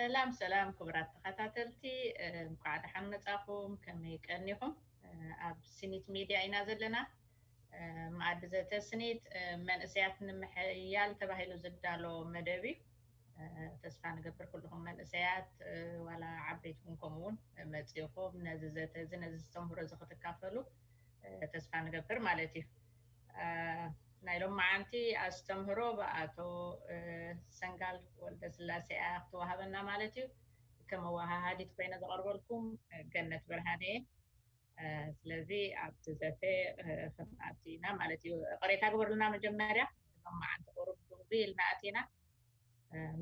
ሰላም ሰላም ክቡራት ተኸታተልቲ፣ እንኳዕ ደሓን መጻኹም። ከመይ ቀኒኹም? ኣብ ስኒት ሚድያ ኢና ዘለና። መኣዲ ዘተ ስኒት መንእሰያት ንምሕያል ተባሂሉ ዝዳሎ መደብ እዩ። ተስፋ ንገብር ኩልኹም መንእሰያት ዋላ ዓበይትኩም ከምኡ እውን መጺኹም ነዚ ዘተ እዚ ነዚ ዝተምህሮ እዚ ክትካፈሉ ተስፋ ንገብር ማለት እዩ። ናይ ሎመዓንቲ ኣስተምህሮ ብኣቶ ሰንጋል ወልደስላሴ እያ ክትወሃበና ማለት እዩ። ከም መወሃሃዲት ኮይነ ዘቐርበልኩም ገነት ብርሃነ እየ። ስለዚ ኣብቲ ዘተ ክንኣቱ ኢና ማለት እዩ። ቅሬታ ግበሩልና መጀመርያ። ሎመዓንቲ ቁሩብ ድንጉይ ኢልና ኣቲና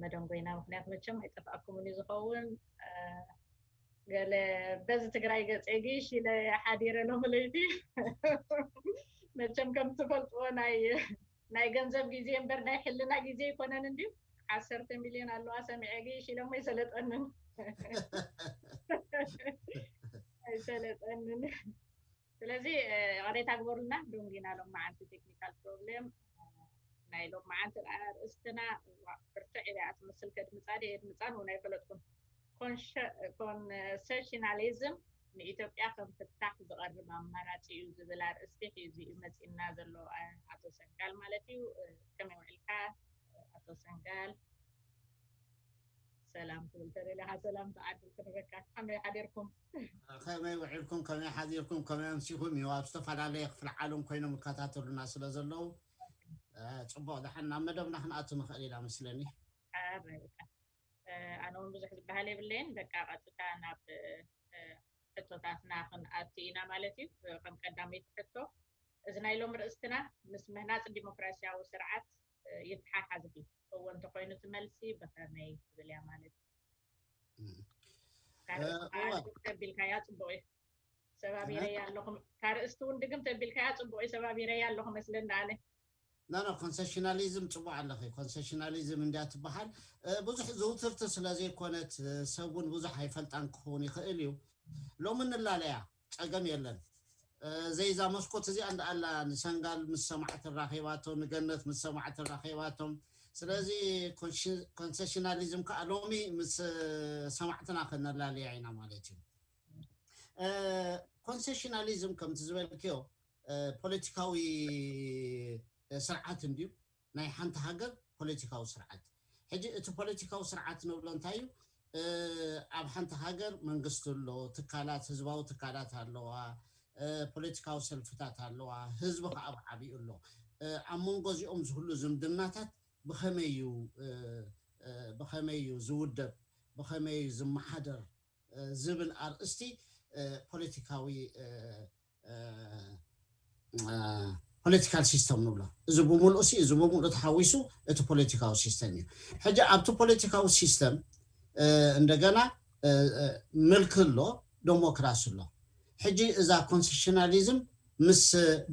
መደንጎይና ምክንያት መቸም ኣይጠፍኣኩምን እዩ ዝኸውን። ገለ በዚ ትግራይ ገፀ ግሽ ኢለ ሓዲረ ሎሚ ለይቲ። መቸም ከም ትፈልጥዎ ናይ ናይ ገንዘብ ግዜ እምበር ናይ ሕልና ግዜ ኣይኮነን እንድዩ። ዓሰርተ ሚልዮን ኣለዋ ሰሚዐ ግሽ ኢለሞ ኣይሰለጠንን። ኣይሰለጠንን። ስለዚ ቅሬታ ግበሩልና፣ ደንጊና ሎም መዓልቲ ቴክኒካል ፕሮብሌም። ናይ ሎም መዓልቲ ኣርእስትና ብርትዕ ኢለ እያ ትመስል። ከድምፃ ድየ የድምፃን እውን ኣይፈለጥኩን። ኮንሰሽናሊዝም ንኢትዮጵያ ከም ፍታሕ ዝቐርብ ኣማራፂ እዩ ዝብል ኣርእስቲ ሒዙ እዩ መፂና ዘሎ ኣቶ ሰንጋል ማለት እዩ። ከመይ ውዕልካ ኣቶ ሰንጋል? ሰላም ትብል ተደሊኻ ሰላም ትዓድል ክንበካ። ከመይ ሓዲርኩም? ከመይ ውዒልኩም? ከመይ ሓዲርኩም? ከመይ ኣምሲኹም? እዩ ኣብ ዝተፈላለየ ክፍሊ ዓለም ኮይኖም ይከታተሉና ስለ ዘለዉ ጽቡቕ ደሓን ናብ መደብና ክንኣቱ ንኽእል ኢና መስለኒ። ኣነ እውን ብዙሕ ዝበሃል የብለይን። በቃ ቀጥታ ናብ ሕቶታትና ክንኣቱ ኢና ማለት እዩ። ከም ቀዳመይቲ ሕቶ እዚ ናይ ሎም ርእስትና ምስ ምህናጽ ዲሞክራሲያዊ ስርዓት ይተሓሓዝ ድዩ? እዎ እንተኮይኑ እቲ መልሲ ብኸመይ ትብል እያ ማለት እዩ። ተቢልካያ ጽቡቕ እዩ። ሰባቢረያ ኣለኹ። ካርእስቲ እውን ድግም ተቢልካያ ጽቡቕ እዩ። ሰባቢረያ ኣለኹ መስለኒ ኣነ። ኖ ኖ ኮንሰሽናሊዝም ጽቡቕ ኣለኺ። ኮንሰሽናሊዝም እንድያ ትበሃል። ብዙሕ ዝውትርቲ ስለ ዘይኮነት ሰብ እውን ብዙሕ ኣይፈልጣን ክኸውን ይኽእል እዩ። ሎሚ ንላለያ ጸገም የለን። ዘይዛ መስኮት እዚኣ እንዳ ኣላ ንሰንጋል ምስ ሰማዕቲ ራኺባቶ፣ ንገነት ምስ ሰማዕቲ ራኺባቶም። ስለዚ ኮንሰሽናሊዝም ከዓ ሎሚ ምስ ሰማዕትና ከነላለያ ኢና ማለት እዩ። ኮንሰሽናሊዝም ከምቲ ዝበልክዮ ፖለቲካዊ ስርዓት እንድዩ። ናይ ሓንቲ ሃገር ፖለቲካዊ ስርዓት። ሕጂ እቲ ፖለቲካዊ ስርዓት ንብሎ እንታይ እዩ? ኣብ ሓንቲ ሃገር መንግስቲ ኣሎ፣ ትካላት፣ ህዝባዊ ትካላት ኣለዋ፣ ፖለቲካዊ ሰልፍታት ኣለዋ፣ ህዝቢ ከዓ ብዓቢኡ ኣሎ። ኣብ መንጎ እዚኦም ዝህሉ ዝምድናታት ብኸመይ እዩ ብኸመይ እዩ ዝውደብ፣ ብኸመይ እዩ ዝመሓደር ዝብል ኣርእስቲ ፖለቲካዊ ፖለቲካል ሲስተም ንብሎ። እዚ ብምሉኡ ሲ እዚ ብምሉኡ ተሓዊሱ እቲ ፖለቲካዊ ሲስተም እዩ። ሕጂ ኣብቲ ፖለቲካዊ ሲስተም እንደገና ምልኪ ኣሎ፣ ደሞክራሲ ኣሎ። ሕጂ እዛ ኮንስቲቱሽናሊዝም ምስ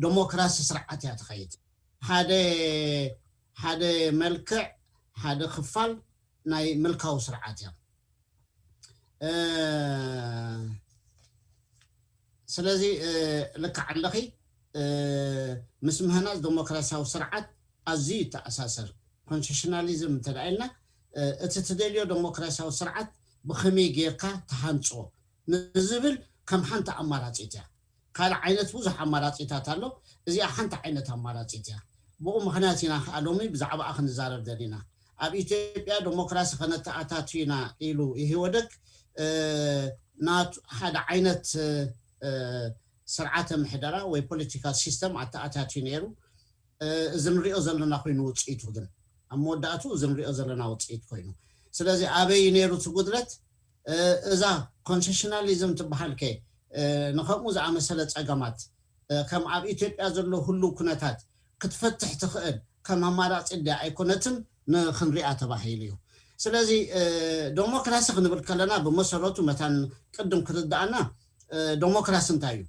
ደሞክራሲ ስርዓት እያ ትኸይድ። ሓደ ሓደ መልክዕ ሓደ ክፋል ናይ ምልካዊ ስርዓት እዮም። ስለዚ ልክዕ ኣለኺ። ምስ ምህናፅ ዲሞክራሲያዊ ስርዓት ኣዝዩ ይተኣሳሰር። ኮንስቲቱሽናሊዝም እንተ ኢልና እቲ ትደልዮ ዲሞክራሲያዊ ስርዓት ብኸመይ ጌርካ ትሃንፅዎ ንዝብል ከም ሓንቲ ኣማራፂት እያ። ካልእ ዓይነት ብዙሕ ኣማራፂታት ኣሎ። እዚኣ ሓንቲ ዓይነት ኣማራፂት እያ። ብኡ ምኽንያት ኢና ከዓ ሎሚ ብዛዕባኣ ክንዛረብ ደሊና። ኣብ ኢትዮጵያ ዲሞክራሲ ከነተኣታቱ ኢና ኢሉ ኢህወደግ ናቱ ሓደ ዓይነት ስርዓተ ምሕደራ ወይ ፖለቲካል ሲስተም ኣተኣታትዩ ነይሩ። እዚ ንሪኦ ዘለና ኮይኑ ውፅኢቱ ግን ኣብ መወዳእቱ እዚ ንሪኦ ዘለና ውፅኢት ኮይኑ። ስለዚ ኣበይ ነይሩ እቲ ጉድለት? እዛ ኮንሴሽናሊዝም ትበሃል ከ ንከምኡ ዝኣመሰለ ፀገማት ከም ኣብ ኢትዮጵያ ዘሎ ህሉው ኩነታት ክትፈትሕ ትኽእል ከም ኣማራፂ ድያ ኣይኮነትን ንክንሪኣ ተባሂሉ እዩ። ስለዚ ዶሞክራሲ ክንብል ከለና ብመሰረቱ መታን ቅድም ክርድኣና ዶሞክራሲ እንታይ እዩ?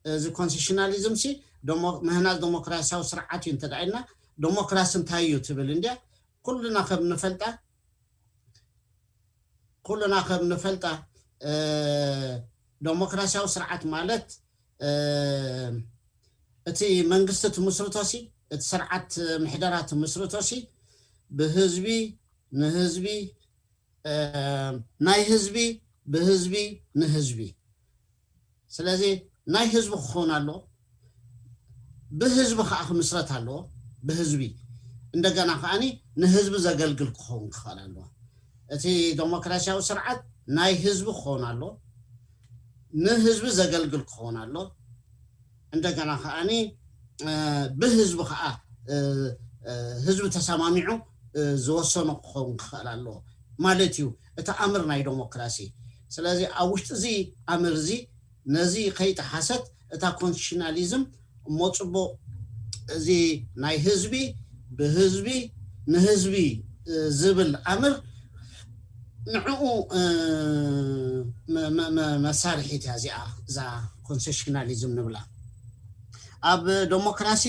እዚ ኮንስቲቱሽናሊዝም ሲ ምህናፅ ዲሞክራሲያዊ ስርዓት እዩ እንተ ኢልና ዲሞክራሲ እንታይ እዩ ትብል እንድያ? ኩልና ከም ንፈልጣ ኩልና ከም ንፈልጣ ዲሞክራሲያዊ ስርዓት ማለት እቲ መንግስቲ ትምስርቶ ሲ እቲ ስርዓት ምሕደራ ትምስርቶ ሲ ብህዝቢ ንህዝቢ ናይ ህዝቢ፣ ብህዝቢ፣ ንህዝቢ። ስለዚ ናይ ህዝቢ ክኸውን ኣሎ፣ ብህዝቢ ከዓ ክምስረት ኣለዎ። ብህዝቢ እንደገና ከዓኒ ንህዝቢ ዘገልግል ክኸውን ክኽእል ኣለዎ። እቲ ዴሞክራሲያዊ ስርዓት ናይ ህዝቢ ክኸውን ኣሎ፣ ንህዝቢ ዘገልግል ክኸውን ኣሎ። እንደገና ከዓኒ ብህዝቢ ከዓ ህዝቢ ተሰማሚዑ ዝወሰኖ ክኸውን ክኽእል ኣለዎ ማለት እዩ እቲ ኣምር ናይ ዴሞክራሲ። ስለዚ ኣብ ውሽጢ እዚ ኣምር እዚ ነዚ ከይጠሓሰት እታ ኮንስቲቱሽናሊዝም እሞ ፅቡቕ፣ እዚ ናይ ህዝቢ፣ ብህዝቢ፣ ንህዝቢ ዝብል ኣምር ንዕኡ መሳርሒት እያ እዚኣ፣ እዛ ኮንስቲቱሽናሊዝም ንብላ። ኣብ ዴሞክራሲ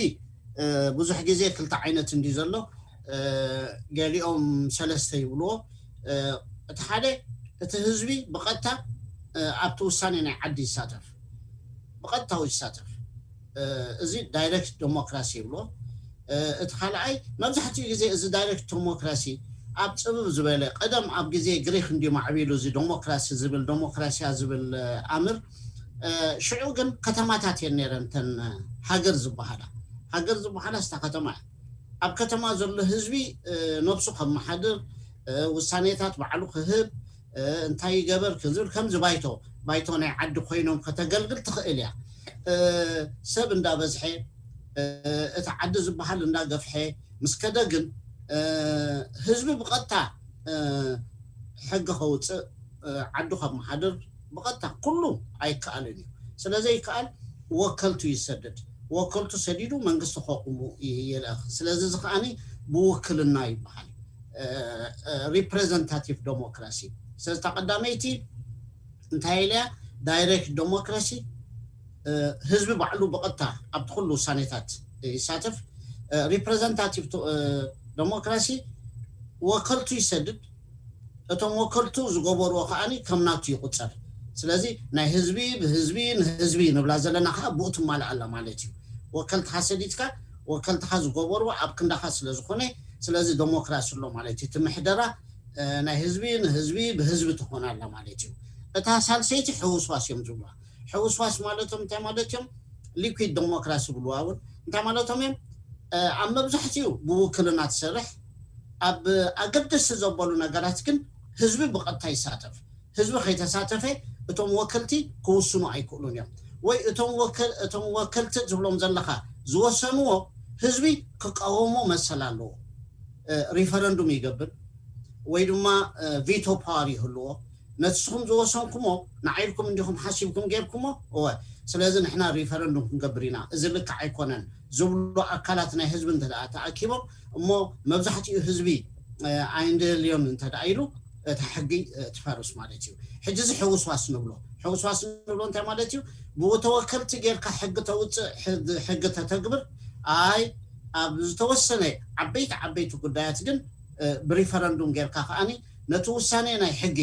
ብዙሕ ግዜ ክልተ ዓይነት እንዲ ዘሎ፣ ገሊኦም ሰለስተ ይብልዎ። እቲ ሓደ፣ እቲ ህዝቢ ብቐጥታ ኣብቲ ውሳኔ ናይ ዓዲ ይሳተፍ፣ ብቐጥታዊ ይሳተፍ። እዚ ዳይሬክት ዴሞክራሲ ይብልዎ። እቲ ካልኣይ፣ መብዛሕትኡ ግዜ እዚ ዳይሬክት ዴሞክራሲ ኣብ ፅብብ ዝበለ፣ ቀደም ኣብ ግዜ ግሪክ እንዲ ማዕቢሉ እዚ ዴሞክራሲ ዝብል፣ ዴሞክራሲያ ዝብል ኣምር ሽዑ ግን ከተማታት እየን ነይረን፣ እተን ሃገር ዝበሃላ። ሃገር ዝበሃላ ስታ ከተማ እያ። ኣብ ከተማ ዘሎ ህዝቢ ነብሱ ከመሓድር፣ ውሳኔታት ባዕሉ ክህብ፣ እንታይ ይገበር ክዝብል ከምዚ ባይቶ፣ ባይቶ ናይ ዓዲ ኮይኖም ከተገልግል ትኽእል እያ። ሰብ እንዳበዝሐ፣ እቲ ዓዲ ዝበሃል እንዳገፍሐ ምስ ከደ ግን ህዝቢ ብቐጥታ ሕጊ ከውፅእ፣ ዓዱ ከመሓድር ብቐጥታ ኩሉ ኣይከኣልን እዩ። ስለዘይከኣል ወከልቱ ይሰድድ። ወከልቱ ሰዲዱ መንግስቲ ከቑሙ ይልእኽ። ስለዚ እዚ ከዓኒ ብውክልና ይበሃል። ሪፕሬዘንታቲቭ ዴሞክራሲ። ስለዚ እታ ቀዳመይቲ እንታይ ኢለያ? ዳይሬክት ዴሞክራሲ፣ ህዝቢ ባዕሉ ብቐጥታ ኣብቲ ኩሉ ውሳኔታት ይሳተፍ። ሪፕሬዘንታቲቭ ዴሞክራሲ ወከልቱ ይሰድድ፣ እቶም ወከልቱ ዝገበርዎ ከዓኒ ከም ናቱ ይቑጸር። ስለዚ ናይ ህዝቢ ብህዝቢ ንህዝቢ ንብላ ዘለና ከዓ ብኡ ትማልእ ኣላ ማለት እዩ። ወከልትኻ ሰዲድካ ወከልትኻ ዝገበርዎ ኣብ ክንዳኻ ስለ ዝኾነ፣ ስለዚ ዴሞክራሲ ኣሎ ማለት እዩ። እቲ ምሕደራ ናይ ህዝቢ ንህዝቢ ብህዝቢ ትኾን ኣላ ማለት እዩ። እታ ሳልሰይቲ ሕውስዋስ እዮም ዝብሉዋ። ሕውስዋስ ማለቶም እንታይ ማለት እዮም? ሊኩዊድ ዴሞክራሲ ብልዋ እውን እንታይ ማለቶም እዮም? ኣብ መብዛሕትኡ ብውክልና ትሰርሕ፣ ኣብ ኣገደስቲ ዘበሉ ነገራት ግን ህዝቢ ብቐጥታ ይሳተፍ። ህዝቢ ከይተሳተፈ እቶም ወከልቲ ክውስኑ ኣይክእሉን እዮም። ወይ እቶም ወከልቲ ትብሎም ዘለኻ ዝወሰንዎ ህዝቢ ክቃወሞ መሰል ኣለዎ። ሪፈረንዱም ይገብር ወይ ድማ ቪቶ ፓወር ይህልዎ። ነቲ ንስኹም ዝወሰንኩሞ ንዓይ ኢልኩም እንዲኹም ሓሲብኩም ጌርኩሞ፣ እወ፣ ስለዚ ንሕና ሪፈረንዱም ክንገብር ኢና፣ እዚ ልክዕ ኣይኮነን ዝብሉ ኣካላት ናይ ህዝቢ እንተ ደኣ ተኣኪቦም፣ እሞ መብዛሕትኡ ህዝቢ ኣይንደልዮን እንተ ደኣ ኢሉ፣ እታ ሕጊ ትፈርስ ማለት እዩ። ሕጂ እዚ ሕውስዋስ ንብሎ። ሕውስዋስ ንብሎ እንታይ ማለት እዩ? ብተወከልቲ ጌርካ ሕጊ ተውፅእ፣ ሕጊ ተተግብር፣ ኣይ ኣብ ዝተወሰነ ዓበይቲ ዓበይቲ ጉዳያት ግን ብሪፈረንዱም ጌርካ ከዓኒ ነቲ ውሳኔ ናይ ሕጊ፣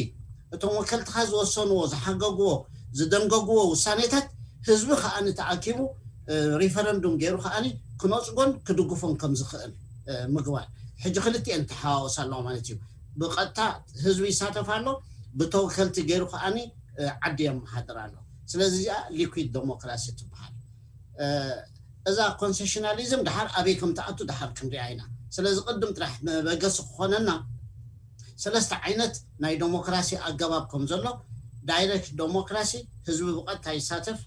እቶም ወከልትኻ ዝወሰንዎ፣ ዝሓገግዎ፣ ዝደንገግዎ ውሳኔታት ህዝቢ ከዓኒ ተኣኪቡ ሪፈረንዱም ገይሩ ከዓኒ ክነፅጎን ክድግፎን ከም ዝኽእል ምግባር። ሕጂ ክልቲኤን ተሓዋወስ ኣለዋ ማለት እዩ። ብቐጥታ ህዝቢ ይሳተፍ ኣሎ፣ ብተወከልቲ ገይሩ ከዓኒ ዓዲ የመሓድር ኣሎ። ስለዚ እዚኣ ሊኩዊድ ዴሞክራሲ ትበሃል። እዛ ኮንሴሽናሊዝም ድሓር ኣበይ ከም ትኣቱ ድሓር ክንሪኣ ኢና። ስለዚ ቅድም ጥራሕ መበገሲ ክኾነና ሰለስተ ዓይነት ናይ ዴሞክራሲ ኣገባብ ከም ዘሎ፣ ዳይሬክት ዴሞክራሲ፣ ህዝቢ ብቐጥታ ይሳተፍ፣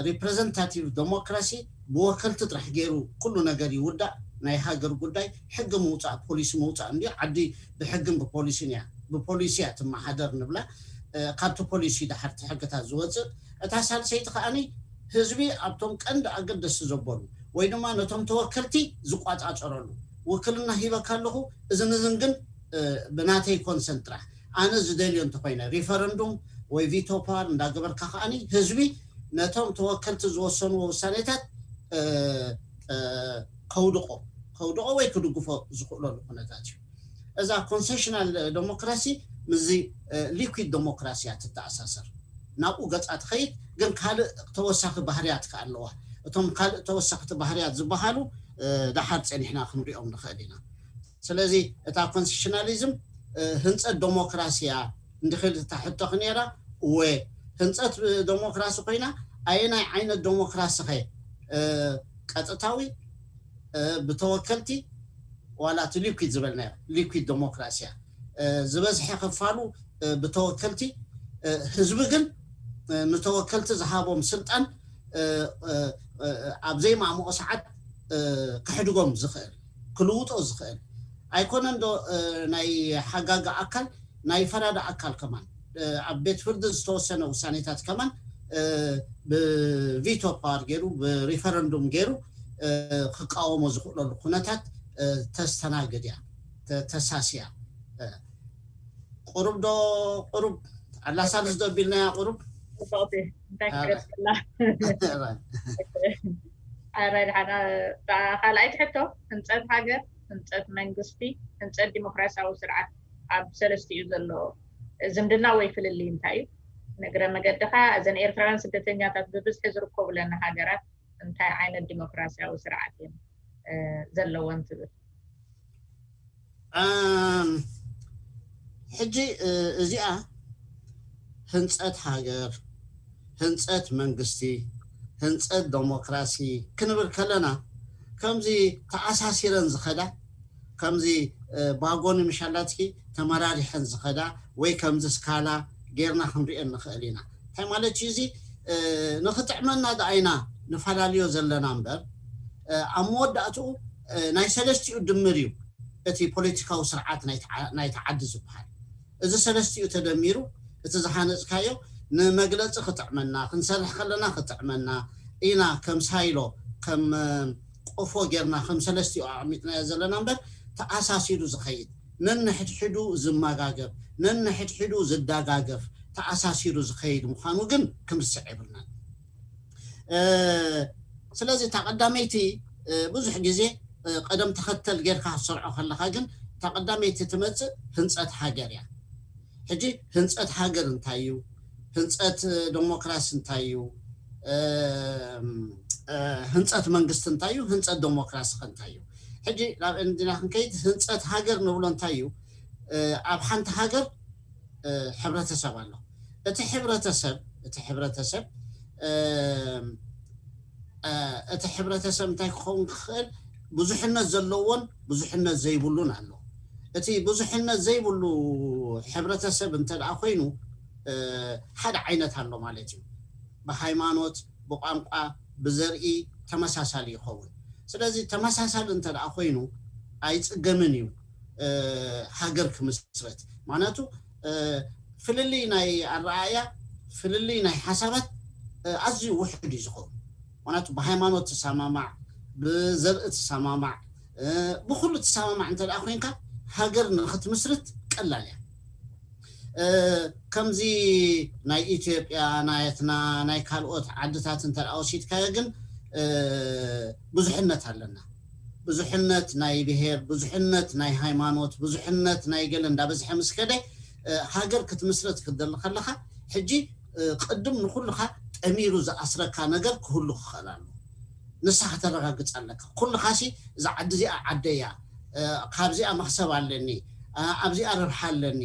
ሪፕሬዘንታቲቭ ዴሞክራሲ፣ ብወከልቲ ጥራሕ ገይሩ ኩሉ ነገር ይውዳእ። ናይ ሃገር ጉዳይ ሕጊ ምውፃእ፣ ፖሊሲ ምውፃእ እንድዩ። ዓዲ ብሕግን ብፖሊሲን እያ፣ ብፖሊሲ እያ ትመሓደር ንብላ። ካብቲ ፖሊሲ ድሓርቲ ሕግታት ዝወፅእ። እታ ሳልሰይቲ ከዓኒ ህዝቢ ኣብቶም ቀንዲ ኣገደስቲ ዘበሉ ወይ ድማ ነቶም ተወከልቲ ዝቋፃፀረሉ፣ ውክልና ሂበካ ኣለኹ፣ እዝን እዝን ግን ብናተይ ኮንሰንት ጥራሕ፣ ኣነ ዝደልዮ እንተኮይነ፣ ሪፈረንዱም ወይ ቪቶ ፓወር እንዳገበርካ ከዓኒ ህዝቢ ነቶም ተወከልቲ ዝወሰንዎ ውሳኔታት ከውድቆ ከውድቆ ወይ ክድግፎ ዝኽእለሉ ኩነታት እዩ። እዛ ኮንሴሽናል ዴሞክራሲ ምስዚ ሊኩዊድ ዴሞክራሲ እያ ትተኣሳሰር። ናብኡ ገፃ ትኸይድ፣ ግን ካልእ ተወሳኺ ባህርያት ከ ኣለዋ። እቶም ካልእ ተወሳኽቲ ባህርያት ዝበሃሉ ድሓር ፀኒሕና ክንሪኦም ንኽእል ኢና። ስለዚ እታ ኮንስቲቱሽናሊዝም ህንፀት ዴሞክራሲ እያ እንድኽል እታ ሕቶኺ ነይራ። እወ፣ ህንፀት ዴሞክራሲ ኮይና ኣየናይ ዓይነት ዴሞክራሲ ኸ? ቀጥታዊ፣ ብተወከልቲ፣ ዋላ እቲ ሊኩድ ዝበልናዮ ሊኩድ ዴሞክራሲ እያ። ዝበዝሐ ክፋሉ ብተወከልቲ፣ ህዝቢ ግን ንተወከልቲ ዝሃቦም ስልጣን ኣብ ዘይማእምኦ ሰዓት ክሕድጎም ዝኽእል፣ ክልውጦ ዝኽእል ኣይኮነን ዶ? ናይ ሓጋጊ ኣካል፣ ናይ ፈራዲ ኣካል ከማን ኣብ ቤት ፍርዲ ዝተወሰነ ውሳኔታት ከማን ብቪቶ ፓወር ገይሩ፣ ብሪፈረንዱም ገይሩ ክቃወሞ ዝኽእለሉ ኩነታት ተስተናግድ እያ፣ ተሳስያ። ቁሩብ ዶ ቁሩብ ኣላሳልስ ዶ ቢልናያ ቁሩብ እንታይ ክረስላ ኣረ ድሓና ካልኣይቲ ሕቶ፣ ህንፀት ሃገር፣ ህንፀት መንግስቲ፣ ህንፀት ዲሞክራሲያዊ ስርዓት ኣብ ሰለስቲኡ ዘሎ ዝምድና ወይ ፍልልይ እንታይ እዩ? ንግረ መገድኻ እዘን ኤርትራውያን ስደተኛታት ብብዝሒ ዝርከቡለን ሃገራት እንታይ ዓይነት ዲሞክራሲያዊ ስርዓት እየን ዘለወን ትብል? ሕጂ እዚኣ ህንፀት ሃገር፣ ህንፀት መንግስቲ፣ ህንፀት ዴሞክራሲ ክንብል ከለና ከምዚ ተኣሳሲረን ዝኸዳ ከምዚ ባጎ ንምሻላትኪ ተመራሪሐን ዝኸዳ ወይ ከምዚ ስካላ ጌርና ክንሪኦ ንኽእል ኢና። እንታይ ማለት እዩ እዚ? ንኽጥዕመና ደኣ ኢና ንፈላለዮ ዘለና እምበር ኣብ መወዳእትኡ ናይ ሰለስቲኡ ድምር እዩ እቲ ፖለቲካዊ ስርዓት ናይቲ ዓዲ ዝበሃል። እዚ ሰለስቲኡ ተደሚሩ እቲ ዝሃነፅካዮ ንመግለፂ ክጥዕመና፣ ክንሰርሕ ከለና ክጥዕመና ኢና ከም ሳይሎ ከም ቆፎ ጌርና ከም ሰለስቲኡ ኣቐሚጥናዮ ዘለና እምበር ተኣሳሲሩ ዝኸይድ፣ ነንሕድሕዱ ዝመጋገብ፣ ነንሕድሕዱ ዝደጋገፍ፣ ተኣሳሲሩ ዝኸይድ ምዃኑ ግን ክንርስዕ የብልናን። ስለዚ እታ ቀዳመይቲ ብዙሕ ግዜ ቀደም ተኸተል ጌርካ ክትሰርዖ ከለኻ ግን እታ ቀዳመይቲ ትመፅእ ህንፀት ሃገር እያ። ሕጂ ህንፀት ሃገር እንታይ እዩ? ህንፀት ዴሞክራሲ እንታይ እዩ? ህንፀት መንግስቲ እንታይ እዩ? ህንፀት ዴሞክራሲ ከ እንታይ እዩ? ሕጂ ናብ እንዲና ክንከይድ ህንፀት ሃገር ንብሎ እንታይ እዩ? ኣብ ሓንቲ ሃገር ሕብረተሰብ ኣሎ። እቲ ሕብረተሰብ እቲ ሕብረተሰብ እቲ ሕብረተሰብ እንታይ ክኸውን ክኽእል? ብዙሕነት ዘለዎን ብዙሕነት ዘይብሉን ኣሎ። እቲ ብዙሕነት ዘይብሉ ሕብረተሰብ እንተ ደኣ ኮይኑ ሓደ ዓይነት ኣሎ ማለት እዩ። ብሃይማኖት፣ ብቋንቋ፣ ብዘርኢ ተመሳሳሊ ይኸውን። ስለዚ ተመሳሳሊ እንተ ደኣ ኮይኑ ኣይፅገምን እዩ ሃገር ክምስረት። ምክንያቱ ፍልልይ ናይ ኣረኣእያ፣ ፍልልይ ናይ ሓሳባት ኣዝዩ ውሑድ እዩ ዝኸውን። ምክንያቱ ብሃይማኖት ትሰማማዕ፣ ብዘርኢ ትሰማማዕ፣ ብኩሉ ትሰማማዕ እንተ ደኣ ኮይንካ ሃገር ንክትምስርት ቀላል እያ። ከምዚ ናይ ኢትዮጵያ ናትና ናይ ካልኦት ዓድታት እንተ ደኣ ወሲድካዮ ግን ብዙሕነት ኣለና። ብዙሕነት ናይ ብሄር፣ ብዙሕነት ናይ ሃይማኖት፣ ብዙሕነት ናይ ገለ እንዳበዝሐ ምስ ከደ ሃገር ክትምስረት ክትደሊ ከለኻ ሕጂ ቅድም ንኩልኻ ጠሚሩ ዝኣስረካ ነገር ክህሉ ክኽእል ኣሎ። ንሳ ከተረጋግፅ ኣለካ። ኩልኻሲ እዛ ዓዲ እዚኣ ዓደያ፣ ካብዚኣ መክሰብ ኣለኒ፣ ኣብዚኣ ረብሓ ኣለኒ፣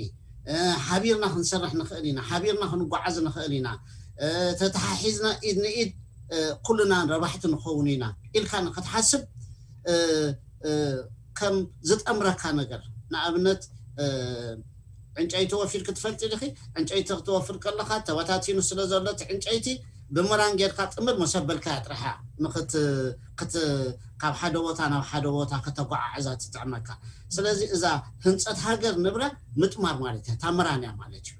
ሓቢርና ክንሰርሕ ንኽእል ኢና፣ ሓቢርና ክንጓዓዝ ንኽእል ኢና፣ ተተሓሒዝና ኢድ ንኢድ ኩልና ረባሕቲ ንኸውን ኢና ኢልካ ንክትሓስብ ከም ዝጠምረካ ነገር፣ ንኣብነት ዕንጨይቲ ወፊርኪ ትፈልጢ ዲኺ? ዕንጨይቲ ክትወፍር ከለኻ ተበታቲኑ ስለ ዘሎ እቲ ዕንጨይቲ ብምራን ጌርካ ጥምር መሰበልካያ ጥራሓ ካብ ሓደ ቦታ ናብ ሓደ ቦታ ከተጓዓዕዛ ትጥዕመካ። ስለዚ እዛ ህንፀት ሃገር ንብላ ምጥማር ማለት እያ፣ እታ ምራን እያ ማለት እዩ።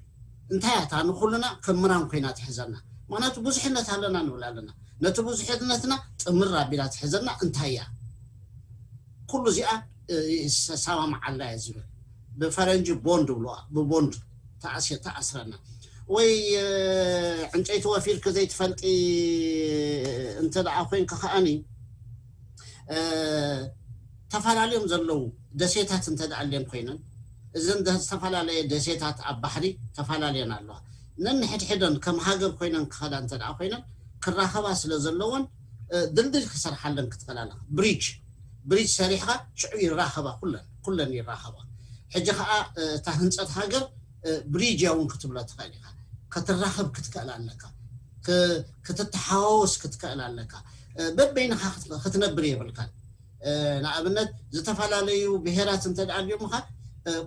እንታይ እያ እታ ንኩልና ከም ምራን ኮይና ትሕዘና? ምክንያቱ ብዙሕነት ኣለና ንብል ኣለና። ነቲ ብዙሕነትና ጥምር ኣቢላ ትሕዘና እንታይ እያ? ኩሉ እዚኣ ይሰማማዓላ እየ ዝብል ብፈረንጂ ቦንድ ብልዋ ብቦንድ ተኣስረና ወይ ዕንጨይቲ ወፊርክ ዘይትፈልጢ እንተ ደኣ ኮይንክ ከኣኒ ተፈላለዮም ዘለዉ ደሴታት እንተ ደኣ ኣልየን ኮይነን እዘን ዝተፈላለየ ደሴታት ኣብ ባሕሪ ተፈላለየን ኣለዋ። ነንሕድሕደን ከም ሃገር ኮይነን ክኸዳ እንተ ደኣ ኮይነን ክራኸባ ስለ ዘለወን ድልድል ክሰርሓለን ክትኽእል ኣለካ። ብሪጅ ብሪጅ ሰሪሕኻ ሽዑ ይራኸባ፣ ኩለን ኩለን ይራኸባ። ሕጂ ከዓ እታ ህንፀት ሃገር ብሪጅ እውን ክትብሎ ትኽእል ኢኻ። ክትራኸብ ክትክእል ኣለካ፣ ክትተሓዋወስ ክትክእል ኣለካ። በበይንኻ ክትነብር የብልካን። ንኣብነት ዝተፈላለዩ ብሄራት እንተ ደኣ ኣልዮምኻ፣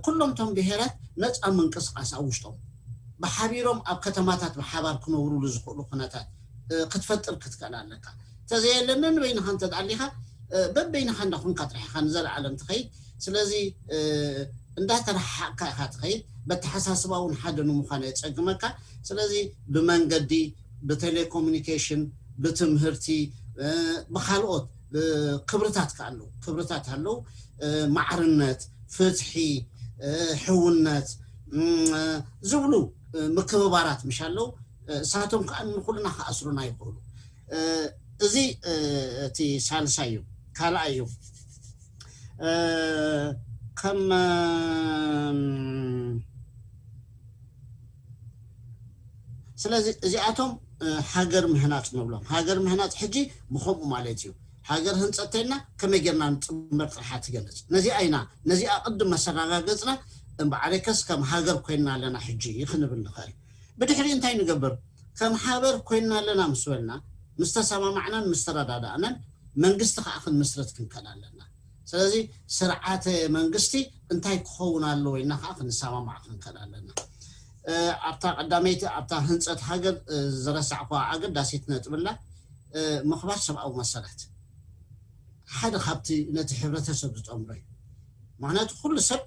ኩሎም ቶም ብሄራት ነፃ ምንቅስቃስ ኣብ ውሽጦም ብሓቢሮም ኣብ ከተማታት ብሓባር ክነብሩሉ ዝኽእሉ ኩነታት ክትፈጥር ክትክእል ኣለካ። እንተዘየለኒ ንበይንኻ እንተ ደኣ ኣሊኻ፣ በበይንኻ እንዳኹንካ ጥራሕኻ ንዘለኣለም ትኸይድ። ስለዚ እንዳተረሓሓቕካ ኢኻ ትኸይድ። በተሓሳስባ እውን ሓደ ንምዃን የፀግመካ። ስለዚ ብመንገዲ፣ ብቴሌኮሙኒኬሽን፣ ብትምህርቲ፣ ብካልኦት ክብርታት ከ ኣለዉ፣ ክብርታት ኣለዉ። ማዕርነት፣ ፍትሒ፣ ሕውነት ዝብሉ ምክብባራት ምሽ ኣለዉ። እሳቶም ከዓ ንኩልና ክኣስሩና ይኽእሉ። እዚ እቲ ሳልሳይ እዩ። ካልኣይ እዩ ከም ስለዚ እዚኣቶም ሃገር ምህናፅ ንብሎም። ሃገር ምህናፅ ሕጂ ብከምኡ ማለት እዩ። ሃገር ህንፀት ተይልና ከመይ ጌርና ንፅመር ጥርሓ ትገልፅ። ነዚኣ ኢና፣ ነዚኣ ቅድም መሰጋጋገፅና እምበዓለይከስ ከም ሃገር ኮይንና ኣለና ሕጂ ክንብል ንኽእል። ብድሕሪ እንታይ ንገብር? ከም ሃገር ኮይንና ኣለና ምስ በልና፣ ምስ ተሰማማዕናን ምስ ተረዳዳእናን መንግስቲ ከዓ ክንምስርት ክንክእል ኣለና። ስለዚ ስርዓተ መንግስቲ እንታይ ክኸውን ኣለዎ ኢልና ከዓ ክንሰማማዕ ክንክእል ኣለና። ኣብታ ቀዳመይቲ ኣብታ ህንፀት ሃገር ዝረሳዕኳ ኣገዳሲት ነጥብላ ምኽባር ሰብኣዊ መሰላት። ሓደ ካብቲ ነቲ ሕብረተሰብ ዝጠምሮ እዩ። ምክንያቱ ኩሉ ሰብ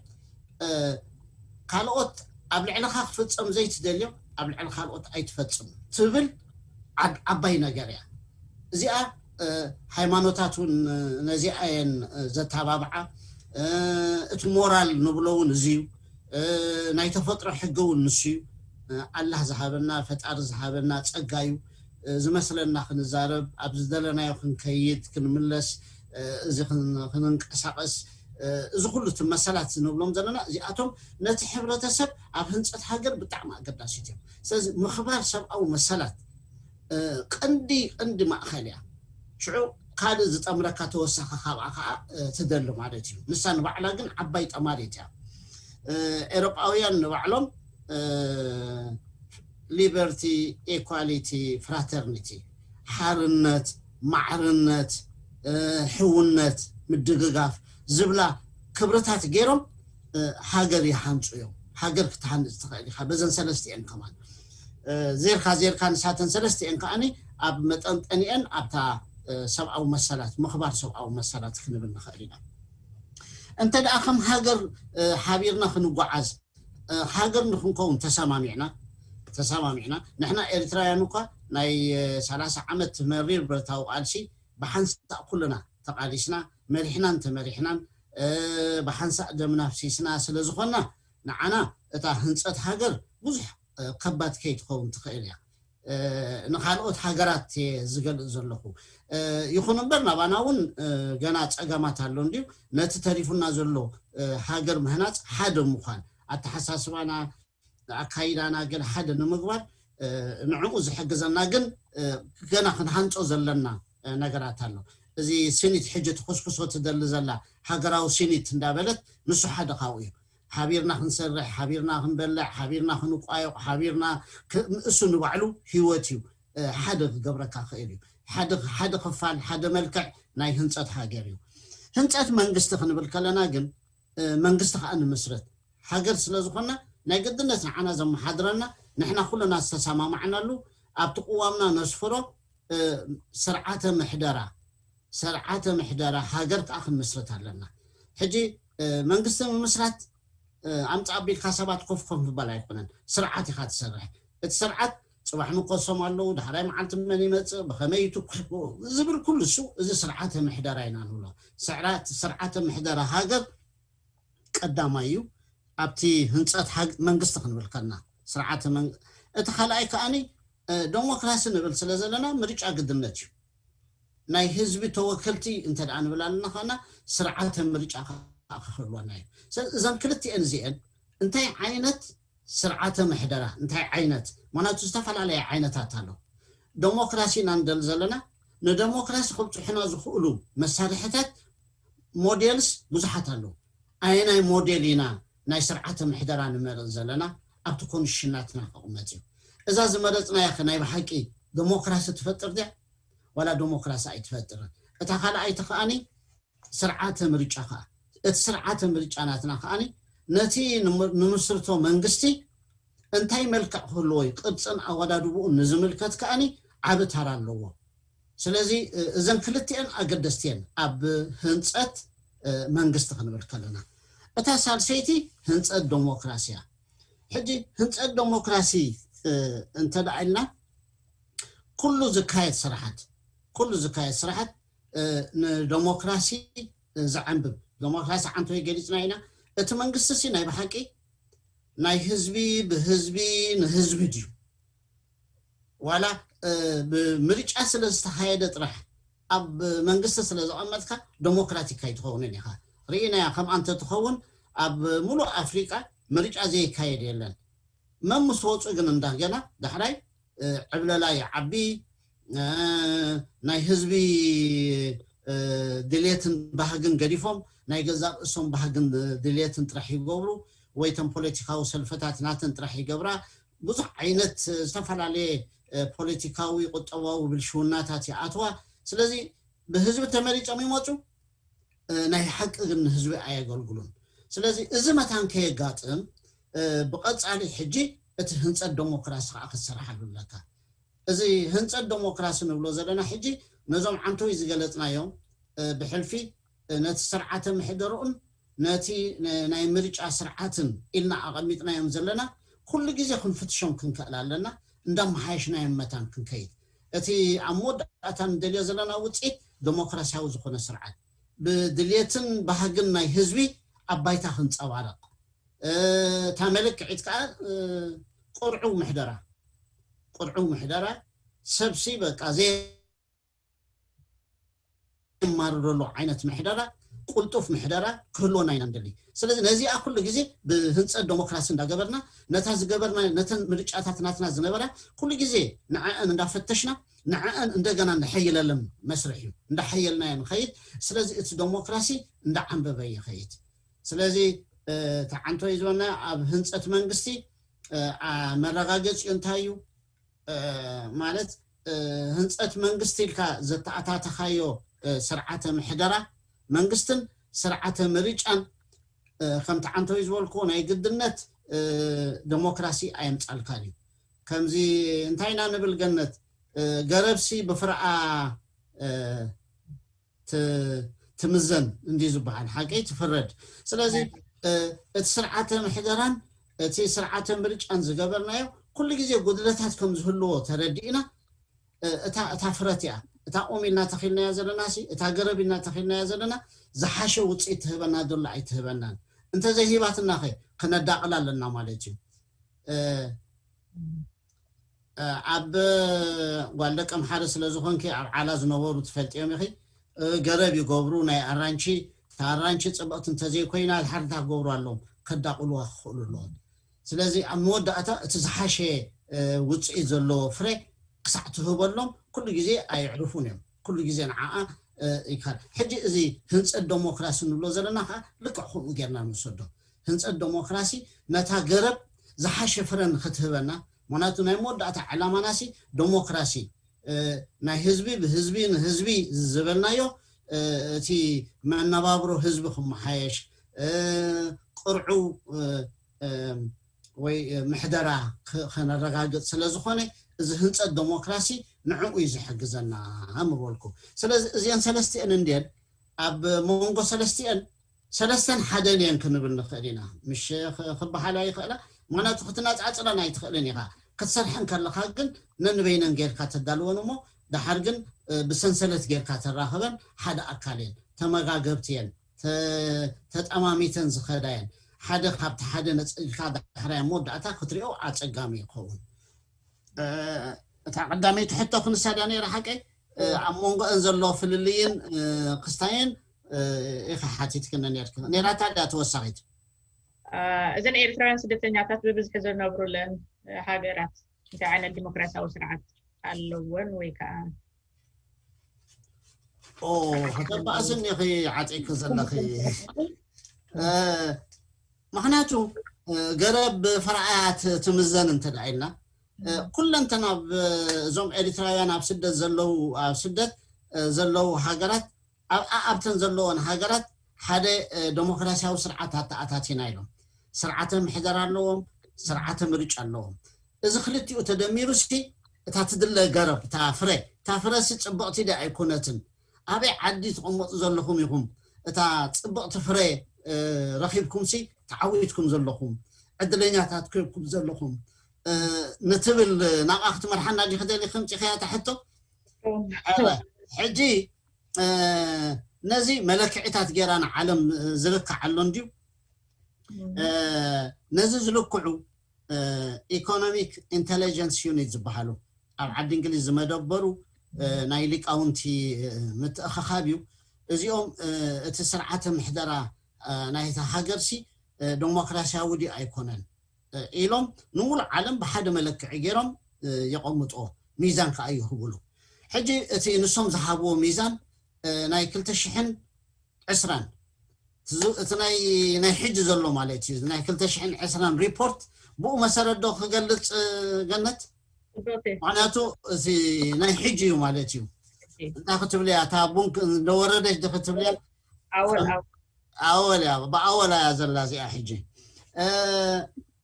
ካልኦት ኣብ ልዕልኻ ክፍፀም ዘይትደልዮ ኣብ ልዕሊ ካልኦት ኣይትፈፅም ትብል ዓባይ ነገር እያ። እዚኣ ሃይማኖታት እውን ነዚኣ እየን ዘተባብዓ። እቲ ሞራል ንብሎ እውን እዚ እዩ። ናይ ተፈጥሮ ሕጊ እውን ንሱ እዩ። ኣላህ ዝሃበና፣ ፈጣሪ ዝሃበና ፀጋ እዩ። ዝመስለና ክንዛረብ፣ ኣብ ዝደለናዮ ክንከይድ ክንምለስ፣ እዚ ክንንቀሳቀስ፣ እዚ ኩሉ እቲ መሰላት ንብሎም ዘለና እዚኣቶም ነቲ ሕብረተሰብ ኣብ ህንፀት ሃገር ብጣዕሚ ኣገዳሲት እዮም። ስለዚ ምኽባር ሰብኣዊ መሰላት ቀንዲ ቀንዲ ማእኸል እያ። ሽዑ ካልእ ዝጠምረካ ተወሳኺ ካብኣ ከዓ ትደሊ ማለት እዩ። ንሳ ንባዕላ ግን ዓባይ ጠማሪት እያ። ኤሮጳውያን ንባዕሎም ሊበርቲ፣ ኤኳሊቲ፣ ፍራተርኒቲ፣ ሓርነት፣ ማዕርነት፣ ሕውነት፣ ምድግጋፍ ዝብላ ክብርታት ገይሮም ሃገር ይሃንፁ እዮም። ሃገር ክትሃንፅ ትኽእል ኢኻ በዘን ሰለስቲኤን ከማን። ዜርካ ዜርካ ንሳተን ሰለስቲኤን ከዓኒ ኣብ መጠንጠኒኤን ኣብታ ሰብኣዊ መሰላት፣ ምኽባር ሰብኣዊ መሰላት ክንብል ንኽእል ኢና። እንተ ደኣ ከም ሃገር ሓቢርና ክንጓዓዝ፣ ሃገር ንክንከውን ተሰማሚዕና፣ ተሰማሚዕና፣ ንሕና ኤርትራውያን እኳ ናይ ሰላሳ ዓመት መሪር ብረታዊ ቃልሲ ብሓንሳእ ኩልና ተቃሊስና፣ መሪሕናን ተመሪሕናን ብሓንሳእ ደምና ኣፍሲስና ስለ ዝኾንና፣ ንዓና እታ ህንጸት ሃገር ብዙሕ ከባድ ከይትኸውን ትኽእል እያ። ንኻልኦት ሃገራት እየ ዝገልጽ ዘለኹ። ይኹን እምበር ናባና እውን ገና ጸገማት ኣሎ እንድዩ። ነቲ ተሪፉና ዘሎ ሃገር ምህናጽ ሓደ ምዃን፣ ኣተሓሳስባና፣ ኣካይዳና ገለ ሓደ ንምግባር ንዕኡ ዝሕግዘና ግን ገና ክንሃንጾ ዘለና ነገራት ኣሎ። እዚ ስኒት ሕጂ ትኹስኩሶ ትደሊ ዘላ ሃገራዊ ስኒት እንዳበለት ንሱ ሓደ ካብኡ እዩ። ሓቢርና ክንሰርሕ፣ ሓቢርና ክንበልዕ፣ ሓቢርና ክንቋየቕ፣ ሓቢርና እሱ ንባዕሉ ህይወት እዩ። ሓደ ክገብረካ ክእል እዩ። ሓደ ክፋል፣ ሓደ መልክዕ ናይ ህንፀት ሃገር እዩ። ህንፀት መንግስቲ ክንብል ከለና ግን መንግስቲ ከዓ ንምስረት ሃገር ስለ ዝኾንና ናይ ግድነት ንዓና ዘመሓድረና ንሕና ኩልና ዝተሰማማዕናሉ ኣብቲ ቅዋምና ነስፍሮ ስርዓተ ምሕደራ ስርዓተ ምሕደራ ሃገር ከዓ ክንምስርት ኣለና። ሕጂ መንግስቲ ምምስራት ኣምፃ ኣቢልካ ሰባት ኮፍ ኮፍ ምባል ኣይኮነን። ስርዓት ኢካ ትሰርሕ። እቲ ስርዓት ፅባሕ ምኮሶም ኣለዉ፣ ዳሕራይ መዓልቲ መን ይመፅእ፣ ብከመይ ይትኩ ዝብል ኩሉ እሱ እዚ ስርዓተ ምሕደራ ኢና ንብሎ። ስርዓተ ምሕደራ ሃገር ቀዳማይ እዩ። ኣብቲ ህንፀት መንግስቲ ክንብል ከልና ስርዓተ እቲ ካልኣይ ከዓኒ ደሞክራሲ ንብል ስለ ዘለና ምርጫ ግድነት እዩ። ናይ ህዝቢ ተወከልቲ እንተ ደኣ ንብል ኣለና ከና ስርዓተ ምርጫ ክህልወና እዩ። እዘን ክልቲኤን እዚኤን እንታይ ዓይነት ስርዓተ ምሕደራ እንታይ ዓይነት ምክንያቱ ዝተፈላለየ ዓይነታት ኣሎ። ደሞክራሲ ኢና ንደል ዘለና። ንደሞክራሲ ክብፅሑና ዝኽእሉ መሳርሕታት ሞዴልስ ብዙሓት ኣለዉ። ኣየናይ ሞዴል ኢና ናይ ስርዓተ ምሕደራ ንመርጽ ዘለና ኣብቲ ኮንስቲቱሽናትና ክቕመጥ እዩ። እዛ ዝመረጽናያ ከ ናይ ብሓቂ ደሞክራሲ ትፈጥር ድያ? ዋላ ደሞክራሲ ኣይትፈጥርን? እታ ካልኣይቲ ከኣኒ ስርዓተ ምርጫ ከኣ፣ እቲ ስርዓተ ምርጫ ናትና ከኣኒ ነቲ ንምስርቶ መንግስቲ እንታይ መልክዕ ክህልዎ እዩ፣ ቅርጽን ኣወዳድብኡን ንዝምልከት ከኣኒ ዓቢ ተራ ኣለዎ። ስለዚ እዘን ክልቲኤን ኣገደስቲ እየን ኣብ ህንጸት መንግስቲ ክንብል ከለና። እታ ሳልሰይቲ ህንጸት ደሞክራሲ እያ። ሕጂ ህንጸት ደሞክራሲ እንተ ደኣ ኢልና ኩሉ ዝካየድ ስራሓት፣ ኩሉ ዝካየድ ስራሓት ንደሞክራሲ ዘዐንብብ፣ ደሞክራሲ ዓንተወይ ገሊጽና ኢና። እቲ መንግስቲ ሲ ናይ ብሓቂ ናይ ህዝቢ ብህዝቢ ንህዝቢ ድዩ? ዋላ ብምርጫ ስለ ዝተኻየደ ጥራሕ ኣብ መንግስቲ ስለ ዘቐመጥካ ደሞክራቲክ ኣይትኸውንን ኢኻ። ርኢናያ ከምኣ እንተትኸውን ኣብ ሙሉእ ኣፍሪቃ ምርጫ ዘይካየድ የለን። መን ምስ ወፁ ግን እንዳገና ዳሕራይ ዕብለላ ይዓቢ። ናይ ህዝቢ ድሌትን ባህግን ገዲፎም ናይ ገዛእ ርእሶም ባህግን ድሌትን ጥራሕ ይገብሩ፣ ወይ ተን ፖለቲካዊ ሰልፈታት ናተን ጥራሕ ይገብራ። ብዙሕ ዓይነት ዝተፈላለየ ፖለቲካዊ ቁጠባዊ ብልሽውናታት ይኣትዋ። ስለዚ ብህዝቢ ተመሪፆም ይመፁ፣ ናይ ሓቂ ግን ንህዝቢ ኣየገልግሉን። ስለዚ እዚ መታን ከየጋጥም ብቐፃሊ ሕጂ እቲ ህንፀት ደሞክራሲ ከዓ ክትሰርሓሉ ኣለካ። እዚ ህንፀት ደሞክራሲ ንብሎ ዘለና ሕጂ ነዞም ዓንተወይ ዝገለፅናዮም ብሕልፊ ነቲ ስርዓተ ምሕደርኡን ነቲ ናይ ምርጫ ስርዓትን ኢልና ኣቐሚጥናዮም ዘለና ኩሉ ግዜ ክንፍትሾም ክንክእል ኣለና። እንዳመሓየሽናዮም መታን ክንከይድ፣ እቲ ኣብ መወዳእታ ንደልዮ ዘለና ውፅኢት ደሞክራሲያዊ ዝኾነ ስርዓት ብድልየትን ባህግን ናይ ህዝቢ ኣብ ባይታ ክንፀባረቕ፣ እታ መለክዒት ከዓ ቁርዑ ምሕደራ፣ ቁርዑ ምሕደራ፣ ሰብሲ በቃ ዘይ የማርረሉ ዓይነት ምሕደራ፣ ቁልጡፍ ምሕደራ ክህልወና ኢና ንደሊ። ስለዚ ነዚኣ ኩሉ ግዜ ብህንፀት ደሞክራሲ እንዳገበርና ነታ ዝገበርና ነተን ምርጫታት ናትና ዝነበራ ኩሉ ግዜ ንዐአን እንዳፈተሽና ንዐአን እንደገና ንሐይለለን መስርሕ እዩ። እንዳሐየልናዮ ንኸይድ። ስለዚ እቲ ደሞክራሲ እንዳዓንበበ ይኸይድ። ስለዚ ተዓንቶ እዩ ዝበና ኣብ ህንፀት መንግስቲ መረጋገፂኡ እንታይ እዩ? ማለት ህንፀት መንግስቲ ኢልካ ዘተኣታተኻዮ ስርዓተ ምሕደራ መንግስትን ስርዓተ ምርጫን ከምቲ ዓንተዊ ዝበልክዎ ናይ ግድነት ደሞክራሲ ኣየምፃልካን እዩ። ከምዚ እንታይ ኢና ንብል ገነት፣ ገረብሲ ብፍርኣ ትምዘን እንዲ ዝበሃል ሓቂ ትፍረድ። ስለዚ እቲ ስርዓተ ምሕደራን እቲ ስርዓተ ምርጫን ዝገበርናዮ ኩሉ ግዜ ጉድለታት ከም ዝህልዎ ተረዲእና እታ እታ ፍረት እያ፣ እታ ኦም ኢልና ተኺልናያ ዘለና ሲ እታ ገረብ ኢልና ተኺልናያ ዘለና ዝሓሸ ውፅኢት ትህበና ዶላ ኣይትህበናን። እንተዘይሂባትና ኸ ክነዳቕላ ኣለና ማለት እዩ። ኣብ ጓል ደቀምሓረ ስለ ዝኾንኪ ኣብ ዓላ ዝነበሩ ትፈልጥዮም ኢኺ። ገረብ ይገብሩ ናይ ኣራንቺ፣ እታ ኣራንቺ ፅብቕቲ እንተዘይኮይና ድሓር እንታይ ክገብሩ ኣለዎም? ከዳቕልዋ ክኽእሉ ኣለዎም። ስለዚ ኣብ መወዳእታ እቲ ዝሓሸ ውፅኢት ዘለዎ ፍረ ክሳዕ ትህበሎም ኩሉ ግዜ ኣየዕርፉን እዮም። ኩሉ ግዜ ንዓኣ ይካል። ሕጂ እዚ ህንፀት ደሞክራሲ ንብሎ ዘለና ከዓ ልክዕ ከምኡ ጌርና ንወሰዶ። ህንፀት ደሞክራሲ ነታ ገረብ ዝሓሸ ፍረ ንክትህበና፣ ምክንያቱ ናይ መወዳእታ ዕላማናሲ ደሞክራሲ ናይ ህዝቢ ብህዝቢ ንህዝቢ ዝበልናዮ እቲ መነባብሮ ህዝቢ ክመሓየሽ፣ ቅርዑ ወይ ምሕደራ ከነረጋግፅ ስለ ዝኾነ እዚ ህንፀት ደሞክራሲ ንዕኡ እዩ ዝሕግዘና ምበልኩ። ስለዚ እዚአን ሰለስቲአን እንድየን ኣብ መንጎ ሰለስቲአን ሰለስተን ሓደን እየን ክንብል ንኽእል ኢና። ምሽ ክበሃላ ይኽእላ፣ ምክንያቱ ክትነፃፅለን ኣይትኽእልን ኢኻ። ክትሰርሐን ከለኻ ግን ነንበይነን ጌርካ ተዳልወን እሞ ድሓር ግን ብሰንሰለት ጌርካ ተራኽበን ሓደ ኣካል እየን። ተመጋገብቲ እየን። ተጠማሚተን ዝኸዳ እየን። ሓደ ካብቲ ሓደ ነፅልካ ዳሕራይ መወዳእታ ክትሪኦ ኣፀጋሚ ይኸውን። እታ ቀዳመይቲ ሕቶ ክንሳዳ ነይራ ሓቀይ ኣብ መንጎአን ዘሎ ፍልልይን ክስታየን ኢኻ ሓቲትክነ ነርክ ነራታ ዳ ተወሳኺት። እዘን ኤርትራውያን ስደተኛታት ብብዝሒ ዝነብሩለን ሃገራት እንታይ ዓይነት ዲሞክራሲያዊ ስርዓት ኣለወን ወይ ከዓ ከተባእስኒ ኢኺ ዓፂኪ ዘለኺ። ምክንያቱ ገረብ ብፍርኣያ ትምዘን እንተ ኢልና ኩለንተና እዞም ኤሪትራውያን ኣብ ስደት ዘለዉ ኣብ ስደት ዘለዉ ሃገራት ኣብ ኣብተን ዘለዎን ሃገራት ሓደ ዴሞክራሲያዊ ስርዓት ኣተኣታቲና ኢሎም። ስርዓተ ምሕደራ ኣለዎም፣ ስርዓተ ምርጫ ኣለዎም። እዚ ክልቲኡ ተደሚሩ ሲ እታ ትድለ ገረብ እታ ፍረ እታ ፍረ ሲ ፅብቕቲ ዳ ኣይኮነትን። ኣበይ ዓዲ ትቕመጡ ዘለኹም ኢኹም እታ ፅብቕቲ ፍረ ረኺብኩም ሲ ተዓዊትኩም ዘለኹም ዕድለኛታት ኮይንኩም ዘለኹም ንትብል ናብኣ ክትመርሓና ዲ ክደሊ ከምፂኸያ እታ ሕቶ። ሕጂ ነዚ መለክዒታት ጌራ ንዓለም ዝልክዓሎ እንድዩ። ነዚ ዝልክዑ ኢኮኖሚክ ኢንቴሊጀንስ ዩኒት ዝበሃሉ ኣብ ዓዲ እንግሊዝ ዝመደበሩ ናይ ሊቃውንቲ ምትእኸኻብ እዩ። እዚኦም እቲ ስርዓተ ምሕደራ ናይታ ሃገርሲ ዴሞክራሲያዊ ድዩ ኣይኮነን ኢሎም ንሙሉ ዓለም ብሓደ መለክዒ ገይሮም የቐምጥዎ፣ ሚዛን ከዓ ይህብሉ። ሕጂ እቲ ንሶም ዝሃብዎ ሚዛን ናይ ክልተ ሽሕን ዕስራን እቲ ናይ ናይ ሕጂ ዘሎ ማለት እዩ። ናይ ክልተ ሽሕን ዕስራን ሪፖርት ብኡ መሰረት ዶ ክገልፅ ገነት? ምክንያቱ እቲ ናይ ሕጂ እዩ ማለት እዩ። እንታይ ክትብልያ እታ ቡን እንደወረደች ዶ ክትብልያ? ኣወል ኣወል እያ፣ ብኣወል እያ ዘላ እዚኣ። ሕጂ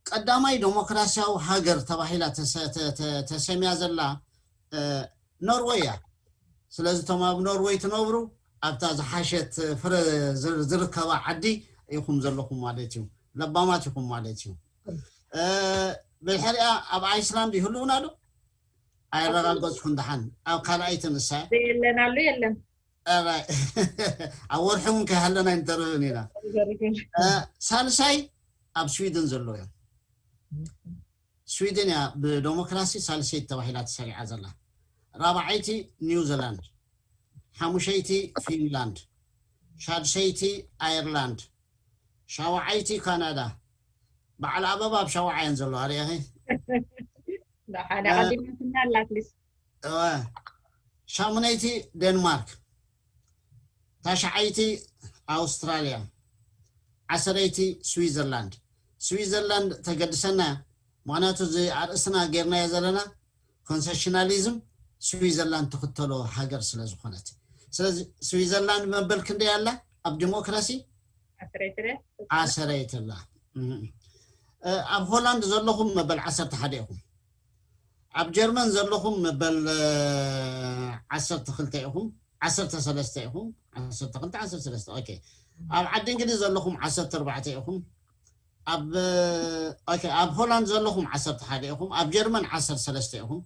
ቀዳማይ ዴሞክራሲያዊ ሃገር ተባሂላ ተሰምያ ዘላ ኖርወይ እያ። ስለዚ እቶም ኣብ ኖርወይ ትነብሩ ኣብታ ዝሓሸት ፍረ ዝርከባ ዓዲ ኢኹም ዘለኹም ማለት እዩ። ለባማት ኢኹም ማለት እዩ። ብድሕሪኣ ኣብ ኣይስላንድ ይህልውና ዶ? ኣይረጋገፅኩን። ደሓን ኣብ ካልኣይ ትንሳ የለን ኣሎ የለን። ኣብ ወርሒ እውን ከይሃለና ኣይንተርፍን ኢና። ሳልሳይ ኣብ ስዊድን ዘሎ እዮም። ስዊድን እያ ብዴሞክራሲ ሳልሰይቲ ተባሂላ ተሰሪዓ ዘላ። ራብዓይቲ ኒውዚላንድ፣ ሓሙሸይቲ ፊንላንድ፣ ሻድሸይቲ ኣየርላንድ፣ ሻውዓይቲ ካናዳ። በዓል ኣበባ ኣብ ሻውዓየን ዘለዋ ርኢኺ። ሓደ ቀዲማትና ኣላ ኣትሊስት። እወ። ሻሙነይቲ ዴንማርክ፣ ታሽዓይቲ ኣውስትራልያ፣ ዓሰርይቲ ስዊዘርላንድ። ስዊዘርላንድ ተገድሰና እያ። ምክንያቱ እዚ ኣርእስና ጌርናዮ ዘለና ኮንሴሽናሊዝም ስዊዘርላንድ ትኽተሎ ሃገር ስለ ዝኾነት። ስለዚ ስዊዘርላንድ መበል ክንደይ ኣላ ኣብ ዲሞክራሲ? ዓሰርይቲ ድያ? ዓሰርይቲ ኣላ። ኣብ ሆላንድ ዘለኹም መበል ዓሰርተ ሓደ ኢኹም። ኣብ ጀርመን ዘለኹም መበል ዓሰርተ ክልተ ኢኹም፣ ዓሰርተ ሰለስተ ኢኹም፣ ዓሰርተ ክልተ፣ ዓሰርተ ሰለስተ። ኦኬ። ኣብ ዓዲ እንግሊዝ ዘለኹም ዓሰርተ ኣርባዕተ ኢኹም። ኣብ ኦኬ፣ ኣብ ሆላንድ ዘለኹም ዓሰርተ ሓደ ኢኹም፣ ኣብ ጀርመን ዓሰርተ ሰለስተ ኢኹም፣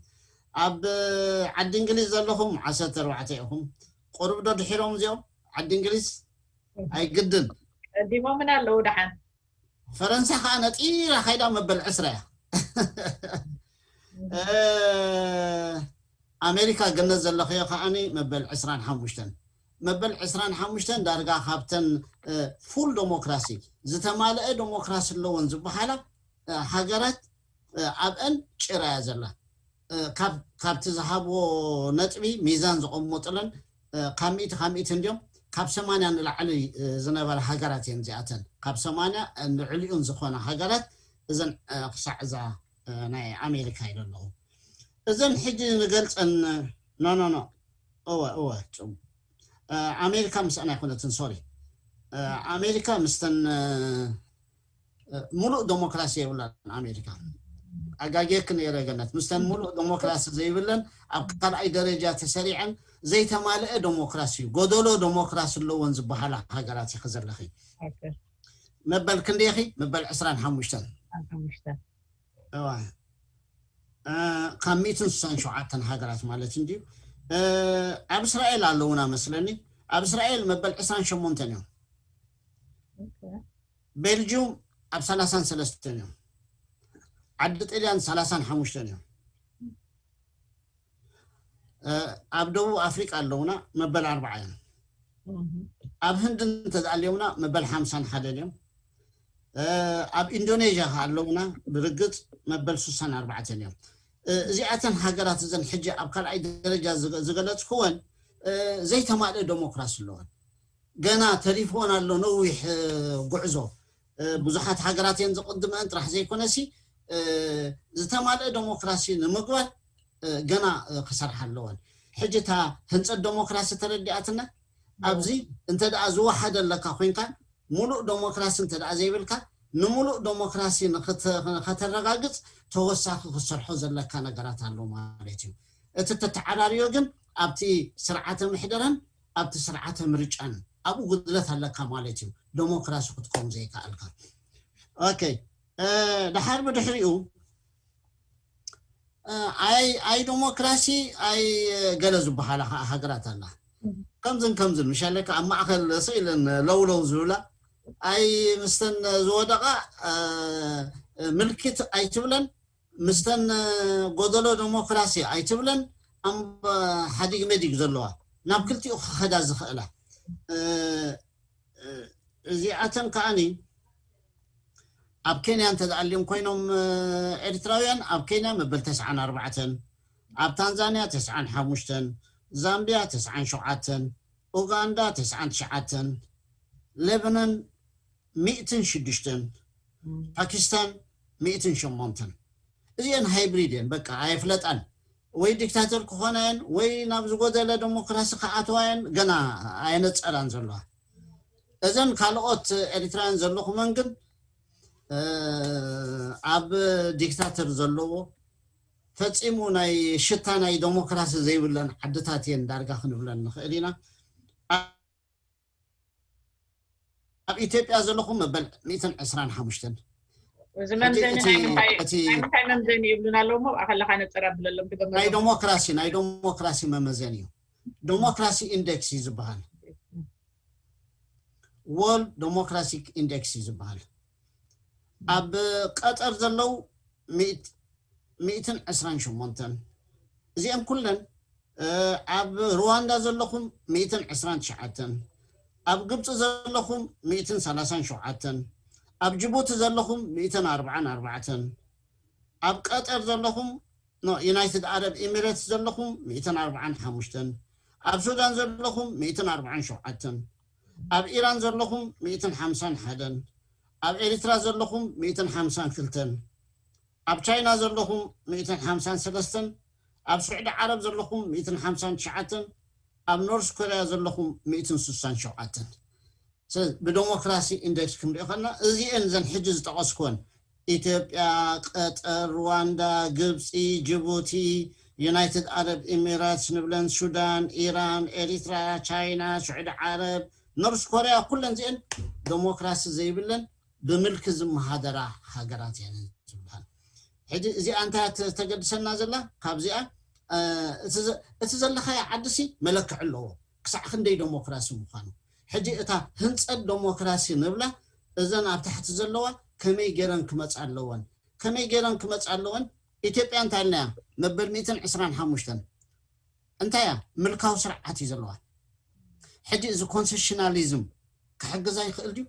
ኣብ ዓዲ እንግሊዝ ዘለኹም ዓሰርተ ኣርባዕተ ኢኹም። ቁሩብ ዶ ድሒሮም እዚኦም ዓዲ እንግሊዝ? ኣይግድን። ቀዲሞምን ኣለዉ ደሓን። ፈረንሳ ከዓ ነጢራ ካይዳ መበል ዕስራ እያ። ኣሜሪካ ገነት ዘለኽዮ ከዓኒ መበል ዕስራን ሓሙሽተን። መበል ዕስራን ሓሙሽተን ዳርጋ ካብተን ፉል ዴሞክራሲ ዝተማልአ ዴሞክራሲ ኣለወን ዝበሃላ ሃገራት ኣብአን ጭራ እያ ዘላ። ካብቲ ዝሃብዎ ነጥቢ ሚዛን ዘቐመጥለን ካብ ሚእቲ ካብ ሚእቲ እንዲዮም ካብ ሰማንያ ንላዕሊ ዝነበራ ሃገራት እየን እዚኣተን። ካብ ሰማንያ ንልዕሊኡን ዝኾና ሃገራት እዘን ክሳዕ እዛ ናይ ኣሜሪካ ኢለ ኣለኹ። እዘን ሕጂ ንገልፀን ኖ ኖ ኖ እወ እወ ጽቡቅ። ኣሜሪካ ምስአን ኣይኮነትን፣ ሶሪ። ኣሜሪካ ምስተን ሙሉእ ዴሞክራሲ የብላን ኣሜሪካ። ኣጋጌክ ነይረ ገነት። ምስተን ሙሉእ ዴሞክራሲ ዘይብለን ኣብ ካልኣይ ደረጃ ተሰሪዐን ዘይተማልአ ዴሞክራሲ እዩ። ጎደሎ ዴሞክራሲ ኣለወን ዝበሃላ ሃገራት ኢኺ ዘለኺ። መበል ክንደይኺ? መበል ዕስራን ሓሙሽተን። ካብ ሚእትን ስሳን ሸውዓተን ሃገራት ማለት እንድዩ። ኣብ እስራኤል ኣለውና መስለኒ። ኣብ እስራኤል መበል ዕስራን ሸሞንተን እዮም። ቤልጅዩም ኣብ ሰላሳን ሰለስተን እዮም። ዓዲ ጥልያን ሰላሳን ሓሙሽተን እዮም። ኣብ ደቡብ ኣፍሪቃ ኣለውና መበል ኣርባዓ እዮም። ኣብ ህንድ እንተዝኣልዮምና መበል ሓምሳን ሓደን እዮም። ኣብ ኢንዶኔዥያ ከ ኣለውና ብርግጽ መበል ስሳን ኣርባዕተን እዮም። እዚኣተን ሃገራት እዘን ሕጂ ኣብ ካልኣይ ደረጃ ዝገለጽክወን ዘይተማልአ ዴሞክራሲ ኣለወን። ገና ተሪፍዎን ኣሎ ነዊሕ ጉዕዞ። ብዙሓት ሃገራት እየን ዝቕድመን ጥራሕ ዘይኮነሲ ዝተማልአ ዴሞክራሲ ንምግባር ገና ክሰርሓ ኣለወን። ሕጂ እታ ህንፀት ዴሞክራሲ ተረዲኣትና ኣብዚ እንተ ደኣ ዝወሓደ ኣለካ ኮይንካ፣ ሙሉእ ዴሞክራሲ እንተ ደኣ ዘይብልካ፣ ንሙሉእ ዴሞክራሲ ንኸተረጋግፅ ተወሳኺ ክትሰርሖ ዘለካ ነገራት ኣሎ ማለት እዩ። እቲ ተተዓራርዮ ግን ኣብቲ ስርዓተ ምሕደራን ኣብቲ ስርዓተ ምርጫን ኣብኡ ጉድለት ኣለካ ማለት እዩ። ዴሞክራሲ ክትከውን ዘይከኣልካ። ኦኬ፣ ደሓር ብድሕሪኡ ኣይ ኣይ ዴሞክራሲ ኣይ ገለ ዝበሃላ ከዓ ሃገራት ኣላ። ከምዝን ከምዝን ምሻለካ ኣብ ማእኸል ስኢለን ለውለው ዝብላ ኣይ ምስተን ዝወደቓ ምልክት ኣይትብለን፣ ምስተን ጎደሎ ዴሞክራሲ ኣይትብለን። ኣም ሓዲግ መዲግ ዘለዋ ናብ ክልቲኡ ክኸዳ ዝኽእላ እዚኣተን ከዓኒ ኣብ ኬንያ እንተዝኣልዮም ኮይኖም ኤርትራውያን ኣብ ኬንያ መበል ተስዓን ኣርባዕተን፣ ኣብ ታንዛንያ ተስዓን ሓሙሽተን፣ ዛምቢያ ተስዓን ሸውዓተን፣ ኡጋንዳ ተስዓን ትሽዓተን፣ ሌባኖን ሚእትን ሽዱሽተን፣ ፓኪስታን ሚእትን ሸሞንተን። እዚአን ሃይብሪድ እየን፣ በቃ ኣየፍለጣን። ወይ ዲክታተር ክኾና እየን ወይ ናብ ዝጎደለ ዴሞክራሲ ክኣትዋ እየን፣ ገና ኣየነፀራን ዘለዋ። እዘን ካልኦት ኤርትራውያን ዘለኹመን ግን ኣብ ዲክታተር ዘለዎ ፈፂሙ ናይ ሽታ ናይ ዴሞክራሲ ዘይብለን ዓድታት እየን ዳርጋ ክንብለን ንኽእል ኢና። ኣብ ኢትዮጵያ ዘለኹም መበል ሚእትን ዕስራን ሓሙሽተን። እዚ መምዘኒ ናይ ምንታይ መምዘኒ ይብሉና ኣለዉ እሞ ከለካ ነፀር ኣብለሎም። ናይ ዴሞክራሲ ናይ ዴሞክራሲ መመዘኒ እዩ። ዴሞክራሲ ኢንዴክስ እዩ ዝበሃል። ወርልድ ዴሞክራቲክ ኢንዴክስ እዩ ዝበሃል። ኣብ ቀጠር ዘለዉ ሚእትን ዕስራን ሸሞንተን። እዚአን ኩለን ኣብ ሩዋንዳ ዘለኹም ሚእትን ዕስራን ትሽዓተን፣ ኣብ ግብፂ ዘለኹም ሚእትን ሰላሳን ሸውዓተን፣ ኣብ ጅቡቲ ዘለኹም ሚእትን ኣርባዓን ኣርባዕተን፣ ኣብ ቀጠር ዘለኹም ዩናይትድ ዓረብ ኢሚሬትስ ዘለኹም ሚእትን ኣርባዓን ሓሙሽተን፣ ኣብ ሱዳን ዘለኹም ሚእትን ኣርባዓን ሸውዓተን፣ ኣብ ኢራን ዘለኹም ሚእትን ሓምሳን ሓደን፣ ኣብ ኤሪትራ ዘለኹም ሚእትን ሓምሳን ክልተን፣ ኣብ ቻይና ዘለኹም ሚእትን ሓምሳን ሰለስተን፣ ኣብ ስዑዲ ዓረብ ዘለኹም ሚእትን ሓምሳን ትሽዓተን፣ ኣብ ኖርስ ኮርያ ዘለኹም ሚእትን ስሳን ሸውዓተን። ብዴሞክራሲ ኢንደክስ ክንሪኦ ከለና እዚአን ዘን ሕጂ ዝጠቐስኩወን ኢትዮጵያ፣ ቀጠር፣ ሩዋንዳ፣ ግብፂ፣ ጅቡቲ፣ ዩናይትድ ዓረብ ኢሚራትስ ንብለን፣ ሱዳን፣ ኢራን፣ ኤሪትራ፣ ቻይና፣ ስዑዲ ዓረብ፣ ኖርስ ኮርያ ኩለን እዚአን ዴሞክራሲ ዘይብለን ብምልኪ ዝመሃደራ ሃገራት እየን ዝበሃል። ሕጂ እዚኣ እንታይ ተገድሰና ዘላ ካብዚኣ እቲ ዘለኻዮ ዓድሲ መለክዒ ኣለዎ ክሳዕ ክንደይ ዴሞክራሲ ምዃኑ። ሕጂ እታ ህንፀት ዴሞክራሲ ንብላ እዘን ኣብ ታሕቲ ዘለዋ ከመይ ገይረን ክመፃ ኣለወን ከመይ ገይረን ክመፃ ኣለወን። ኢትዮጵያ እንታይ ኢልናያ መበል ሚእትን ዕስራን ሓሙሽተን እንታይ እያ ምልካዊ ስርዓት እዩ ዘለዋ። ሕጂ እዚ ኮንሴሽናሊዝም ክሕግዛ ይኽእል ድዩ?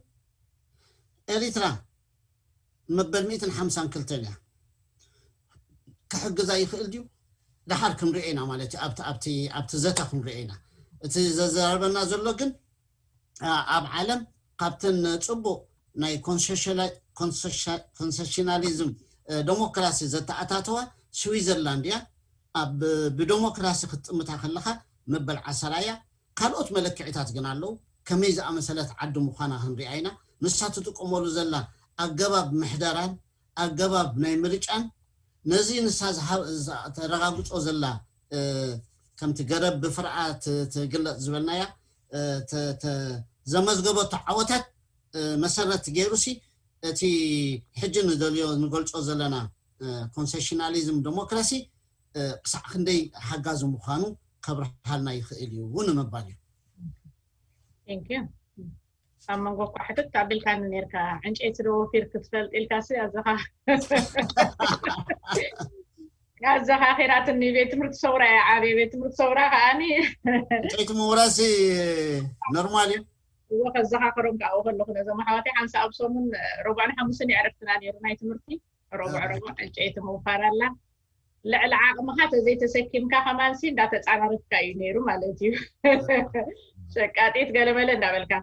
ኤሪትራ መበል ሚእትን ሓምሳን ክልተን እያ ክሕግዛ ይኽእል ድዩ? ደሓር ክንሪኦ ኢና ማለት እዩ። ኣብቲ ኣብቲ ኣብቲ ዘተ ክንሪኦ ኢና። እቲ ዘዘራርበና ዘሎ ግን ኣብ ዓለም ካብተን ፅቡቕ ናይ ኮንሴሽናሊዝም ዴሞክራሲ ዘተኣታተዋ ስዊዘርላንድ እያ። ኣብ ብዴሞክራሲ ክትጥምታ ከለኻ መበል ዓሰራ እያ። ካልኦት መለክዒታት ግን ኣለዉ። ከመይ ዝኣመሰለት ዓዲ ምዃና ክንሪኣ ኢና። ንሳ ትጥቀመሉ ዘላ ኣገባብ ምሕደራን ኣገባብ ናይ ምርጫን ነዚ ንሳ ተረጋግጾ ዘላ ከምቲ ገረብ ብፍርኣ ትግለጽ ዝበልናያ ዘመዝገበቶ ዓወታት መሰረት ገይሩሲ እቲ ሕጂ ንደልዮ ንገልጾ ዘለና ኮንሴሽናሊዝም ዴሞክራሲ ክሳዕ ክንደይ ሓጋዚ ምዃኑ ከብርሃልና ይኽእል እዩ ንምባል እዩ። ኣብ መንጎ እኳ ሕትት ኣቢልካኒ ኔርካ ዕንጨይቲ ዶ ወፊር ክትፈልጥ ኢልካ ሲ ኣዘኻ ኣዘኻኺራትኒ። ቤት ትምህርቲ ሰውራ እየ ዓብየ። ቤት ትምህርቲ ሰውራ ከዓኒ ዕንጨይቲ ምውራሲ ኖርማል እዩ። እዎ ከዘኻኽሮም ከዓ ከለኹ ነዞም ኣሕዋተይ ሓንሳ ኣብ ሰሙን ረቡዕን ሓሙስን የዕረፍትና ነይሩ ናይ ትምህርቲ። ረቡዕ ረቡዕ ዕንጨይቲ ምውፋር ኣላ። ልዕሊ ዓቕምኻ ተዘይተሰኪምካ ከማንሲ እንዳተፃራረፍካ እዩ ነይሩ ማለት እዩ። ሸቃጢት ገለመለ እንዳበልካ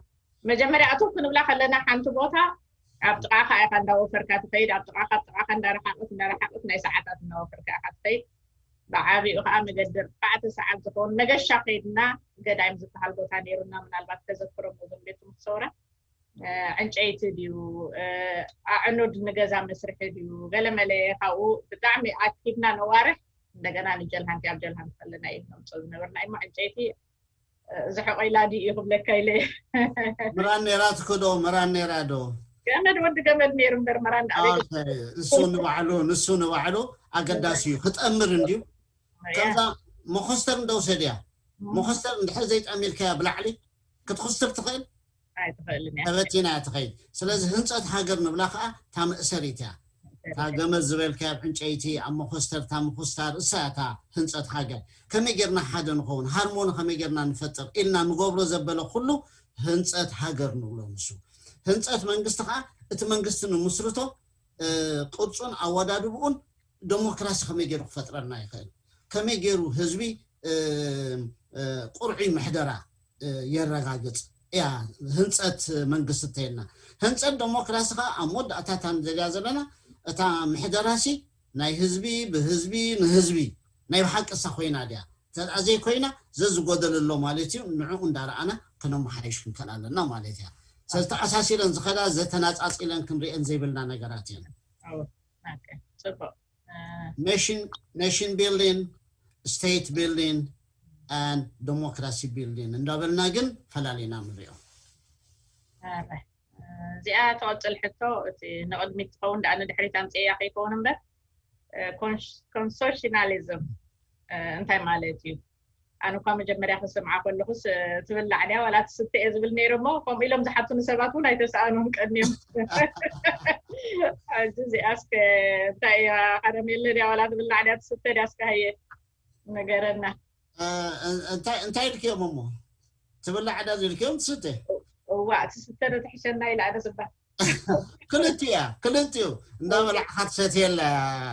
መጀመርያ እቶም ክንብላ ከለና ሓንቲ ቦታ ኣብ ጥቓኻ ኢኻ እንዳወፈርካ ትኸይድ። ኣብ ጥቓኻ ኣብ ጥቓኻ እንዳረሓቐት እንዳረሓቐት ናይ ሰዓታት እናወፈርካ ኢኻ ትኸይድ። ብዓቢኡ ከዓ መገዲ ኣርባዕተ ሰዓት ዝኸውን መገሻ ከይድና ገዳይም ዝበሃል ቦታ ነይሩና። ምናልባት ተዘክሮም እዞም ቤት ትምህርቲ ሰውራ ዕንጨይቲ ድዩ ኣዕኑድ ንገዛ መስርሒ ድዩ ገለመለ ካብኡ ብጣዕሚ ኣኪብና ነዋርሕ። እንደገና ንጀልሃንቲ ኣብ ጀልሃንቲ ከለና እዩ ነምፀ ዝነበርና እሞ ዕንጨይቲ ዝሕቆ ኢላ ድዩ ክብለካ ኢለ። ምራን ነራ ትክዶ ምራን ነራ ዶ? ገመድ ወዲ ገመድ ነይሩ እምበር ምራን እሱ ንባዕሉ ንሱ ንባዕሉ ኣገዳሲ እዩ ክጠምር እንድዩ። ከምዛ መኮስተር እንደውሰድያ መኮስተር እንድሕር ዘይጠሚርካያ ብላዕሊ ክትኩስትር ትኽእል ተበቲና እያ ትኸይድ። ስለዚ ህንፀት ሃገር ንብላ ከዓ እታ መእሰሪት እያ። እታ ገመድ ዝበልካያ ኣብ ዕንጨይቲ ኣብ መኮስተር እታ ምኩስታር እሳ እያ እታ ህንፀት ሃገር። ከመይ ጌርና ሓደ ንኸውን ሃርሞኒ ከመይ ጌርና ንፈጥር ኢልና ንገብሮ ዘበለ ኩሉ ህንፀት ሃገር ንብሎ። ንሱ ህንፀት መንግስቲ ከዓ እቲ መንግስቲ ንምስርቶ ቅርፁን ኣወዳድብኡን ደሞክራሲ ከመይ ገይሩ ክፈጥረልና ይኽእል፣ ከመይ ገይሩ ህዝቢ ቁርዑይ ምሕደራ የረጋግፅ እያ ህንፀት መንግስቲ እንተይልና። ህንፀት ደሞክራሲ ከዓ ኣብ መወዳእታ እታ ንደልያ ዘለና እታ ምሕደራሲ ናይ ህዝቢ ብህዝቢ ንህዝቢ ናይ ብሓቂ እሳ ኮይና ድያ? እንተ ዘይኮይና ዘዝጎደል ኣሎ ማለት እዩ። ንዕኡ እንዳረኣና ከነመሓይሽ ክንከል ኣለና ማለት እያ። ስለዚ ተኣሳሲረን ዝኸዳ ዘተናፃፂለን ክንሪአን ዘይብልና ነገራት እየን። ፅቡቅ nation building, state building and democracy building እንዳበልና ግን ፈላሊና ንሪኦ። እዚኣ ትቐፅል ሕቶ እቲ ንቕድሚት ትኸውን ደኣ ንድሕሪት ኣምፅእያ ከይከውን እምበር ኮንሶሽናሊዝም እንታይ ማለት እዩ? ኣነ እኳ መጀመርያ ክስምዓ ከለኹስ ትብላዕ ድያ ዋላ ትስተ እየ ዝብል ነይረ እሞ ከምኡ ኢሎም ዝሓቱኒ ሰባት እውን ኣይተሰኣኑን ቀኒዮም። ሕጂ እዚኣ እስከ እንታይ እያ ከረሜለ ድያ ዋላ ትብላዕ ድያ ትስተ ድያ እስከ ሃየ ንገረና። እንታይ ኢልክዮም እሞ ትብላዕ ድያ ዝብልክዮም ትስተ? እዋ ትስተ ዶ ትሕሸና ኢላ ዶ ዝባል ክልቲኡ እያ ክልቲኡ እንዳበላዕካ ትሰትየላ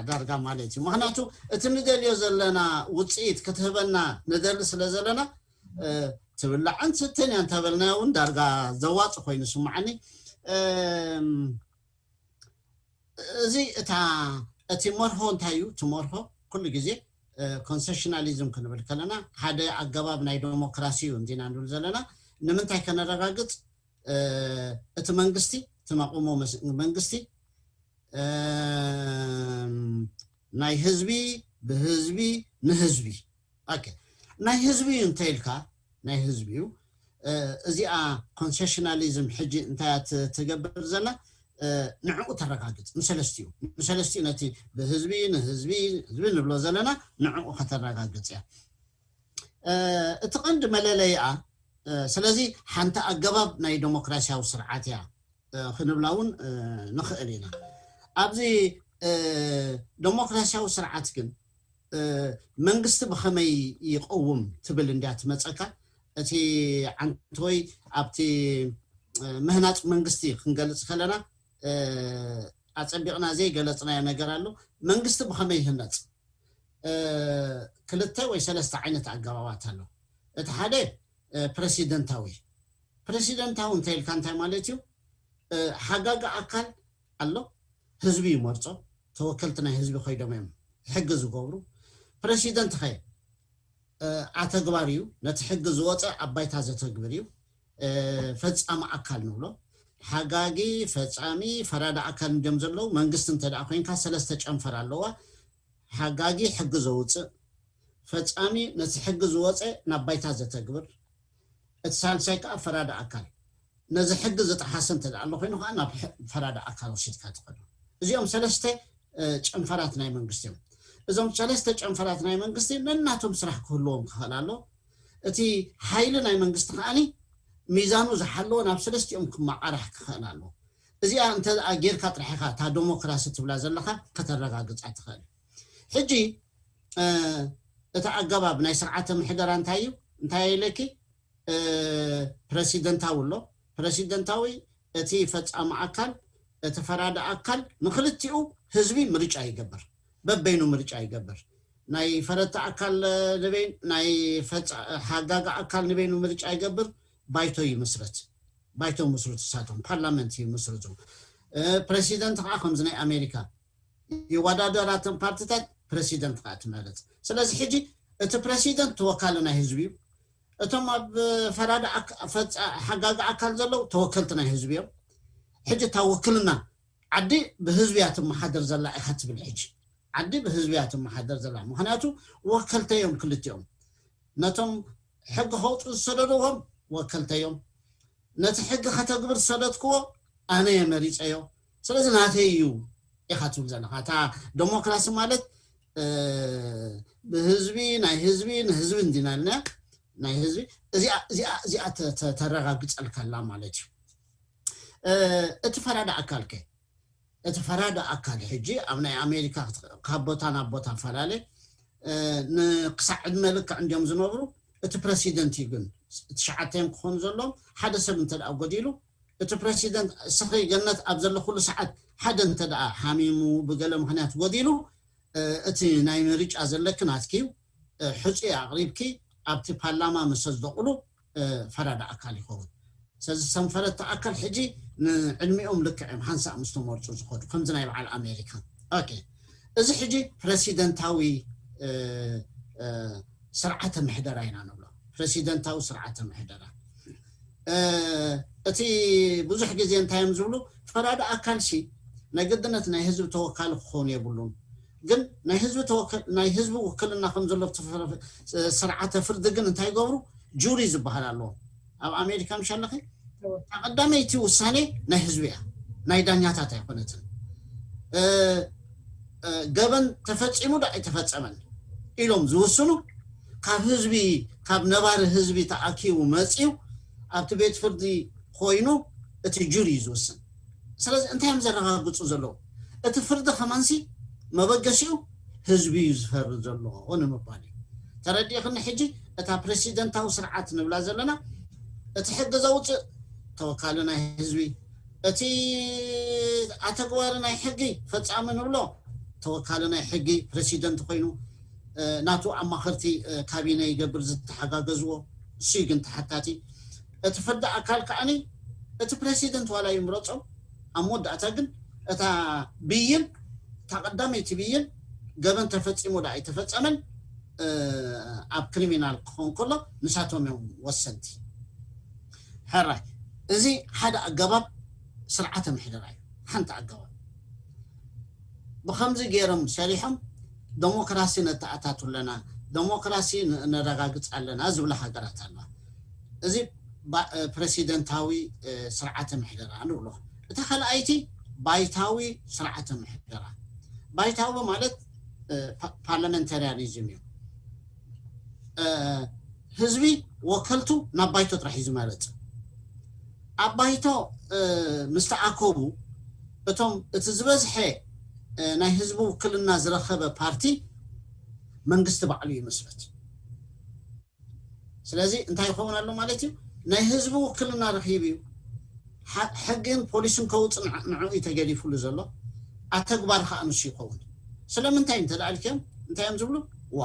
ዳርጋ ማለት እዩ። ምክንያቱ እቲ ንደልዮ ዘለና ውፅኢት ክትህበና ንደሊ ስለ ዘለና ትብላዕን ትስተን እያ እንተበልናዮ እውን ዳርጋ ዘዋፅ ኮይኑ ስማዓኒ። እዚ እታ እቲ መርሆ እንታይ እዩ? እቲ መርሆ ኩሉ ግዜ ኮንሰሽናሊዝም ክንብል ከለና ሓደ ኣገባብ ናይ ዴሞክራሲ እዩ እንዲና ንብል ዘለና። ንምንታይ ከነረጋግፅ እቲ መንግስቲ እቲ መቆሞ መንግስቲ ናይ ህዝቢ ብህዝቢ ንህዝቢ ናይ ህዝቢ እዩ እንተ ኢልካ ናይ ህዝቢ እዩ። እዚኣ ኮንሰሽናሊዝም ሕጂ እንታይ ትገብር ዘላ ንዕኡ ተረጋግፅ ንሰለስቲኡ ንሰለስቲኡ ነቲ ብህዝቢ ንህዝቢ ህዝቢ ንብሎ ዘለና ንዕኡ ከተረጋግፅ እያ። እቲ ቀንዲ መለለይኣ ስለዚ ሓንቲ ኣገባብ ናይ ዴሞክራሲያዊ ስርዓት እያ ክንብላ እውን ንኽእል ኢና። ኣብዚ ዴሞክራሲያዊ ስርዓት ግን መንግስቲ ብኸመይ ይቐውም ትብል እንድያ ትመፀካ። እቲ ዓንተወይ ኣብቲ ምህናፅ መንግስቲ ክንገልፅ ከለና ኣፀቢቕና ዘይገለፅናዮ ነገር ኣሎ። መንግስቲ ብኸመይ ይህነፅ? ክልተ ወይ ሰለስተ ዓይነት ኣገባባት ኣሎ። እቲ ሓደ ፕረሲደንታዊ ፕረሲደንታዊ እንተ ኢልካ እንታይ ማለት እዩ? ሓጋጊ ኣካል ኣሎ፣ ህዝቢ ይመርፆ፣ ተወከልቲ ናይ ህዝቢ ኮይዶም እዮም ሕጊ ዝገብሩ። ፕረሲደንት ኸ ኣተግባሪ እዩ፣ ነቲ ሕጊ ዝወፀ ኣብ ባይታ ዘተግብር እዩ። ፈፃሚ ኣካል ንብሎ ሓጋጊ ፈፃሚ ፈራዲ ኣካል እንዲዮም ዘለዉ። መንግስቲ እንተ ደኣ ኮይንካ ሰለስተ ጨንፈር ኣለዋ። ሓጋጊ ሕጊ ዘውፅእ፣ ፈፃሚ ነቲ ሕጊ ዝወፀ ናብ ባይታ ዘተግብር፣ እቲ ሳልሳይ ከዓ ፈራዲ ኣካል ነዚ ሕጊ ዝጠሓሰ እንተ ደኣ ኣሎ ኮይኑ ከዓ ናብ ፈራዲ ኣካል ወሲድካ ትኸዶ። እዚኦም ሰለስተ ጨንፈራት ናይ መንግስቲ እዮም። እዞም ሰለስተ ጨንፈራት ናይ መንግስቲ ነናቶም ስራሕ ክህልዎም ክኽእል ኣሎ። እቲ ሓይሊ ናይ መንግስቲ ከዓኒ ሚዛኑ ዝሓለወ ናብ ሰለስቲኦም ክመዓራሕ ክኽእል ኣሎ። እዚኣ እንተ ጌርካ ጥራሕ ኢኻ እታ ዴሞክራሲ ትብላ ዘለኻ ከተረጋግፃ ትኽእል። ሕጂ እቲ ኣገባብ ናይ ስርዓተ ምሕደራ እንታይ እዩ? እንታይ ኢለኪ? ፕረሲደንታዊ ኣሎ። ፕረሲደንታዊ እቲ ፈፃሚ ኣካል እቲ ፈራዲ ኣካል ንክልቲኡ ህዝቢ ምርጫ ይገብር፣ በበይኑ ምርጫ ይገብር። ናይ ፈረድቲ ኣካል ንበይን ናይ ሓጋጊ ኣካል ንበይኑ ምርጫ ይገብር። ባይቶ ይምስረት፣ ባይቶ ምስርቱ ሳቶም ፓርላመንት ይምስርቱ። ፕረሲደንት ከዓ ከምዚ ናይ ኣሜሪካ ይወዳደራተን ፓርቲታት ፕረሲደንት ከዓ ትመርፅ። ስለዚ ሕጂ እቲ ፕረሲደንት ተወካሊ ናይ ህዝቢ እዩ። እቶም ኣብ ፈራዲ ሓጋጊ ኣካል ዘለዉ ተወከልቲ ናይ ህዝቢ እዮም። ሕጂ እታ ውክልና ዓዲ ብህዝቢ እያ ትመሓደር ዘላ ኢኻ ትብል። ሕጂ ዓዲ ብህዝቢ እያ ትመሓደር ዘላ፣ ምክንያቱ ወከልተዮም ክልቲኦም። ነቶም ሕጊ ከውፁ ዝሰደድዎም ወከልተዮም፣ ነቲ ሕጊ ከተግብር ዝሰደድክዎ ኣነ እየ መሪፀዮ፣ ስለዚ ናተይ እዩ ኢኻ ትብል ዘለኻ። እታ ዴሞክራሲ ማለት ብህዝቢ፣ ናይ ህዝቢ፣ ንህዝቢ እንዲና ኢልና፣ ናይ ህዝቢ፣ እዚኣ ተረጋግፀልካ ኣላ ማለት እዩ። እቲ ፈራዲ ኣካል ከ እቲ ፈራዲ ኣካል ሕጂ ኣብ ናይ ኣሜሪካ ካብ ቦታ ናብ ቦታ ፈላለ ንክሳዕ ዕድመ ልክዕ እንዲዮም ዝነብሩ። እቲ ፕረሲደንት እዩ ግን ትሽዓተ እዮም ክኾኑ ዘለዎም። ሓደ ሰብ እንተ ደኣ ጎዲሉ እቲ ፕረሲደንት እስኺ ገነት ኣብ ዘለኹሉ ሰዓት ሓደ እንተ ደኣ ሓሚሙ ብገለ ምክንያት ጎዲሉ እቲ ናይ ምርጫ ዘለኪ ናትኪ እዩ። ሕፁ ኣቕሪብኪ ኣብቲ ፓርላማ ምስ ኣጽደቑሉ ፈራዲ ኣካል ይኸውን። ስለዚ ሰንፈረቲ ኣካል ሕጂ ንዕድሚኦም ልክዕ እዮም ሓንሳእ ምስ ተመርፁ ዝኸዱ ከምዚ ናይ በዓል ኣሜሪካ። ኦኬ፣ እዚ ሕጂ ፕረሲደንታዊ ስርዓተ ምሕደራ ኢና ንብሎ። ፕረሲደንታዊ ስርዓተ ምሕደራ እቲ ብዙሕ ግዜ እንታይ እዮም ዝብሉ፣ ፈራዲ ኣካል ሲ ናይ ግድነት ናይ ህዝቢ ተወካሊ ክኸውን የብሉን። ግን ናይ ህዝቢ ውክልና ከም ዘሎ ስርዓተ ፍርዲ ግን እንታይ ይገብሩ? ጁሪ ዝበሃል ኣለዎ ኣብ ኣሜሪካ። ምሽ ኣለኸ ቀዳመይቲ ውሳኔ ናይ ህዝቢ እያ፣ ናይ ዳኛታት ኣይኮነትን። ገበን ተፈፂሙ ዶ ኣይተፈፀመን ኢሎም ዝውስኑ ካብ ህዝቢ፣ ካብ ነባሪ ህዝቢ ተኣኪቡ መፅዩ ኣብቲ ቤት ፍርዲ ኮይኑ እቲ ጁሪ እዩ ዝውስን። ስለዚ እንታይ እዮም ዘረጋግፁ ዘለዉ? እቲ ፍርዲ ከማንሲ መበገሲኡ ህዝቢ እዩ ዝፈርድ ዘሎ ንምባል እዩ። ተረዲእክኒ? ሕጂ እታ ፕረሲደንታዊ ስርዓት ንብላ ዘለና እቲ ሕጊ ዘውፅእ ተወካሊ ናይ ህዝቢ፣ እቲ ኣተግባሪ ናይ ሕጊ ፈፃሚ ንብሎ ተወካሊ ናይ ሕጊ ፕረሲደንት ኮይኑ ናቱ ኣማኸርቲ ካቢነ ይገብር ዝተሓጋገዝዎ፣ እሱ ግን ተሓታቲ። እቲ ፍርዲ ኣካል ከዓኒ እቲ ፕረሲደንት ዋላ ይምረፆም፣ ኣብ መወዳእታ ግን እታ ብይን፣ እታ ቀዳመይቲ ብይን ገበን ተፈፂሙ ዶ ኣይተፈፀመን ኣብ ክሪሚናል ክኸውን ከሎ ንሳቶም እዮም ወሰንቲ። ሕራይ፣ እዚ ሓደ ኣገባብ ስርዓተ ምሕደራ እዩ። ሓንቲ ኣገባብ ብከምዚ ገይሮም ሰሪሖም ደሞክራሲ ነተኣታቱ ኣለና፣ ደሞክራሲ ነረጋግፅ ኣለና ዝብላ ሃገራት ኣለዋ። እዚ ፕረሲደንታዊ ስርዓተ ምሕደራ ንብሎ። እታ ካልኣይቲ ባይታዊ ስርዓተ ምሕደራ። ባይታዊ ማለት ፓርላመንታሪያኒዝም እዩ። ህዝቢ ወከልቱ ናብ ባይቶ ጥራሕ እዩ ዝመርፅ። ኣብ ባይቶ ምስ ተኣከቡ እቶም እቲ ዝበዝሐ ናይ ህዝቢ ውክልና ዝረኸበ ፓርቲ መንግስቲ ባዕሉ ይመስረት። ስለዚ እንታይ ይኸውን ኣሎ ማለት እዩ? ናይ ህዝቢ ውክልና ረኺቡ እዩ። ሕግን ፖሊስን ከውፅእ ንዕኡ እዩ ተገዲፉሉ ዘሎ። ኣተግባር ከዓ ንሱ ይኸውን። ስለምንታይ እንተ ደኣ ኢልክዮም እንታይ እዮም ዝብሉ? ዋ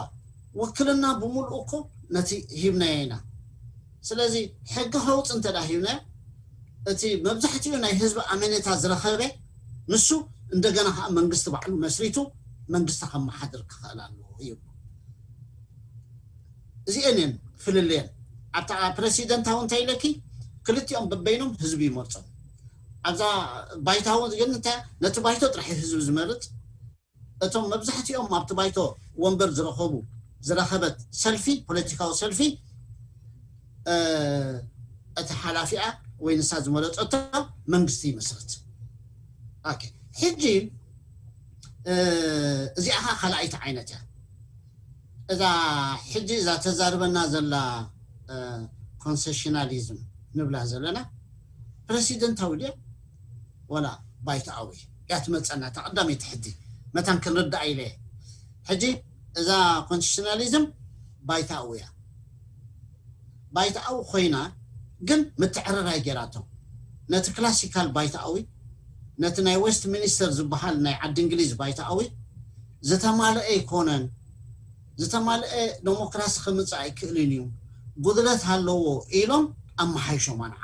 ውክልና ብምልኡ እኮ ነቲ ሂብናዮ ኢና። ስለዚ ሕጊ ከውፅእ እንተ ደኣ ሂብናዮ እቲ መብዛሕትኡ ናይ ህዝቢ ኣመኔታ ዝረኸበ ንሱ እንደገና ከዓ መንግስቲ ባዕሉ መስሪቱ መንግስቲ ከመሓድር ክኽእል ኣለዎ ይብሉ። እዚአን እየን ፍልልየን። ኣብታ ፕረሲደንታዊ እንታይ ኢለኪ ክልቲኦም በበይኖም ህዝቢ ይመርፆም። ኣብዛ ባይታዊ ግን እንታይ ነቲ ባይቶ ጥራሕ ህዝቢ ዝመርፅ። እቶም መብዛሕትኦም ኣብቲ ባይቶ ወንበር ዝረኸቡ ዝረኸበት ሰልፊ ፖለቲካዊ ሰልፊ እቲ ሓላፊኣ ወይ ንሳ ዝመረፀቶ መንግስቲ ይመስረት። ሕጂ እዚኣ ከዓ ካልኣይቲ ዓይነት እያ። እዛ ሕጂ እዛ ተዛርበና ዘላ ኮንሴሽናሊዝም ንብላ ዘለና ፕረሲደንታዊ ድያ ወላ ባይታኣዊ እያ ትመፀና? እታ ቀዳመይቲ ሕጂ መታን ክንርዳእ ኢለ ሕጂ እዛ ኮንስቲቱሽናሊዝም ባይታኣዊ እያ። ባይታኣዊ ኮይና ግን ምትዕርራይ ገይራቶ። ነቲ ክላሲካል ባይታኣዊ ነቲ ናይ ዌስት ሚኒስተር ዝበሃል ናይ ዓዲ እንግሊዝ ባይታኣዊ ዝተማልአ ኣይኮነን፣ ዝተማልአ ዴሞክራሲ ክምፅእ ኣይክእልን እዩ፣ ጉድለት ኣለዎ ኢሎም ኣመሓይሾማ ንዓ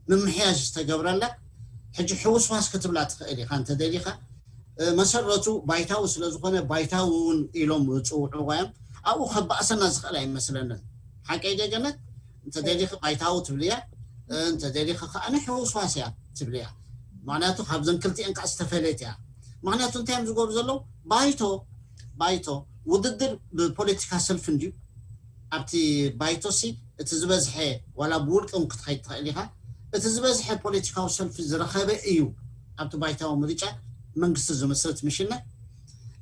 ምምሕያሽ ዝተገብረላ ሕጂ ሕውስዋስ ክትብላ ትኽእል ኢኻ እንተደሊኻ። መሰረቱ ባይታዊ ስለ ዝኾነ ባይታዊ እውን ኢሎም ዝፅውዕዎ እዮም። ኣብኡ ከባእሰና ዝኽእል ኣይመስለንን። ሓቀይ ጀገነት? እንተደሊኺ ባይታዊ ትብልያ፣ እንተደሊኺ ከዓነ ሕውስዋስ እያ ትብልያ። ምክንያቱ ካብዘን ክልቲኤን ከዓ ዝተፈለየት እያ። ምክንያቱ እንታይ እዮም ዝገብሩ ዘለዉ? ባይቶ ባይቶ ውድድር ብፖለቲካ ሰልፊ እንድዩ። ኣብቲ ባይቶ ሲ እቲ ዝበዝሐ ዋላ ብውልቂ እውን ክትኸይድ ትኽእል ኢኻ። እቲ ዝበዝሐ ፖለቲካዊ ሰልፊ ዝረኸበ እዩ ኣብቲ ባይታዊ ምርጫ መንግስቲ ዝምስርት ምሽነ።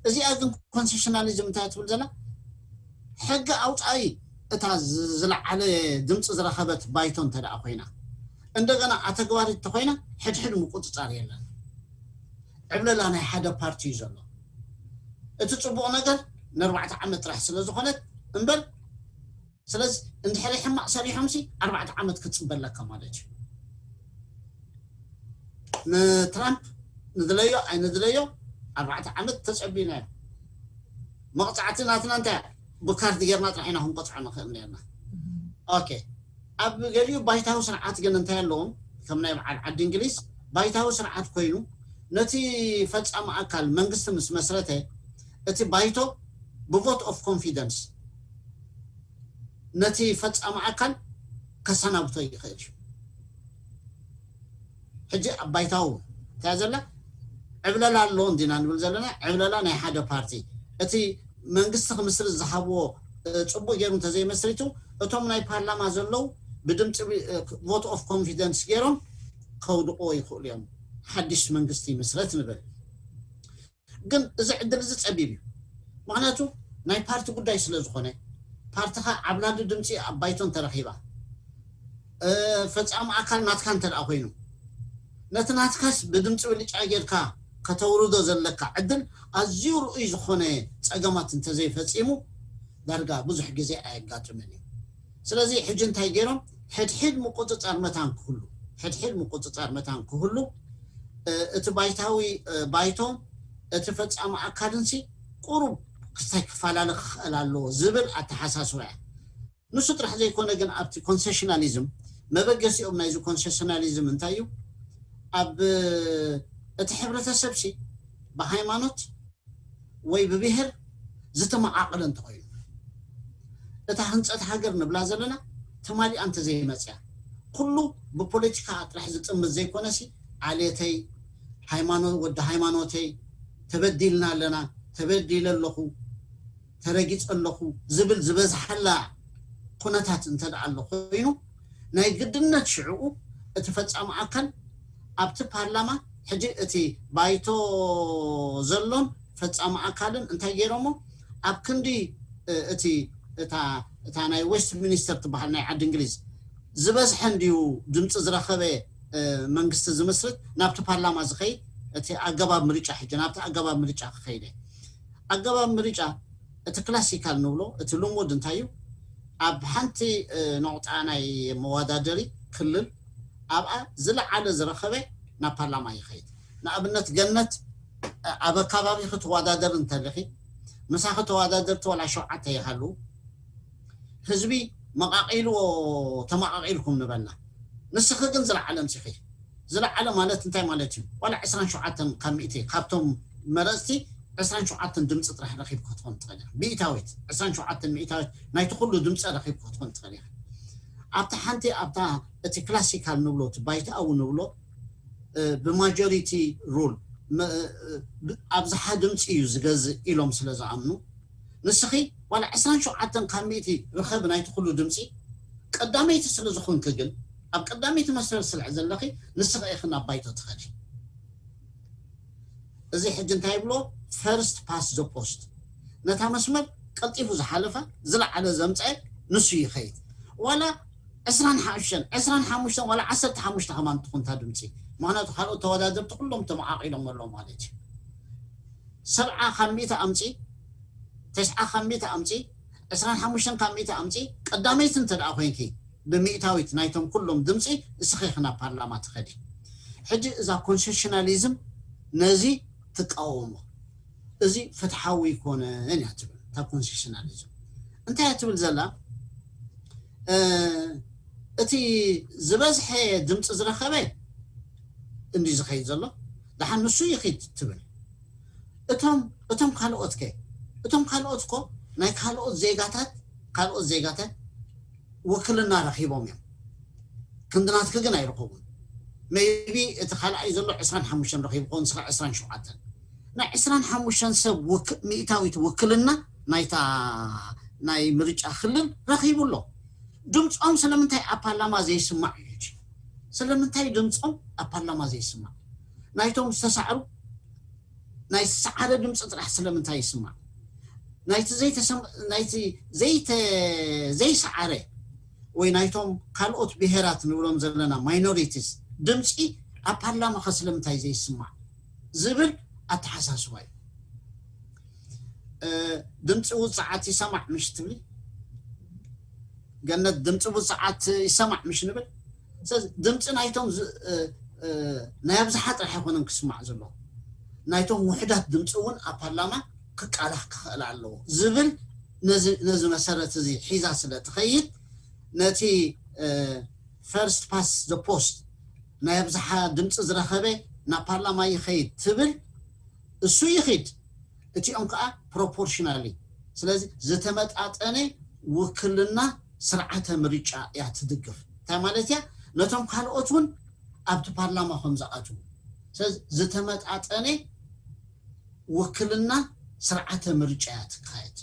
እዚኣ ግን ኮንሴሽናሊዝም እንታይ ትብል ዘላ? ሕጊ ኣውፃኢ እታ ዝለዓለ ድምፂ ዝረኸበት ባይቶ እንተ ደኣ ኮይና፣ እንደገና ኣተግባሪት እንተኮይና ሕድሕድ ምቁፅፃር የለን። ዕብለላ ናይ ሓደ ፓርቲ እዩ ዘሎ። እቲ ፅቡቕ ነገር ንኣርባዕተ ዓመት ጥራሕ ስለ ዝኾነት እምበር፣ ስለዚ እንድሕሪ ሕማቕ ሰሪሖም ሲ ኣርባዕተ ዓመት ክትፅበ ኣለካ ማለት እዩ። ንትራምፕ ንድለዮ ኣይንድለዮ ኣርባዕተ ዓመት ተፀቢና እዩ። መቕፃዕቲ ናትና እንታይ ብካርድ ጌርና ጥራሕ ኢና ክንቆፅዖ ንኽእል ነርና። ኦኬ፣ ኣብ ገሊኡ ባይታዊ ስርዓት ግን እንታይ ኣለዎም? ከም ናይ በዓል ዓዲ እንግሊዝ ባይታዊ ስርዓት ኮይኑ ነቲ ፈፃሚ ኣካል መንግስቲ ምስ መስረተ እቲ ባይቶ ብቮት ኦፍ ኮንፊደንስ ነቲ ፈፃሚ ኣካል ከሰናብቶ ይኽእል እዩ። ሕጂ ኣብ ባይታዊ እንታይ ዘላ ዕብለላ ኣሎ እንዲና ንብል ዘለና። ዕብለላ ናይ ሓደ ፓርቲ እቲ መንግስቲ ክምስርት ዝሃብዎ ፅቡቅ ገይሩ እንተዘይመስሪቱ እቶም ናይ ፓርላማ ዘለዉ ብድምፂ ቮት ኦፍ ኮንፊደንስ ገይሮም ከውድቅዎ ይኽእሉ እዮም። ሓድሽ መንግስቲ ይምስረት ንብል። ግን እዚ ዕድል እዚ ፀቢብ እዩ። ምክንያቱ ናይ ፓርቲ ጉዳይ ስለ ዝኾነ ፓርቲኻ ዓብላሊ ድምፂ ኣብ ባይቶ እንተረኺባ ፈፃሚ ኣካል ናትካ እንተ ደኣ ኮይኑ ነቲ ናትካስ ብድምፂ ብልጫ ጌርካ ከተውርዶ ዘለካ ዕድል ኣዝዩ ርኡይ ዝኾነ ፀገማት እንተዘይፈፂሙ ዳርጋ ብዙሕ ግዜ ኣየጋጥምን እዩ። ስለዚ ሕጂ እንታይ ገይሮም ሕድሕድ ምቁፅፃር መታን ክህሉ ሕድሕድ ምቁፅፃር መታን ክህሉ እቲ ባይታዊ ባይቶ እቲ ፈፃሚ ኣካልን ሲ ቁሩብ ክስታይ ክፈላለ ክኽእል ኣለዎ ዝብል ኣተሓሳስባ እያ። ንሱ ጥራሕ ዘይኮነ ግን ኣብቲ ኮንሴሽናሊዝም መበገሲኦም ናይዚ ኮንሴሽናሊዝም እንታይ እዩ? ኣብ እቲ ሕብረተሰብ ሲ ብሃይማኖት ወይ ብብሄር ዝተመቓቐለ እንተኾይኑ እታ ህንፀት ሃገር ንብላ ዘለና ተማሊኣ እንተዘይመፅያ ኩሉ ብፖለቲካ ጥራሕ ዝጥምት ዘይኮነሲ ዓሌተይ፣ ሃይማኖት፣ ወዲ ሃይማኖተይ፣ ተበዲልና ኣለና፣ ተበዲለ ኣለኹ፣ ተረጊፀ ኣለኹ ዝብል ዝበዝሓላ ኩነታት እንተ ደኣ ኣሎ ኮይኑ ናይ ግድነት ሽዕኡ እቲ ፈፃሚ ኣካል ኣብቲ ፓርላማ ሕጂ እቲ ባይቶ ዘሎን ፈፃሚ ኣካልን እንታይ ገይሮሞ ኣብ ክንዲ እቲ እታ እታ ናይ ዌስት ሚኒስተር ትበሃል ናይ ዓዲ እንግሊዝ ዝበዝሐ እንድዩ ድምፂ ዝረኸበ መንግስቲ ዝምስርት ናብቲ ፓርላማ ዝኸይድ እቲ ኣገባብ ምርጫ ሕጂ ናብቲ ኣገባብ ምርጫ ክኸይደ ኣገባብ ምርጫ እቲ ክላሲካል ንብሎ እቲ ልሙድ እንታይ እዩ ኣብ ሓንቲ ነቑጣ ናይ መወዳደሪ ክልል ኣብኣ ዝለዓለ ዝረኸበ ናብ ፓርላማ ይኸይድ ንኣብነት ገነት ኣብ ኣካባቢ ክትወዳደር እንተለኺ ምሳኺ ተወዳደርቲ ዋላ ሸውዓተ ይሃሉ ህዝቢ መቓቒልዎ ተመቓቒልኩም ንበልና ንስኺ ግን ዝለዓለ ኣምፂኺ ዝለዓለ ማለት እንታይ ማለት እዩ ዋላ ዕስራን ሸውዓተን ካብ ሚእቲ ካብቶም መረፅቲ ዕስራን ሸውዓተን ድምፂ ጥራሕ ረኺብ ክትኾን ትኽእል ኢኻ ብኢታዊት ዕስራን ሸውዓተን ሚእታዊት ናይቲ ኩሉ ድምፂ ረኺብ ክትኾን ትኽእል ኢኻ ኣብታ ሓንቲ ኣብታ እቲ ክላሲካል ንብሎ እቲ ባይታኣዊ ንብሎ ብማጆሪቲ ሩል ኣብዝሓ ድምፂ እዩ ዝገዝእ ኢሎም ስለ ዝኣምኑ ንስኺ ዋላ ዕስራን ሸውዓተን ካብ ሚእቲ ርኸብ ናይቲ ኩሉ ድምፂ ቀዳመይቲ ስለ ዝኾንኪ ግን ኣብ ቀዳመይቲ መስመር ስለ ዘለኺ ንስኺ ኢኺ ናብ ባይቶ ትኸዲ እዚ ሕጂ እንታይ ይብሎ first past the post ነታ መስመር ቀልጢፉ ዝሓለፈ ዝለዓለ ዘምፀአ ንሱ ይኸይድ ዋላ ዕስራን ሓሙሽተን ዕስራን ሓሙሽተን ዋላ ዓሰርተ ሓሙሽተ ከማን ትኹን እታ ድምፂ ምክንያቱ ካልኦት ተወዳደርቲ ኩሎም ተመቓቒሎም ኣለዉ ማለት እዩ ሰብዓ ካብ ሚእቲ ኣምፂ ተስዓ ካብ ሚእቲ ኣምፂ ዕስራን ሓሙሽተን ካብ ሚእቲ ኣምፂ ቀዳመይቲ እንተ ደኣ ኮይንኪ ብሚእታዊት ናይቶም ኩሎም ድምፂ እስኺ ኢኺ ናብ ፓርላማ ትኸዲ ሕጂ እዛ ኮንሴሽናሊዝም ነዚ ትቃወሞ እዚ ፍትሓዊ ኣይኮነን እያ ትብል እታ ኮንሴሽናሊዝም እንታይ እያ ትብል ዘላ እቲ ዝበዝሐ ድምፂ ዝረኸበ እንዲ ዝኸይድ ዘሎ። ደሓን ንሱ ይኺድ ትብል። እቶም እቶም ካልኦት ከ እቶም ካልኦት ኮ ናይ ካልኦት ዜጋታት ካልኦት ዜጋታት ውክልና ረኺቦም እዮም። ክንድናትክ ግን ኣይረኸቡን። ሜቢ እቲ ካልኣይ ዘሎ ዕስራን ሓሙሽተን ረኺቡ ከውን ስኻ ዕስራን ሸውዓተን ናይ ዕስራን ሓሙሽተን ሰብ ሚእታዊት ውክልና ናይታ ናይ ምርጫ ክልል ረኺቡ ኣሎ። ድምፆም ስለምንታይ ኣብ ፓርላማ ዘይስማዕ እዩ? ስለምንታይ ድምፆም ኣብ ፓርላማ ዘይስማዕ? ናይቶም ዝተሳዕሩ ናይ ዝሰዓረ ድምፂ ጥራሕ ስለምንታይ ይስማዕ? ናይቲ ዘይተሰም ናይቲ ዘይተ ዘይሰዓረ ወይ ናይቶም ካልኦት ብሄራት ንብሎም ዘለና ማይኖሪቲስ ድምፂ ኣብ ፓርላማ ከ ስለምንታይ ዘይስማዕ ዝብል ኣተሓሳስባ እዩ። ድምፂ ውፅዓት ይሰማዕ ምሽ ትብሊ ገነት፣ ድምፂ ውፅዓት ይሰማዕ ምሽ ንብል። ስለዚ ድምፂ ናይቶም ናይ ኣብዝሓ ጥራሕ ኣይኮነን ክስማዕ ዘለዎ፣ ናይቶም ውሕዳት ድምፂ እውን ኣብ ፓርላማ ክቃላሕ ክኽእል ኣለዎ ዝብል ነዚ መሰረት እዚ ሒዛ ስለ ትኸይድ ነቲ ፈርስት ፓስ ዘ ፖስት ናይ ኣብዝሓ ድምፂ ዝረኸበ ናብ ፓርላማ ይኸይድ ትብል። እሱ ይኺድ፣ እቲኦም ከዓ ፕሮፖርሽናሊ። ስለዚ ዝተመጣጠነ ውክልና ስርዓተ ምርጫ እያ ትድግፍ። እንታይ ማለት እያ? ነቶም ካልኦት እውን ኣብቲ ፓርላማ ከም ዝኣትዉ። ስለዚ ዝተመጣጠነ ውክልና ስርዓተ ምርጫ እያ ትካየድ።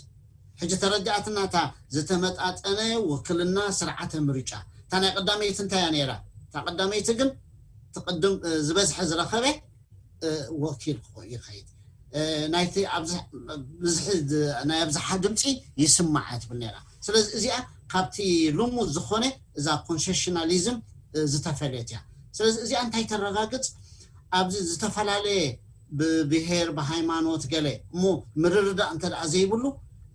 ሕጂ ተረዳእትና እታ ዝተመጣጠነ ውክልና ስርዓተ ምርጫ። እታ ናይ ቀዳመይቲ እንታይ እያ ነይራ? እታ ቀዳመይቲ ግን ትቅድም ዝበዝሐ ዝረኸበ ወኪል ክኾ ይኸይድ ናይቲ ብዝሒ ናይ ኣብዝሓ ድምፂ ይስማዕ ትብል ነራ። ስለዚ እዚኣ ካብቲ ልሙድ ዝኾነ እዛ ኮንሴሽናሊዝም ዝተፈለየት እያ። ስለዚ እዚኣ እንታይ ተረጋግፅ? ኣብዚ ዝተፈላለየ ብብሄር ብሃይማኖት ገለ እሞ ምርርዳእ እንተ ደኣ ዘይብሉ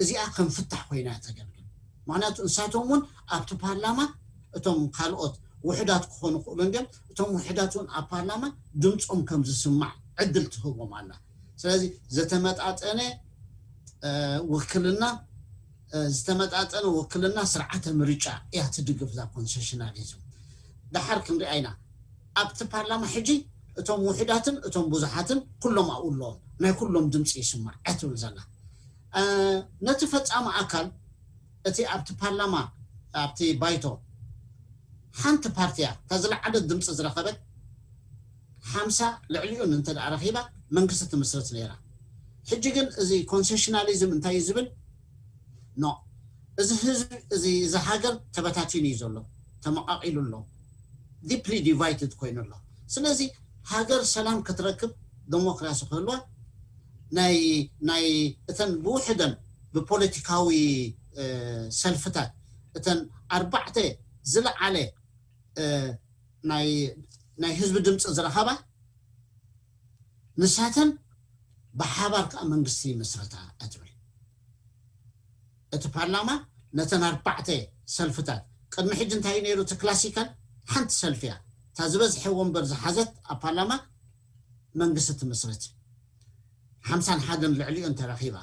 እዚኣ ከም ፍታሕ ኮይና እያ ተገልግል። ምክንያቱ ንሳቶም እውን ኣብቲ ፓርላማ እቶም ካልኦት ውሕዳት ክኾኑ ክእሉ እንዲም እቶም ውሕዳት እውን ኣብ ፓርላማ ድምፆም ከም ዝስማዕ ዕድል ትህቦም ኣላ። ስለዚ ዝተመጣጠነ ውክልና ዝተመጣጠነ ውክልና ስርዓተ ምርጫ እያ ትድግፍ እዛ ኮንሴሽናሊዝም። ደሓር ክንሪኣ ኢና ኣብቲ ፓርላማ ሕጂ እቶም ውሕዳትን እቶም ብዙሓትን ኩሎም ኣብኡ ኣለዎም ናይ ኩሎም ድምፂ ይስማዕ እያ ትብል ዘላ። ነቲ ፈፃሚ ኣካል እቲ ኣብቲ ፓርላማ ኣብቲ ባይቶ ሓንቲ ፓርቲ እያ እታ ዝለዓለት ድምፂ ዝረኸበት ሓምሳ ልዕሊኡን እንተ ደኣ ረኺባ መንግስቲ ትምስርት ነይራ። ሕጂ ግን እዚ ኮንሴሽናሊዝም እንታይ እዩ ዝብል? ኖ፣ እዚ ህዝቢ እዚ እዚ ሃገር ተበታቲኑ እዩ ዘሎ፣ ተመቃቂሉ ኣሎ፣ ዲፕሊ ዲቫይድድ ኮይኑ ኣሎ። ስለዚ ሃገር ሰላም ክትረክብ ዴሞክራሲ ክህልዋ ናይ ናይ እተን ብውሕደን ብፖለቲካዊ ሰልፍታት እተን ኣርባዕተ ዝለዓለ ናይ ህዝቢ ድምፂ ዝረኸባ ንሳተን ብሓባር ከዓ መንግስቲ ይመስረታ እያ ትብል። እቲ ፓርላማ ነተን ኣርባዕተ ሰልፍታት ቅድሚ ሕጂ እንታይ ነይሩ? እቲ ክላሲካል ሓንቲ ሰልፊ እያ እታ ዝበዝሐ ወንበር ዝሓዘት ኣብ ፓርላማ መንግስቲ ትመስረት ሓምሳን ሓደን ልዕሊኡ እንተረኺባ።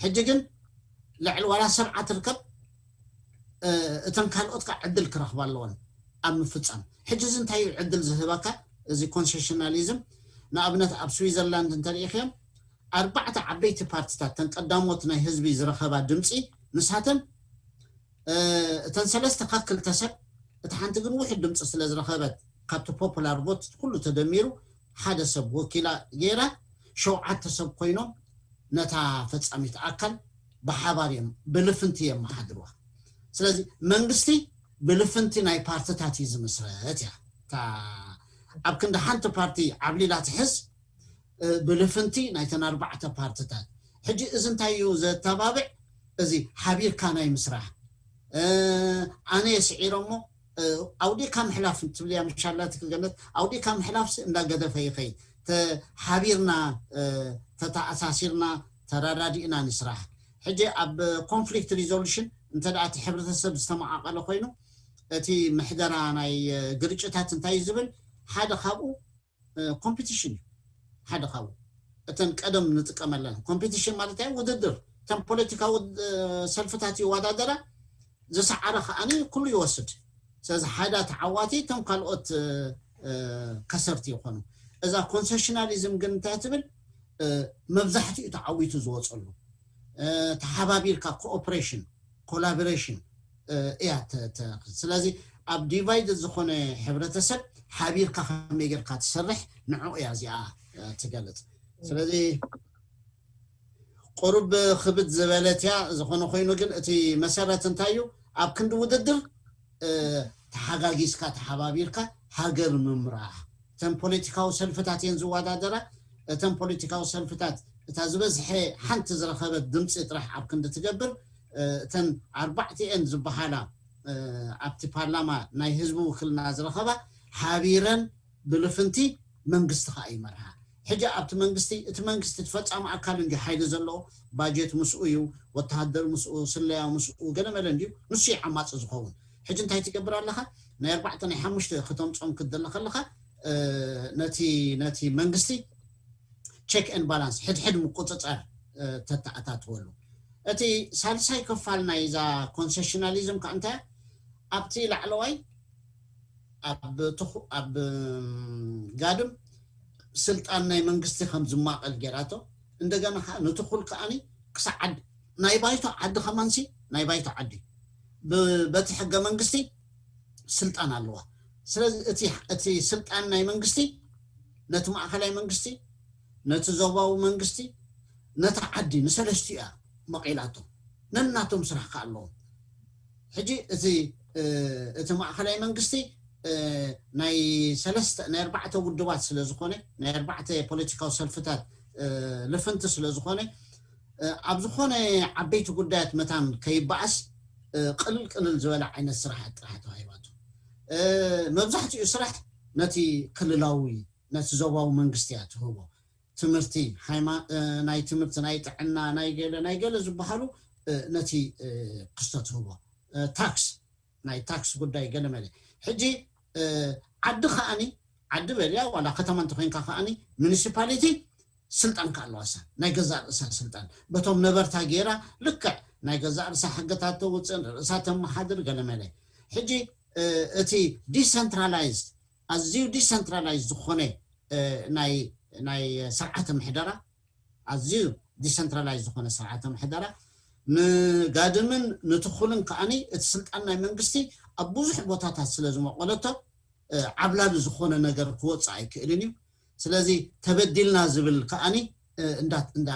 ሕጂ ግን ልዕሊ ዋላ ሰብዓ ትርከብ እተን ካልኦት ከዓ ዕድል ክረኽባ ኣለወን ኣብ ምፍፃም። ሕጂ እዚ እንታይ እዩ ዕድል ዝህበካ? እዚ ኮንሴሽናሊዝም ንኣብነት ኣብ ስዊዘርላንድ እንተሪኢኽዮም ኣርባዕተ ዓበይቲ ፓርቲታት ተን ቀዳሞት ናይ ህዝቢ ዝረኸባ ድምፂ ንሳተን እተን ሰለስተ ካብ ክልተ ሰብ እቲ ሓንቲ ግን ውሕድ ድምፂ ስለ ዝረኸበት ካብቲ ፖፑላር ቮት ኩሉ ተደሚሩ ሓደ ሰብ ወኪላ ገይራ ሸውዓተ ሰብ ኮይኖም ነታ ፈፃሚት ኣካል ብሓባር እዮም ብልፍንቲ የመሓድርዋ። ስለዚ መንግስቲ ብልፍንቲ ናይ ፓርትታት እዩ ዝምስረት እያ። ኣብ ክንዲ ሓንቲ ፓርቲ ዓብሊላ ትሕዝ ብልፍንቲ ናይተን ኣርባዕተ ፓርትታት። ሕጂ እዚ እንታይ እዩ ዘተባብዕ? እዚ ሓቢርካ ናይ ምስራሕ ኣነ የስዒሮ እሞ ኣውዲካ ምሕላፍ ትብልያ ምሻላ ትክገነት ኣውዲካ ምሕላፍ እንዳገደፈ ይኸይድ። ሓቢርና ተተኣሳሲርና ተረዳዲእና ንስራሕ። ሕጂ ኣብ ኮንፍሊክት ሪዞሉሽን እንተ እቲ ሕብረተሰብ ዝተመዓቐለ ኮይኑ እቲ ምሕደራ ናይ ግርጭታት እንታይ ዝብል ሓደ ካብኡ ኮምፒቲሽን እዩ። ሓደ ካብኡ እተን ቀደም ንጥቀመለን ኮምፒቲሽን ማለት ውድድር እተን ፖለቲካዊ ሰልፍታት ይወዳደራ ዝሰዓረ ከዓኒ ኩሉ ይወስድ። ስለዚ ሓደ ተዓዋቲ እቶም ካልኦት ከሰርቲ ይኾኑ። እዛ ኮንሰሽናሊዝም ግን እንታይ ትብል? መብዛሕትኡ ተዓዊቱ ዝወፀሉ፣ ተሓባቢርካ ኮኦፕሬሽን፣ ኮላቦሬሽን እያ። ስለዚ ኣብ ዲቫይድ ዝኾነ ሕብረተሰብ ሓቢርካ ከመይ ጌርካ ትሰርሕ፣ ንዑ እያ እዚኣ ትገልፅ። ስለዚ ቁሩብ ክብድ ዝበለት እያ። ዝኾነ ኮይኑ ግን እቲ መሰረት እንታይ እዩ? ኣብ ክንዲ ውድድር ተሓጋጊዝካ፣ ተሓባቢርካ ሃገር ምምራሕ። እተን ፖለቲካዊ ሰልፍታት እየን ዝወዳደራ። እተን ፖለቲካዊ ሰልፍታት እታ ዝበዝሐ ሓንቲ ዝረኸበት ድምፂ ጥራሕ ኣብ ክንዲ ትገብር፣ እተን ኣርባዕቲኤን ዝበሃላ ኣብቲ ፓርላማ ናይ ህዝቢ ውክልና ዝረኸባ ሓቢረን ብልፍንቲ መንግስቲ ከዓ ይመርሃ። ሕጂ ኣብቲ መንግስቲ፣ እቲ መንግስቲ እቲ ፈፃሚ ኣካል እንዲ ሓይሊ ዘለዎ፣ ባጀት ምስኡ እዩ፣ ወተሃደር ምስኡ፣ ስለያ ምስኡ፣ ገለመለ እንዲዩ፣ ንሱ እዩ ዓማፂ ዝኸውን። ሕጂ እንታይ ትገብር ኣለኻ? ናይ ኣርባዕተ ናይ ሓሙሽተ ክተምፆም ክትደለ ከለኻ ነቲ ነቲ መንግስቲ ቸክ ኤን ባላንስ፣ ሕድሕድ ምቁፅፃር ተተኣታትወሉ። እቲ ሳልሳይ ክፋል ናይዛ ኮንሴሽናሊዝም ከዓ እንታይ? ኣብቲ ላዕለዋይ ኣብ ጋድም ስልጣን ናይ መንግስቲ ከም ዝማቐል ገይራቶ፣ እንደገና ከዓ ንትኹል ከዓኒ ክሳዕ ዓዲ፣ ናይ ባይቶ ዓዲ ከማንሲ፣ ናይ ባይቶ ዓዲ በቲ ሕገ መንግስቲ ስልጣን ኣለዋ። ስለዚ እቲ ስልጣን ናይ መንግስቲ ነቲ ማእኸላይ መንግስቲ፣ ነቲ ዞባዊ መንግስቲ፣ ነታ ዓዲ፣ ንሰለስቲኡ እያ መቒላቶ። ነናቶም ስራሕ ከ ኣለዎም። ሕጂ እቲ እቲ ማእኸላይ መንግስቲ ናይ ሰለስተ ናይ ኣርባዕተ ውድባት ስለ ዝኾነ፣ ናይ ኣርባዕተ ፖለቲካዊ ሰልፍታት ልፍንቲ ስለ ዝኾነ፣ ኣብ ዝኾነ ዓበይቲ ጉዳያት መታን ከይበኣስ ቅልል ቅልል ዝበለ ዓይነት ስራሓት ጥራሕ ተዋሂባቶ። መብዛሕትኡ ስራሕ ነቲ ክልላዊ፣ ነቲ ዞባዊ መንግስቲ እያ ትህቦ። ትምህርቲ፣ ናይ ትምህርቲ፣ ናይ ጥዕና፣ ናይ ገለ ናይ ገለ ዝበሃሉ ነቲ ክስቶ ትህቦ። ታክስ፣ ናይ ታክስ ጉዳይ ገለ መለ። ሕጂ ዓዲ ከዓኒ፣ ዓዲ በልያ ዋላ ከተማ እንተኮይንካ ከዓኒ፣ ሚኒሲፓሊቲ ስልጣን ከኣለዋሳ፣ ናይ ገዛእ ርእሳ ስልጣን በቶም ነበርታ ገይራ፣ ልክዕ ናይ ገዛእ ርእሳ ሕግታት ተውፅእ፣ ርእሳ ተመሓድር ገለ መለ። ሕጂ እቲ ዲሰንትራላይዝድ፣ ኣዝዩ ዲሰንትራላይዝ ዝኾነ ናይ ናይ ስርዓተ ምሕደራ፣ ኣዝዩ ዲሰንትራላይዝ ዝኾነ ስርዓተ ምሕደራ ንጋድምን ንትኹልን ከዓኒ እቲ ስልጣን ናይ መንግስቲ ኣብ ብዙሕ ቦታታት ስለ ዝመቆለቶ ዓብላሊ ዝኾነ ነገር ክወፅእ ኣይክእልን እዩ። ስለዚ ተበዲልና ዝብል ከዓኒ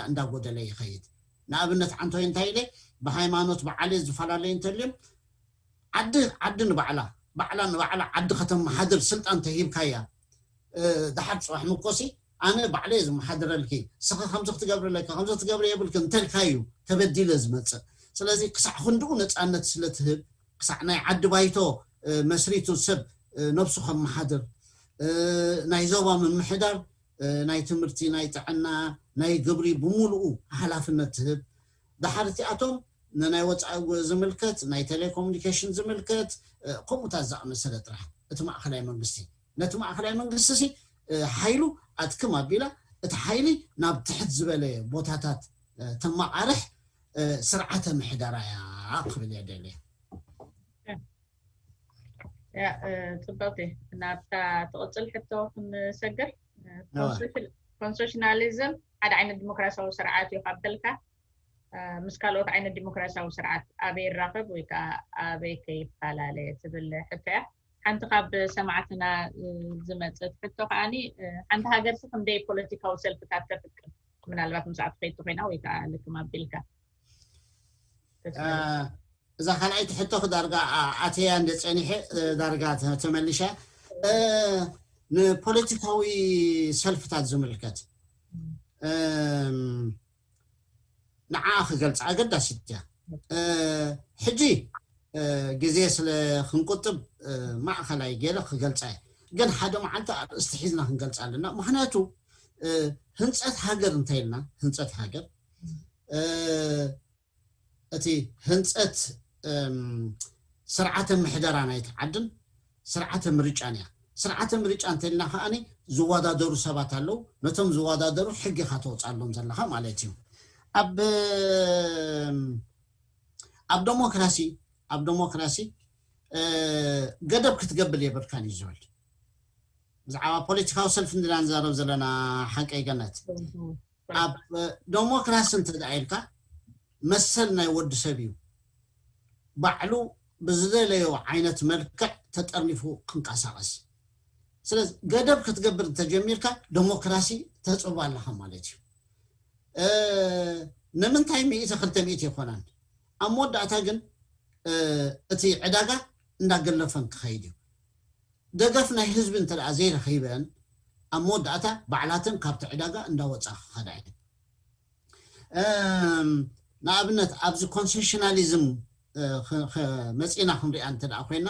እንዳጎደለ ይኸይድ። ንኣብነት ዓንቶይ እንታይ ኢለ፣ ብሃይማኖት ብዓሌት ዝፈላለዩ እንተልዮም ዓዲ ዓዲ ንባዕላ ባዕላ ንባዕላ ዓዲ ከተመሓድር ስልጣን ተሂብካያ፣ ድሓር ፅባሕ ምኮሲ ኣነ ባዕለ ዝመሓድረልኪ፣ ስኺ ከምዚ ክትገብሪ ኣለኪ፣ ከምዚ ክትገብሪ የብልኪ እንተልካ እዩ ተበዲለ ዝመፅእ። ስለዚ ክሳዕ ክንድኡ ነፃነት ስለ ትህብ፣ ክሳዕ ናይ ዓዲ ባይቶ መስሪቱ ሰብ ነብሱ ከመሓድር፣ ናይ ዞባ ምምሕዳር ናይ ትምህርቲ፣ ናይ ጥዕና፣ ናይ ግብሪ ብምሉኡ ሓላፍነት ትህብ። ድሓር እቲኣቶም ንናይ ወፃኢ ዝምልከት፣ ናይ ቴሌኮሙኒኬሽን ዝምልከት፣ ከምኡታት ዝኣመሰለ ጥራሕ እቲ ማእኸላይ መንግስቲ፣ ነቲ ማእኸላይ መንግስቲ ሲ ሓይሉ ኣትክም ኣቢላ እቲ ሓይሊ ናብ ትሕት ዝበለ ቦታታት ተመቓርሕ ስርዓተ ምሕደራ እያ ክብል እየ ደልየ። ጽብቕቲ። ናብታ ትቕፅል ሕቶ ክንሰግር። ኮንስቲቱሽናሊዝም ሓደ ዓይነት ዲሞክራሲያዊ ስርዓት እዩ ካብ በልካ፣ ምስ ካልኦት ዓይነት ዲሞክራሲያዊ ስርዓት ኣበይ ይራኸብ ወይ ከዓ ኣበይ ከ ይፈላለ ትብል ሕቶ እያ። ሓንቲ ካብ ሰማዕትና ዝመፅት ሕቶ ከዓኒ፣ ሓንቲ ሃገር ሲ ክንደይ ፖለቲካዊ ሰልፍታት ተፍቅድ? ምናልባት ምስኣ ትኸይድ ኮይና ወይ ከዓ ልክም ኣቢልካ እዛ ካልኣይቲ ሕቶ ዳርጋ ኣተያ እንደ ፀኒሐ ዳርጋ ተመልሻ። ንፖለቲካዊ ሰልፍታት ዝምልከት ንዓ ክገልፃ ኣገዳሲት እያ። ሕጂ ግዜ ስለ ክንቁጥብ ማእኸላይ ገለ ክገልፃ እየ። ግን ሓደ መዓልቲ ኣርእስቲ ሒዝና ክንገልፃ ኣለና። ምክንያቱ ህንፀት ሃገር እንተይልና፣ ህንፀት ሃገር እቲ ህንፀት ስርዓተ ምሕደራ ናይቲ ዓድን ስርዓተ ምርጫን እያ። ስርዓተ ምርጫ እንተልና ከዓኒ ዝወዳደሩ ሰባት ኣለዉ። ነቶም ዝወዳደሩ ሕጊ ኢኻ ተወፅኣሎም ዘለኻ ማለት እዩ። ኣብ ኣብ ዴሞክራሲ ኣብ ዴሞክራሲ ገደብ ክትገብር የብልካን እዩ ዝብል። ብዛዕባ ፖለቲካዊ ሰልፊ እንድና ንዛረብ ዘለና ሓቀይ ገነት ኣብ ደሞክራሲ እንተ ኢልካ መሰል ናይ ወዲ ሰብ እዩ። ባዕሉ ብዝደለዮ ዓይነት መልክዕ ተጠርኒፉ ክንቀሳቐስ። ስለዚ ገደብ ክትገብር እንተጀሚርካ ደሞክራሲ ተፅቡ ኣለኻ ማለት እዩ። ንምንታይ ሚእቲ ክልተ ሚእቲ ይኮናን? ኣብ መወዳእታ ግን እቲ ዕዳጋ እንዳገለፈን ክኸይድ እዩ። ደገፍ ናይ ህዝቢ እንተ ዘይረኺበን ኣብ መወዳእታ ባዕላተን ካብቲ ዕዳጋ እንዳወፃ ክኸዳ እየን። ንኣብነት ኣብዚ ኮንሴሽናሊዝም መፂና ክንሪኣ እንተ ኮይና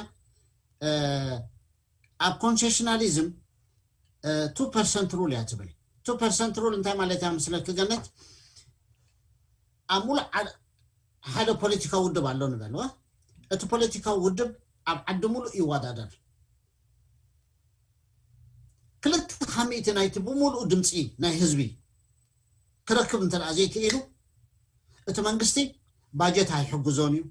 ኣብ ኮንሴሽናሊዝም ቱ ፐርሰንት ሩል እያ ትብል። ቱ ፐርሰንት ሩል እንታይ ማለት እያ ምስለኪ ገነት? ኣብ ሙሉእ ሓደ ፖለቲካዊ ውድብ ኣሎ ንበልዋ። እቲ ፖለቲካዊ ውድብ ኣብ ዓዲ ሙሉእ ይወዳደር። ክልተ ካብ ሚእቲ ናይቲ ብሙሉእ ድምፂ ናይ ህዝቢ ክረክብ እንተ ዘይክኢሉ እቲ መንግስቲ ባጀት ኣይሕግዞን እዩ።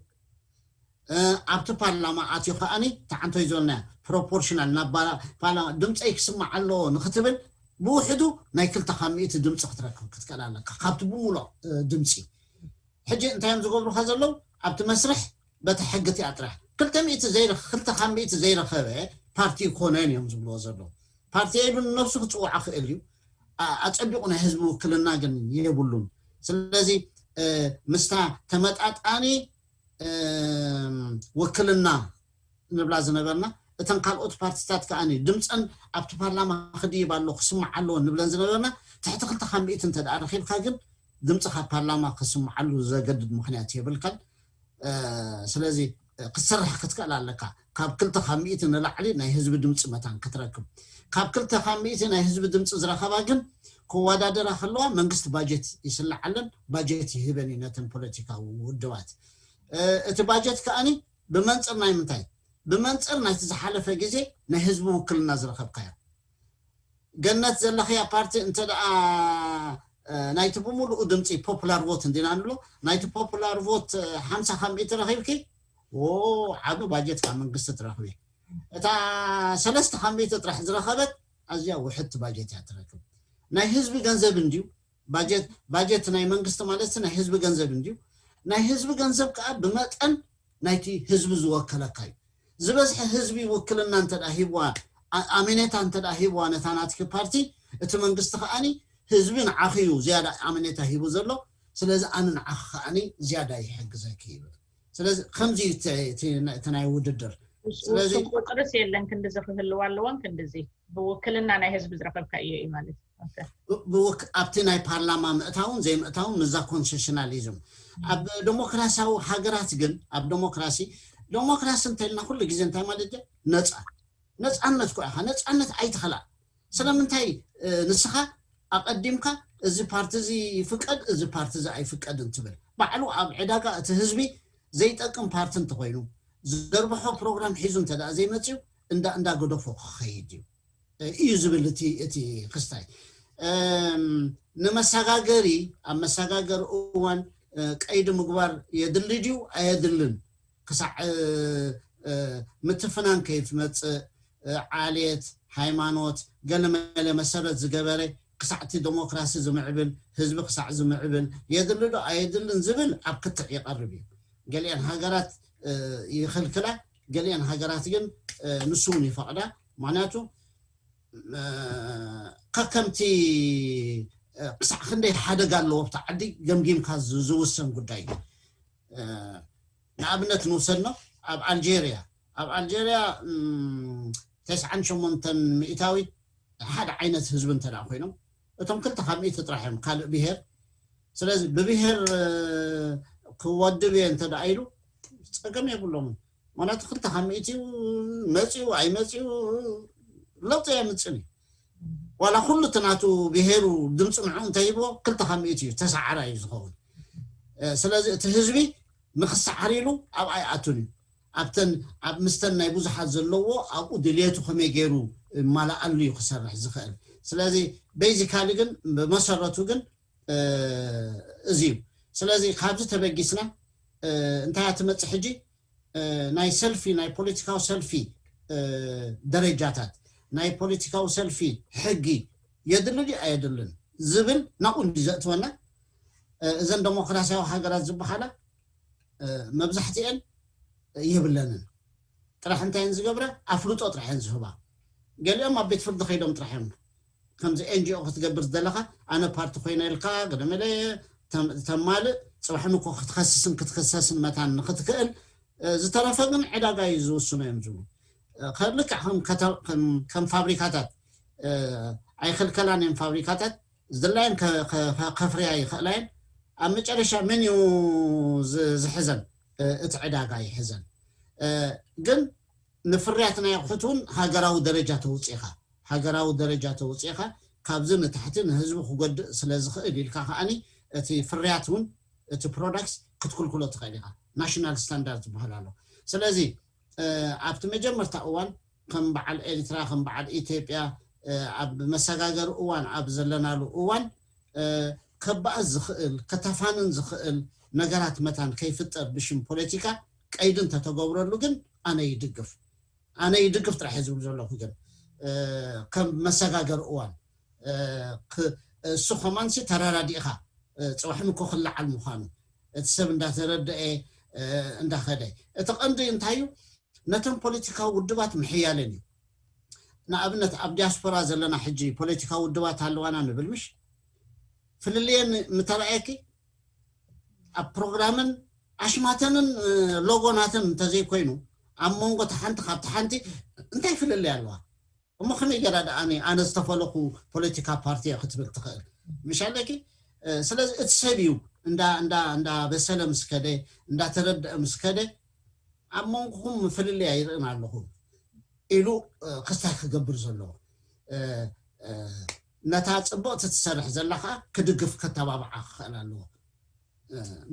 ኣብቲ ፓርላማ ኣትዩ ከዓኒ ተዓንቶይ ዝበልና ፕሮፖርሽናል ናብ ፓርላማ ድምፀይ ክስማዕ ኣለዎ ንክትብል ብውሕዱ ናይ ክልተ ካብ ሚእቲ ድምፂ ክትረክብ ክትክእል ኣለካ ካብቲ ብሙሉእ ድምፂ። ሕጂ እንታይ እዮም ዝገብሩካ ዘለዉ ኣብቲ መስርሕ በቲ ሕጊ እቲኣ ጥራሕ ክልተ ሚእቲ ዘይረኸ ክልተ ካብ ሚእቲ ዘይረኸበ ፓርቲ ይኮነን እዮም ዝብልዎ ዘለዉ። ፓርቲ ኢሉ ንነብሱ ክፅውዓ ክእል እዩ። ኣፀቢቑ ናይ ህዝቢ ውክልና ግን የብሉን። ስለዚ ምስታ ተመጣጣኒ ውክልና ንብላ ዝነበርና እተን ካልኦት ፓርቲታት ከዓ ድምፀን ኣብቲ ፓርላማ ክድይብ ኣሎ ክስማዕ ኣለዎ ንብለን ዝነበርና ትሕቲ ክልተ ካብ ሚእቲ እንተ ረኪብካ ግን ድምፂ ካብ ፓርላማ ክስምዓሉ ዘገድድ ምክንያት የብልካን። ስለዚ ክትሰርሕ ክትክእል ኣለካ። ካብ ክልተ ካብ ሚእቲ ንላዕሊ ናይ ህዝቢ ድምፂ መታን ክትረክብ። ካብ ክልተ ካብ ሚእቲ ናይ ህዝቢ ድምፂ ዝረኸባ ግን ክወዳደራ ከለዋ መንግስቲ ባጀት ይስልዓለን ባጀት ይህበን እዩ ነተን ፖለቲካዊ ውድባት። እቲ ባጀት ከዓኒ ብመንፅር ናይ ምንታይ? ብመንፅር ናይቲ ዝሓለፈ ግዜ ናይ ህዝቢ ውክልና ዝረኸብካዮ። ገነት ዘለኽያ ፓርቲ እንተ ደኣ ናይቲ ብምሉኡ ድምፂ ፖፑላር ቮት እንዲና ንብሎ ናይቲ ፖፑላር ቮት ሓምሳ ካብ ሚእቲ ረኺብኪ ዓቢ ባጀት ካብ መንግስቲ ትረኽቢ። እታ ሰለስተ ካብ ሚእቲ ጥራሕ ዝረኸበት ኣዝያ ውሕድቲ ባጀት እያ ትረክብ። ናይ ህዝቢ ገንዘብ እንድዩ ባጀት ናይ መንግስቲ ማለት ናይ ህዝቢ ገንዘብ እንድዩ። ናይ ህዝቢ ገንዘብ ከዓ ብመጠን ናይቲ ህዝቢ ዝወከለካ እዩ። ዝበዝሐ ህዝቢ ውክልና እንተ ሂብዋ ኣሜኔታ እንተ ሂብዋ ነታ ናትኪ ፓርቲ እቲ መንግስቲ ከዓኒ ህዝቢ ንዓኺ እዩ ዝያዳ ኣሜኔታ ሂቡ ዘሎ። ስለዚ ኣነ ንዓኺ ከዓኒ ዝያዳ ይሕግዘኪ ይብል። ስለዚ ከምዚ እቲ ናይ ውድድር ስለዚ ቁፅርስ የለን ክንድዚ ክህልዋ ኣለዎን ክንድዚ ብውክልና ናይ ህዝቢ ዝረኸብካ እዮ እዩ ማለት እዩ። ኣብቲ ናይ ፓርላማ ምእታውን ዘይምእታውን ምዛ ኮንሴሽናሊዝም ኣብ ዴሞክራሲያዊ ሃገራት ግን ኣብ ዴሞክራሲ ዴሞክራሲ እንተልና ኩሉ ግዜ እንታይ ማለት ነፃ ነፃነት ኮ ኢኻ ነፃነት ኣይትኸላ ስለምንታይ ንስኻ ኣቐዲምካ እዚ ፓርቲ እዚ ይፍቀድ እዚ ፓርቲ እዚ ኣይፍቀድን ትብል ባዕሉ ኣብ ዕዳጋ እቲ ህዝቢ ዘይጠቅም ፓርቲ እንተኮይኑ ዘርብሖ ፕሮግራም ሒዙ እንተ ዘይመፅዩ እንዳ እንዳገደፎ ክኸይድ እዩ እዩ ዝብል እቲ እቲ ክስታይ ንመሰጋገሪ ኣብ መሰጋገሪ እዋን ቀይዲ ምግባር የድሊ ድዩ ኣየድልን ክሳዕ ምትፍናን ከይትመፅእ ዓሌት ሃይማኖት ገለመለ መሰረት ዝገበረ ክሳዕ እቲ ዴሞክራሲ ዝምዕብል ህዝቢ ክሳዕ ዝምዕብል የድሊ ዶ ኣየድልን ዝብል ኣብ ክትዕ ይቐርብ እዩ ገሊአን ሃገራት ይኽልክላ ገሊአን ሃገራት ግን ንሱ እውን ይፈቕዳ ምክንያቱ ከከምቲ ክሳዕ ክንደይ ሓደጋ ኣለዎ ኣብቲ ዓዲ ገምጊምካ ዝውሰን ጉዳይ እዩ ንኣብነት ንውሰድኖ ኣብ ኣልጀርያ ኣብ ኣልጀርያ ተስዓን ሸሞንተን ሚእታዊት ሓደ ዓይነት ህዝቢ እንተ ኮይኖም እቶም ክልተ ካብ ሚእቲ ጥራሕ እዮም ካልእ ብሄር ስለዚ ብብሄር ክወድብ እየ እንተ ኢሉ ፀገም የብሎምን ምክንያቱ ክልተ ካብ ሚእቲ እዩ መፅኡ ኣይመፅኡ ለውጢ ኣየምፅን እዩ ዋላ ኩሉ እቲ ናቱ ብሄሩ ድምፂ ንዑ እንተሂብዎ ክልተ ካብ ሚእቲ እዩ ተሰዓራይ እዩ ዝኸውን ስለዚ እቲ ህዝቢ ንክሰዓር ኢሉ ኣብ ኣይኣቱን እዩ ኣብተን ኣብ ምስተን ናይ ብዙሓት ዘለዎ ኣብኡ ድልየቱ ከመይ ገይሩ ማላኣሉ እዩ ክሰርሕ ዝኽእል ስለዚ ቤዚካሊ ግን ብመሰረቱ ግን እዚ እዩ ስለዚ ካብዚ ተበጊስና እንታይ ትመፅእ ሕጂ ናይ ሰልፊ ናይ ፖለቲካዊ ሰልፊ ደረጃታት ናይ ፖለቲካዊ ሰልፊ ሕጊ የድሊ ድዩ ኣየድልን ዝብል ናብኡ እንዲ ዘእትወና፣ እዘን ደሞክራሲያዊ ሃገራት ዝበሃላ መብዛሕትኤን የብለንን። ጥራሕ እንታይ እየን ዝገብራ? ኣፍልጦ ጥራሕ እየን ዝህባ። ገሊኦም ኣብ ቤት ፍርዲ ከይዶም ጥራሕ እዮም፣ ከምዚ ኤንጂኦ ክትገብር ዝደለኻ ኣነ ፓርቲ ኮይነ ኢልካ ገለመለ ተማልእ፣ ፅባሕ ንኮ ክትኸስስን ክትክሰስን መታን ንክትክእል፣ ዝተረፈ ግን ዕዳጋ እዩ ዝውስኖ እዮም ዝብሉ። ልክዕ ከም ፋብሪካታት ኣይክልከላን እዮም። ፋብሪካታት ዝድላየን ከፍርያ ይኽእላ እየን። ኣብ መጨረሻ መን እዩ ዝሕዘን? እቲ ዕዳጋ ይሕዘን። ግን ንፍርያት ናይ ኣቑሑት እውን ሃገራዊ ደረጃ ተውፅኢኻ ሃገራዊ ደረጃ ተውፅኢኻ ካብዚ ንታሕቲ ንህዝቢ ክጎድእ ስለ ዝኽእል ኢልካ ከዓኒ እቲ ፍርያት እውን እቲ ፕሮዳክት ክትክልክሎ ትኽእል ኢኻ። ናሽናል ስታንዳርድ ዝበሃል ኣሎ። ስለዚ ኣብቲ መጀመርታ እዋን ከም በዓል ኤሪትራ ከም በዓል ኢትዮጵያ ኣብ መሰጋገሪ እዋን ኣብ ዘለናሉ እዋን ከባእስ ዝኽእል ከተፋንን ዝኽእል ነገራት መታን ከይፍጠር ብሽም ፖለቲካ ቀይዲ እንተተገብረሉ ግን ኣነ ይድግፍ ኣነ ይድግፍ ጥራሕ ዝብል ዘለኹ ግን ከም መሰጋገሪ እዋን እሱ ከማንሲ ተረዳዲእኻ ፅባሕ ንኮ ክለዓል ምዃኑ እቲ ሰብ እንዳተረደአ እንዳኸደ እቲ ቀንዲ እንታይ እዩ ነቶም ፖለቲካዊ ውድባት ምሕያለን እዩ። ንኣብነት ኣብ ዲያስፖራ ዘለና ሕጂ ፖለቲካዊ ውድባት ኣለዋና ንብል ምሽ ፍልልየን ምተረኣየኪ ኣብ ፕሮግራምን ኣሽማተንን ሎጎናትን እንተዘይኮይኑ ኣብ መንጎ ተሓንቲ ካብቲ ሓንቲ እንታይ ፍልልይ ኣለዋ? እሞ ከመይ ገራ ደኣ ኣነ ዝተፈለኹ ፖለቲካ ፓርቲ ክትብል ትኽእል ምሻለኪ? ስለዚ እቲ ሰብ እዩ እንዳ እንዳ እንዳ በሰለ ምስ ከደ እንዳተረደአ ምስ ከደ ኣብ መንጎኹም ፍልልይ ኣይርእን ኣለኹ ኢሉ ክስታይ ክገብር ዘለዎ ነታ ፅብቕቲ ትሰርሕ ዘላ ከዓ ክድግፍ ከተባብዓ ክኽእል ኣለዎ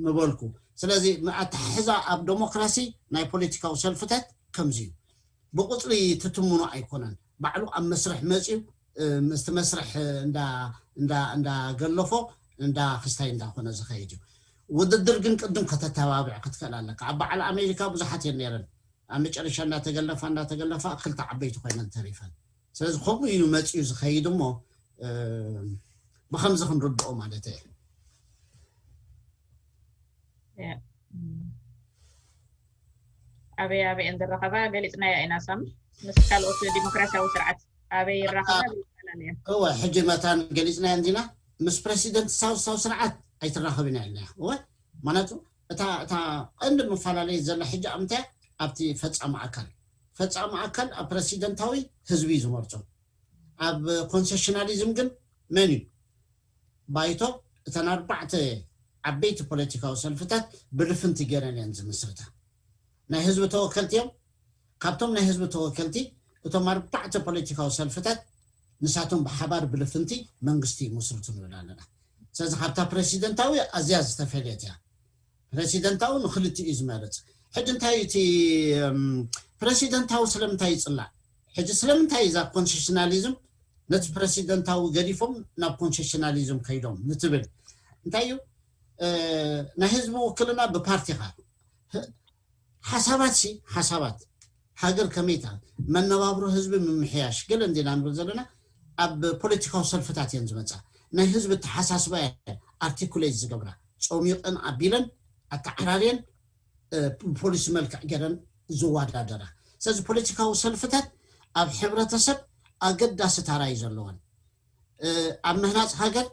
ምበልኩ። ስለዚ ኣተሓሕዛ ኣብ ዴሞክራሲ ናይ ፖለቲካዊ ሰልፍታት ከምዚ እዩ። ብቁፅሪ ትትምኖ ኣይኮነን። ባዕሉ ኣብ መስርሕ መፅዩ ምስቲ መስርሕ እንዳገለፎ እንዳ ክስታይ እንዳኮነ ዝኸይድ እዩ። ውድድር ግን ቅድም ከተተባብዕ ክትክእል ኣለካ። ኣብ በዓል ኣሜሪካ ብዙሓት እየን ነይረን። ኣብ መጨረሻ እንዳተገለፋ እንዳተገለፋ ክልተ ዓበይቲ ኮይነን ተሪፈን። ስለዚ ከምኡ እዩ መፅዩ ዝኸይድ እሞ ብከምዚ ክንርድኦ ማለት እየ። ኣበይ ኣበይ እየን ዝራኸባ ገሊፅናያ ኢና ሳሚ ምስ ካልኦት ዲሞክራሲያዊ ስርዓት ኣበይ ይራኸባ ይፈላለያ። እወ ሕጂ መታን ገሊፅናያ እንዲና ምስ ፕረሲደንት ሳውሳዊ ስርዓት ኣይትራኸብን እያ ኢልናያ። እወ ማለቱ እታ እታ ቀንዲ መፈላለየ ዘላ ሕጂ ኣብ ምንታይ ኣብቲ ፈፃሚ ኣካል ፈፃሚ ኣካል ኣብ ፕረሲደንታዊ ህዝቢ እዩ ዝመርፆ ኣብ ኮንሴሽናሊዝም ግን መን እዩ ባይቶ እተን ኣርባዕተ ዓበይቲ ፖለቲካዊ ሰልፍታት ብልፍንቲ ገይረን እየን ዝምስርታ ናይ ህዝቢ ተወከልቲ እዮም ካብቶም ናይ ህዝቢ ተወከልቲ እቶም ኣርባዕተ ፖለቲካዊ ሰልፍታት ንሳቶም ብሓባር ብልፍንቲ መንግስቲ ይምስርቱ ንብል ኣለና ስለዚ ካብታ ፕረሲደንታዊ ኣዝያ ዝተፈለየት እያ ፕረሲደንታዊ ንክልቲኡ እዩ ዝመርፅ ሕጂ እንታይ እቲ ፕረሲደንታዊ ስለምንታይ ይፅላእ ሕጂ ስለምንታይ እዛ ኮንስሽናሊዝም ነቲ ፕረሲደንታዊ ገዲፎም ናብ ኮንስሽናሊዝም ከይዶም ንትብል እንታይ እዩ ናይ ህዝቢ ውክልና ብፓርቲኻ ሓሳባት ሲ ሓሳባት ሃገር ከመይታ መነባብሮ ህዝቢ ምምሕያሽ ገለ እንዲና ንብል ዘለና ኣብ ፖለቲካዊ ሰልፍታት እየን ዝመፃ ናይ ህዝቢ ተሓሳስባ ኣርቲኩሌት ዝገብራ ፀሚቀን ኣቢለን ኣተዓራርየን ብፖሊሲ መልክዕ ገይረን ዝወዳደራ ስለዚ ፖለቲካዊ ሰልፍታት ኣብ ሕብረተሰብ ኣገዳሲ ታራ እዩ ዘለወን ኣብ ምህናፅ ሃገር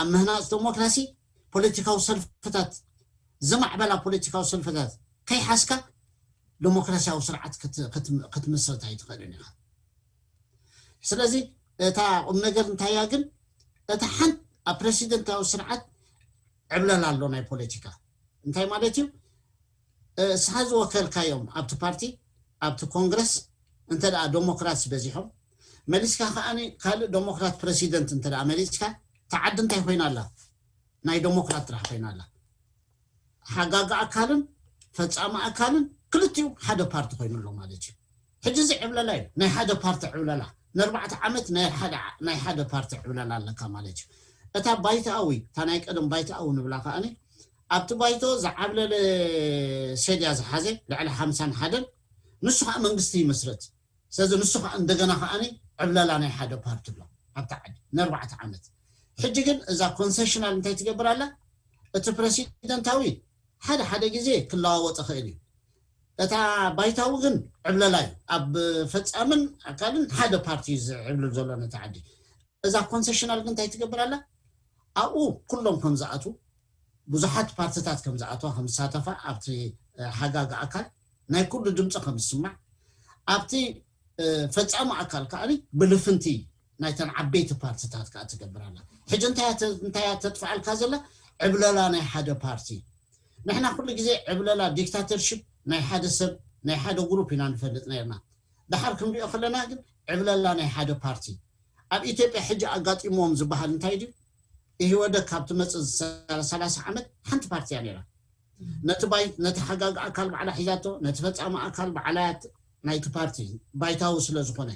ኣብ ምህናፅ ዴሞክራሲ ፖለቲካዊ ሰልፍታት ዝማዕበላ ፖለቲካዊ ሰልፍታት ከይሓዝካ ዴሞክራሲያዊ ስርዓት ክትምስርት ኣይትኽእልን ኢኻ ስለዚ እታ ቁም ነገር እንታያ ግን እታ ሓንቲ ኣብ ፕረሲደንታዊ ስርዓት ዕብለል ኣሎ ናይ ፖለቲካ እንታይ ማለት እዩ እስኻ ዝወከልካዮም ኣብቲ ፓርቲ ኣብቲ ኮንግረስ እንተ ደኣ ዴሞክራትስ በዚሖም መሊስካ ከኣ ካልእ ዴሞክራት ፕረሲደንት እንተ ደኣ መሊስካ እታ ዓዲ እንታይ ኮይና ኣላ ናይ ዴሞክራት ጥራሕ ኮይና ኣላ ሓጋጋ ኣካልን ፈፃሚ ኣካልን ክልቲኡ ሓደ ፓርቲ ኮይኑ ኣሎ ማለት እዩ ሕጂ እዚ ዕብለላ እዩ ናይ ሓደ ፓርቲ ዕብለላ ንኣርባዕተ ዓመት ናይ ሓደ ፓርቲ ዕብለላ ኣለካ ማለት እዩ እታ ባይታኣዊ እታ ናይ ቀደም ባይታኣዊ ንብላ ከኣኒ ኣብቲ ባይቶ ዝዓብለለ ሴድያ ዝሓዘ ልዕሊ ሓምሳን ሓደን ንሱ ከዓ መንግስቲ ይመስረት ስለዚ ንሱ ከዓ እንደገና ከዓኒ ዕብለላ ናይ ሓደ ፓርቲ ኣሎ ኣብቲ ዓዲ ንኣርባዕተ ዓመት። ሕጂ ግን እዛ ኮንሴሽናል እንታይ ትገብር ኣላ? እቲ ፕረሲደንታዊ ሓደ ሓደ ግዜ ክለዋወጥ ይኽእል እዩ። እታ ባይታዊ ግን ዕብለላ እዩ። ኣብ ፈጻምን ኣካልን ሓደ ፓርቲ እዩ ዝዕብልል ዘሎ ነቲ ዓዲ። እዛ ኮንሴሽናል ግን እንታይ ትገብር ኣላ? ኣብኡ ኩሎም ከም ዝኣትዉ፣ ብዙሓት ፓርትታት ከም ዝኣትዋ፣ ከም ዝሳተፋ ኣብቲ ሓጋጊ ኣካል ናይ ኩሉ ድምፂ ከም ዝስማዕ፣ ኣብቲ ፈፃሚ ኣካል ከዓ ብልፍንቲ ናይተን ዓበይቲ ፓርትታት ከዓ ትገብር ኣላ። ሕጂ እንታይ እያ ተ- እንታይ እያ ተጥፍኣልካ ዘላ? ዕብለላ ናይ ሓደ ፓርቲ። ንሕና ኩሉ ግዜ ዕብለላ ዲክታተርሽፕ ናይ ሓደ ሰብ ናይ ሓደ ግሩፕ ኢና ንፈልጥ ነርና። ድሓር ክንሪኦ ከለና ግን ዕብለላ ናይ ሓደ ፓርቲ ኣብ ኢትዮጵያ ሕጂ ኣጋጢሞም ዝበሃል እንታይ ድዩ? ኢህወደግ ካብ ትመፅእ ሰላሳ ዓመት ሓንቲ ፓርቲ እያ ነይራ። ነቲ ባይ ነቲ ሓጋጊ ኣካል ባዕላ ሒዛቶ፣ ነቲ ፈፃሚ ኣካል ባዕላያት ናይቲ ፓርቲ ባይታዊ ስለ ዝኾነ፣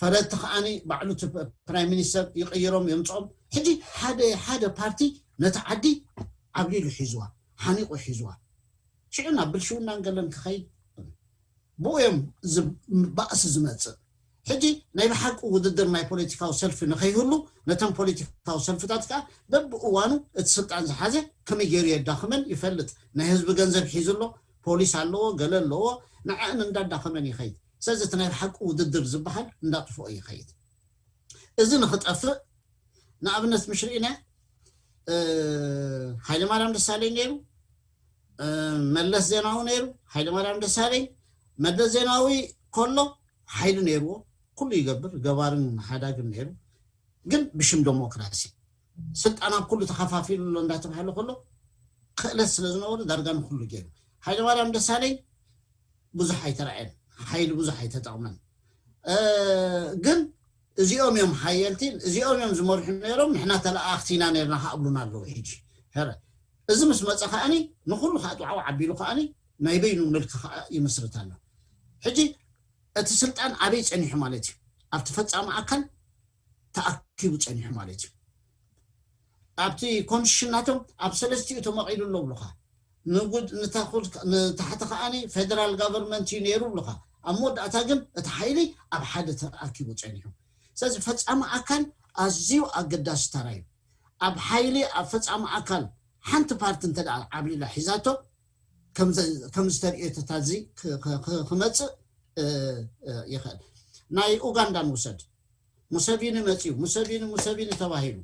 ፈረድቲ ከዓኒ ባዕሉ እቲ ፕራይም ሚኒስተር ይቕይሮም የምፅኦም። ሕጂ ሓደ ሓደ ፓርቲ ነቲ ዓዲ ዓብሊሉ ሒዝዋ፣ ሓኒቑ ሒዝዋ። ሽዑ ናብ ብልሽውናን ገለን ክኸይድ ብኡ እዮም ዝ- ባእሲ ዝመፅእ። ሕጂ ናይ ብሓቂ ውድድር ናይ ፖለቲካዊ ሰልፊ ንኸይህሉ ነቶም ፖለቲካዊ ሰልፍታት ከዓ በብእዋኑ እቲ ስልጣን ዝሓዘ ከመይ ገይሩ የዳኽመን ይፈልጥ። ናይ ህዝቢ ገንዘብ ሒዙ ኣሎ፣ ፖሊስ ኣለዎ፣ ገለ ኣለዎ፣ ንዐን እንዳዳኸመን ይኸይድ። ስለዚ እቲ ናይ ብሓቂ ውድድር ዝበሃል እንዳጥፍኦ ይኸይድ። እዚ ንኽጠፍእ ንኣብነት ምሽ ርኢና ሃይለማርያም ደሳለኝ ነይሩ፣ መለስ ዜናዊ ነይሩ፣ ሃይለማርያም ደሳለኝ፣ መለስ ዜናዊ ከሎ ሓይሊ ነይርዎ፣ ኩሉ ይገብር፣ ገባርን ሓዳግን ነይሩ። ግን ብሽም ዴሞክራሲ ስልጣን ኣብ ኩሉ ተኸፋፊሉ ኣሎ እንዳተባሃለ ከሎ ክእለት ስለ ዝነበሩ ዳርጋ ንኩሉ ገይሩ። ሃይለማርያም ደሳለኝ ብዙሕ ኣይተረኣየን፣ ሓይሊ ብዙሕ ኣይተጠቕመን። ግን እዚኦም እዮም ሓየልቲ፣ እዚኦም እዮም ዝመርሑ ነይሮም፣ ንሕና ተለኣኣኽቲ ኢና ነርና ክኣብሉና ኣለዉ። ሕጂ ሕረ እዚ ምስ መፀ ከዓኒ ንኩሉ ከዓ ጥዋዕዋዕ ኣቢሉ ከዓኒ ናይ በይኑ ምልኪ ከዓ ይምስርት ኣሎ። ሕጂ እቲ ስልጣን ኣበይ ፀኒሑ ማለት እዩ? ኣብቲ ፈፃሚ ኣካል ተኣኪቡ ፀኒሑ ማለት እዩ። ኣብቲ ኮንስቲቱሽን ናቶም ኣብ ሰለስቲኡ ተመቒሉ ኣሎ ብሉኻ። ንጉድ ንታኹል ንታሕቲ ከዓኒ ፌደራል ጋቨርንመንት እዩ ነይሩ ብሉኻ። ኣብ መወዳእታ ግን እቲ ሓይሊ ኣብ ሓደ ተኣኪቡ ፀኒሑ። ስለዚ ፈፃሚ ኣካል ኣዝዩ ኣገዳሲ ተራ እዩ። ኣብ ሓይሊ ኣብ ፈፃሚ ኣካል ሓንቲ ፓርቲ እንተ ደኣ ዓብሊላ ሒዛቶ ከም ዝተርእዮ ተታዚ ክመፅእ ይኽእል። ናይ ኡጋንዳ ንውሰድ። ሙሰቪኒ መፅዩ፣ ሙሰቪኒ ሙሰቪኒ ተባሂሉ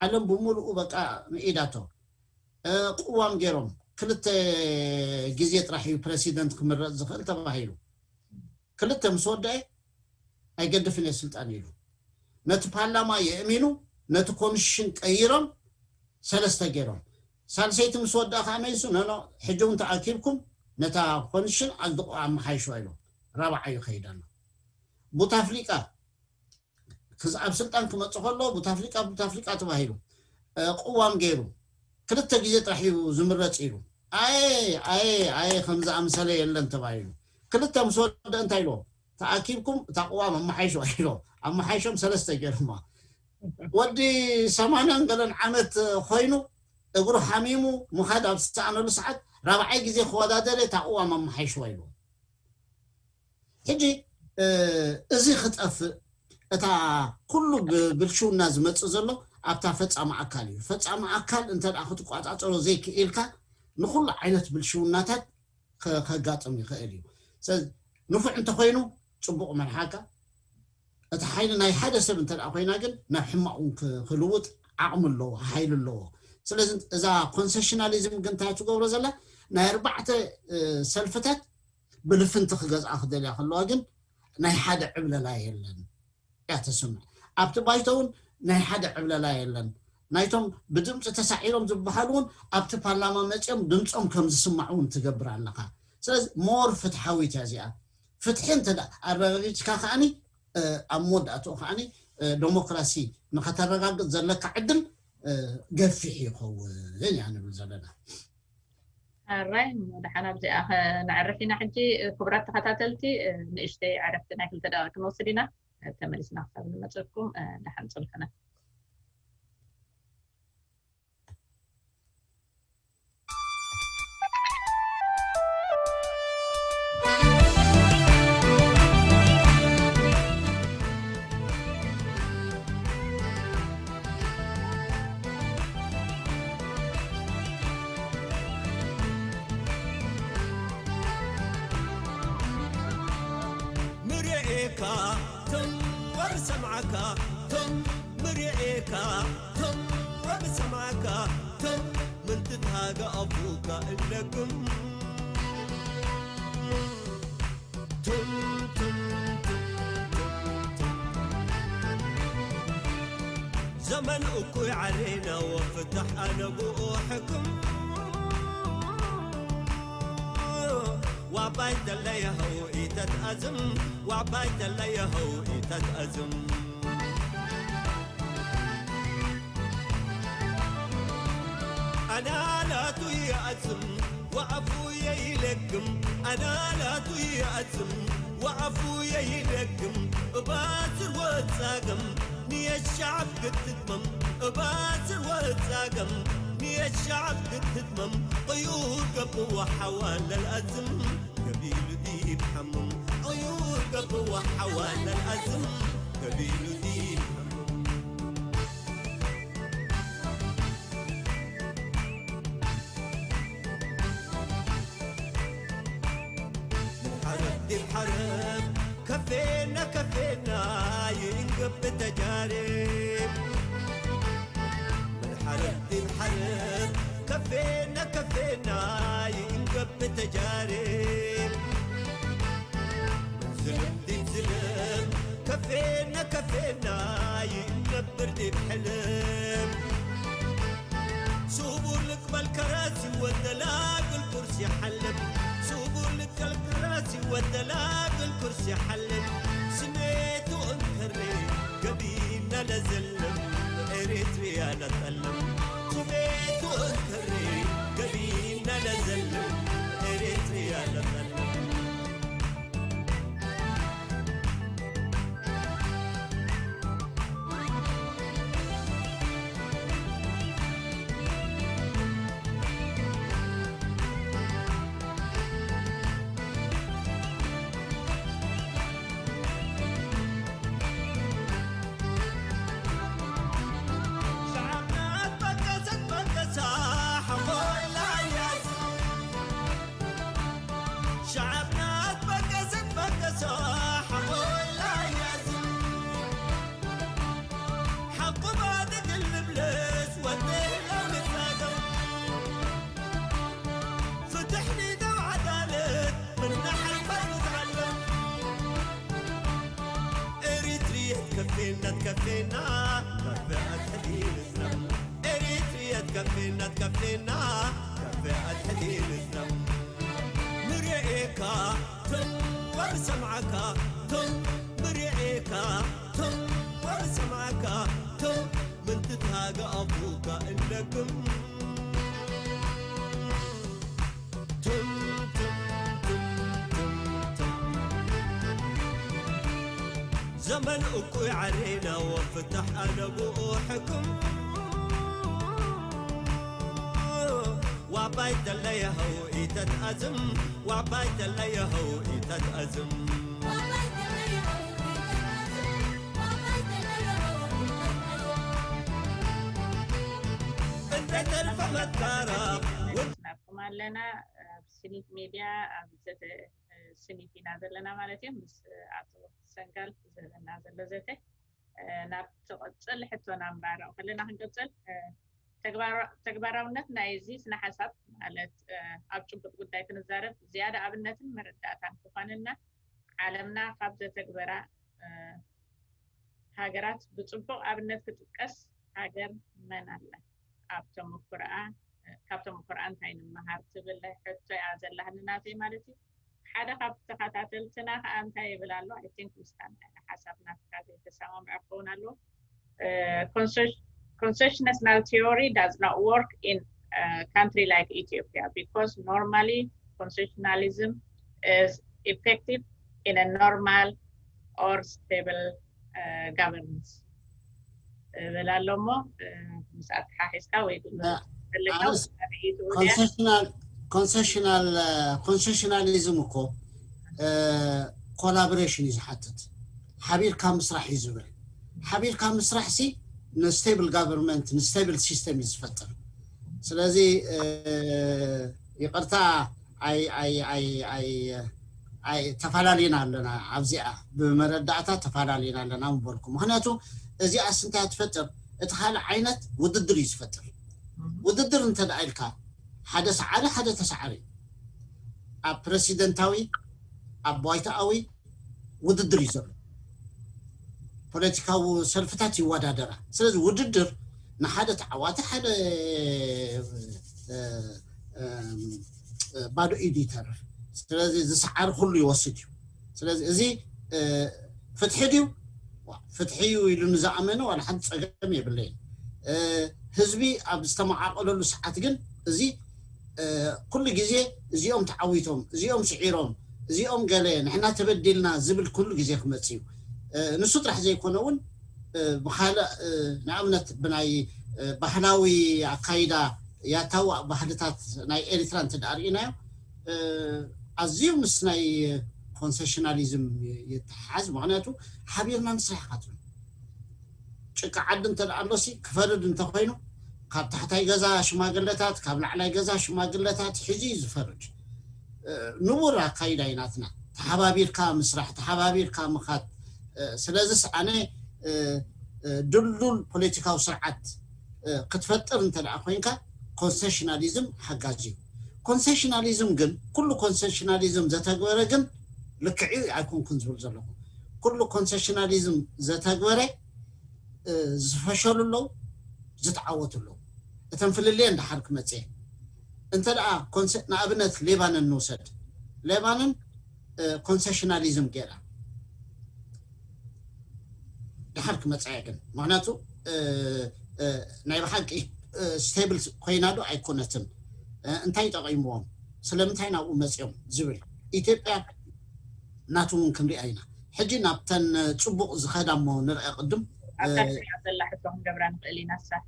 ዓለም ብምሉኡ በቃ ንኢዳቶ። ቅዋም ገይሮም ክልተ ግዜ ጥራሕ እዩ ፕረሲደንት ክምረፅ ዝኽእል ተባሂሉ። ክልተ ምስ ወደአ ኣይገድፍን እየ ስልጣን ኢሉ ነቲ ፓርላማ የእሚኑ ነቲ ኮንስቲቱሽን ቀይሮም ሰለስተ ገይሮም። ሳልሰይቲ ምስ ወደኣ ከዓ መሊሱ ነኖ ሕጂ እውን ተኣኪብኩም ነታ ኮንስቲቱሽን ኣጽድቑ ኣመሓይሹ ኢሎም ራብዓዩ ይኸይድ ኣሎ። ቡታፍሊቃ ክዝ ኣብ ስልጣን ክመፅእ ከሎ ቡታፍሊቃ ቡታፍሊቃ ተባሂሉ ቅዋም ገይሩ ክልተ ግዜ ጥራሕ እዩ ዝምረፅ ኢሉ። ኣየ ኣየ ኣየ ከም ዝኣምሰለ የለን ተባሂሉ። ክልተ ምስ ወደ እንታይ ኢልዎም? ተኣኪብኩም እታ ቅዋም ኣመሓይሾ ኢሎ ኣመሓይሾም ሰለስተ ገይሮማ። ወዲ ሰማንያን ገለን ዓመት ኮይኑ እግሩ ሓሚሙ ምኻድ ኣብ ዝሰኣነሉ ሰዓት ራብዓይ ግዜ ክወዳደር እየ እታ ቅዋም ኣመሓይሽዋ ኢልዎ። ሕጂ እዚ ክጠፍእ እታ ኩሉ ብብልሽውና ዝመፅእ ዘሎ ኣብታ ፈፃሚ ኣካል እዩ። ፈፃሚ ኣካል እንተ ደኣ ክትቆፃፀሮ ዘይክኢልካ ንኩሉ ዓይነት ብልሽውናታት ከጋጥም ይኽእል እዩ። ንፉዕ እንተኮይኑ ፅቡቕ መርሓካ። እቲ ሓይሊ ናይ ሓደ ሰብ እንተ ኮይና ግን ናብ ሕማቕ እውን ክልውጥ ዓቕሚ ኣለዎ፣ ሓይሊ ኣለዎ። ስለዚ እዛ ኮንሴሽናሊዝም ግን እንታይ ትገብሮ ዘላ ናይ ኣርባዕተ ሰልፍታት ብልፍንቲ ክገዝኣ ክደልያ ከለዋ ግን ናይ ሓደ ዕብለላ የለን እያ ተስምዕ። ኣብቲ ባይቶ እውን ናይ ሓደ ዕብለላ የለን። ናይቶም ብድምፂ ተሳዒሮም ዝበሃሉ እውን ኣብቲ ፓርላማ መፂኦም ድምፆም ከም ዝስማዕ እውን ትገብር ኣለኻ። ስለዚ ሞር ፍትሓዊት እያ እዚኣ። ፍትሒ እንተ ኣረጋጊፅካ ከዓኒ ኣብ መወዳእትኡ ከዓኒ ደሞክራሲ ንኸተረጋግፅ ዘለካ ዕድል ገፊሕ ይኸውን እያ ንብል ዘለና። ኣራይ ደሓን ኣብዚኣ ነዕርፍ ኢና ሕጂ። ክቡራት ተኸታተልቲ ንእሽተይ ዕረፍቲ ናይ ክልተ ደቂቕ ክንወስድ ኢና። ተመሊስና ክሳብ ንመፀኩም ደሓን ፅንሑና። ሰማዕካ ቶም ምርኤካ ቶም ወብሰማዕካ ቶም ምንትትሃገ ኣፉካ እለግም ቱም ቱም ቱም ቱም ቱም ዘመን እኩይ ዓሌና ወፍታሕ ኣነብኡ ሕክም ዋባይ ተለየኸው ኢተትኣዝም ዋባይ ተለየኸው ኢተትኣዝም ኣናላቱ ይኣዝም ወኣፉ የይለግም ኣናላቱ ይኣዝም ወኣፉ የይለግም እባስር ወጻገም ንየሻብ ክትትመም እባስር ወጻገም ንየሻብ ክትትመም ቅዩር ገብዋ ሓዋለል ኣዝም ገቢሉ ዲብ ሓምም ቅዩር ገብዋ ሓዋለል ኣዝም ገቢሉ ዲብ ሓምም ሓረብ ዲብ ሓረብ ከፌና ከፌና ይንገብ ተጃርብ ምን ሓረብ ዲብ ሓረብ ከፌና ከፌና ይንገብ ተጃርብ ምን ዝልም ዲብ ዝልም ከፌና ከፌና ይነብር ዲብ ሕልም ስቡር ልቅበል ከራሲ ወደላግል ቁርሲ ሓልም ስቡር ልቅበል ከራሲ ወደላግል ቁርሲ ሓልም ስሜቱ እንከሬ ገቢና ለዘልም ኤሪትሪያ ለጠልም ስሜቱ እንከሬ ገቢና ለዘልም ኤሪትሪያ ለጠልም ዘመን እኩይ ዓሌና ወፍታሕ ኣነብኡ ሕክም ዋባይ ተለየኸው ኢተትኣዝም ዋባይ ተለየኸው ኢተትኣዝም እንተተርፈ መታረቕ ናብኩም ኣለና ኣብ ስኒት ሜድያ ኣብ ዘተ ስኒት ኢና ዘለና ማለት እዩ ምስ ኣቶ ሰንጋል ዘበና ዘሎ ዘተ ናብ ትቕፅል ሕቶና ንባርቕ ከለና ክንቅፅል ተግባራውነት ናይ እዚ ስነ ሓሳብ ማለት ኣብ ጭቡጥ ጉዳይ ክንዛረብ ዝያዳ ኣብነትን መረዳእታን ክኾንና ዓለምና ካብ ዘተግበራ ሃገራት ብፅቡቕ ኣብነት ክጥቀስ ሃገር መን ኣላ? ኣብ ተመኩርኣ ካብ ተመኩርኣ እንታይ ንምሃር ትብል ሕቶ እያ ዘላህኒ ናተይ ማለት እዩ። ሓደ ካብ ተኸታተልትና ከዓ እንታይ ይብል ኣሎ? I think ምስታ ሓሳብ ናትካ ዘይተሰማምዐ ክኸውን ኣለዎ። Concessional theory does not work in a country like Ethiopia because normally concessionalism is effective in a normal or stable governance. እብል ኣሎ እሞ ምስ ኣተሓሒዝካ ወይ concessionalism እኮ collaboration እዩ ዝሓትት ሓቢርካ ምስራሕ እዩ ዝብል ሓቢርካ ምስራሕ ሲ ን stable government ን stable system እዩ ዝፈጥር ስለዚ ይቅርታ ኣይ ኣይ ኣይ ኣይ ኣይ ተፈላለና ኣለና ኣብዚኣ ብመረዳእታ ተፈላለና ኣለና ምበልኩ። ምክንያቱ እዚኣ ስንታይ ትፈጥር? እቲ ካልእ ዓይነት ውድድር እዩ ዝፈጥር። ውድድር እንተ ደኣ ኢልካ ሓደ ሰዓሪ ሓደ ተሰዓሪ እዩ። ኣብ ፕረሲደንታዊ ኣብ ባይታኣዊ ውድድር እዩ ዘሎ። ፖለቲካዊ ሰልፍታት ይወዳደራ። ስለዚ ውድድር ንሓደ ተዓዋቲ ሓደ ባዶ ኢዱ ይተርፍ። ስለዚ ዝሰዓሪ ኩሉ ይወስድ እዩ። ስለዚ እዚ ፍትሒ ድዩ? ፍትሒ እዩ ኢሉ ንዝኣመነ ዋላ ሓንቲ ፀገም የብለይን። ህዝቢ ኣብ ዝተመዓቐለሉ ሰዓት ግን እዚ ኩሉ ግዜ እዚኦም ተዓዊቶም፣ እዚኦም ስዒሮም፣ እዚኦም ገለ ንሕና ተበዲልና ዝብል ኩሉ ግዜ ክመፅእ እዩ። ንሱ ጥራሕ ዘይኮነ እውን ብካልእ ንኣብነት ብናይ ባህላዊ ኣካይዳ ያታዋ ባህልታት ናይ ኤሪትራ እንተ ደኣ ርኢናዮ ኣዝዩ ምስ ናይ ኮንሴሽናሊዝም ይተሓሓዝ። ምክንያቱ ሓቢርና ንስራሕ ካትብል ጭቃ ዓዲ እንተ ደኣ ኣሎሲ ክፈርድ እንተኮይኑ ካብ ታሕታይ ገዛ ሽማግለታት ካብ ላዕላይ ገዛ ሽማግለታት ሒዙ እዩ ዝፈርድ። ንቡር ኣካይዳ እዩ ናትና። ተሓባቢርካ ምስራሕ፣ ተሓባቢርካ ምኻድ። ስለዚስ ኣነ ድልዱል ፖለቲካዊ ስርዓት ክትፈጥር እንተ ደኣ ኮይንካ ኮንሴሽናሊዝም ሓጋዚ እዩ። ኮንሴሽናሊዝም ግን ኩሉ ኮንሴሽናሊዝም ዘተግበረ ግን ልክዕ እዩ ኣይኮንኩን ዝብል ዘለኹ። ኩሉ ኮንሴሽናሊዝም ዘተግበረ ዝፈሸሉ ኣለዉ፣ ዝተዓወቱ ኣለዉ። እተን ፍልልየን ደሓር ክመፅእ እንተ ደኣ ንኣብነት ሌባነን ንውሰድ። ሌባነን ኮንሴሽናሊዝም ገይራ ደሓር ክመፅእ እያ ግን ምክንያቱ ናይ ብሓቂ ስቴብል ኮይና ዶ ኣይኮነትን? እንታይ ጠቒምዎም? ስለምንታይ ናብኡ መፅኦም ዝብል ኢትዮጵያ ናቱ እውን ክንሪኣ ኢና። ሕጂ ናብተን ፅቡቕ ዝኸዳ እሞ ንርአ ቅድም ኣብታ ትሪኣ ዘላ ሕቶ ክንገብራ ንኽእል ኢና። ሳ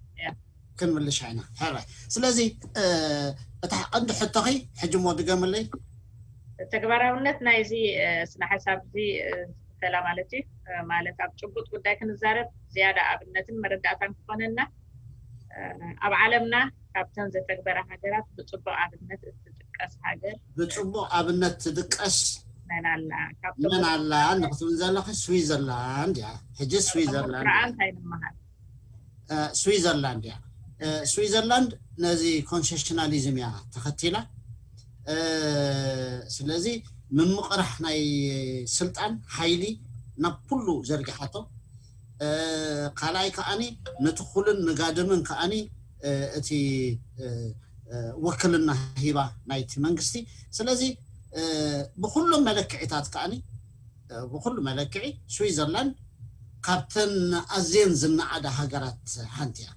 ክንምልሻ ኢና። ሕራይ። ስለዚ እታ ቀንዲ ሕቶኺ ሕጂ እሞ ድገምለይ። ተግባራውነት ናይዚ ስነ ሓሳብ እዚ ዝኽተላ ማለት እዩ። ማለት ኣብ ጭቡጥ ጉዳይ ክንዛረብ ዝያዳ ኣብነትን መረዳእታን ክኾነና ኣብ ዓለምና ካብተን ዘተግበራ ሃገራት ብፅቡቕ ኣብነት እትጥቀስ ሃገር ብፅቡቕ ኣብነት ትጥቀስ መን ኣላ? መን ኣላ ንክትብል ዘለኺ ስዊዘርላንድ እያ። ሕጂ ስዊዘርላንድ ተሞክሮኣ እንታይ ንምሃር? ስዊዘርላንድ እያ። ስዊዘርላንድ ነዚ ኮንሴሽናሊዝም እያ ተኸቲላ። ስለዚ ምምቕራሕ ናይ ስልጣን ሓይሊ ናብ ኩሉ ዘርጊሓቶ። ካልኣይ ከዓኒ ንትኹልን ንጋድምን ከዓኒ እቲ ውክልና ሂባ ናይቲ መንግስቲ። ስለዚ ብኩሉ መለክዒታት ከዓኒ ብኩሉ መለክዒ ስዊዘርላንድ ካብተን ኣዝየን ዝነኣዳ ሃገራት ሓንቲ እያ።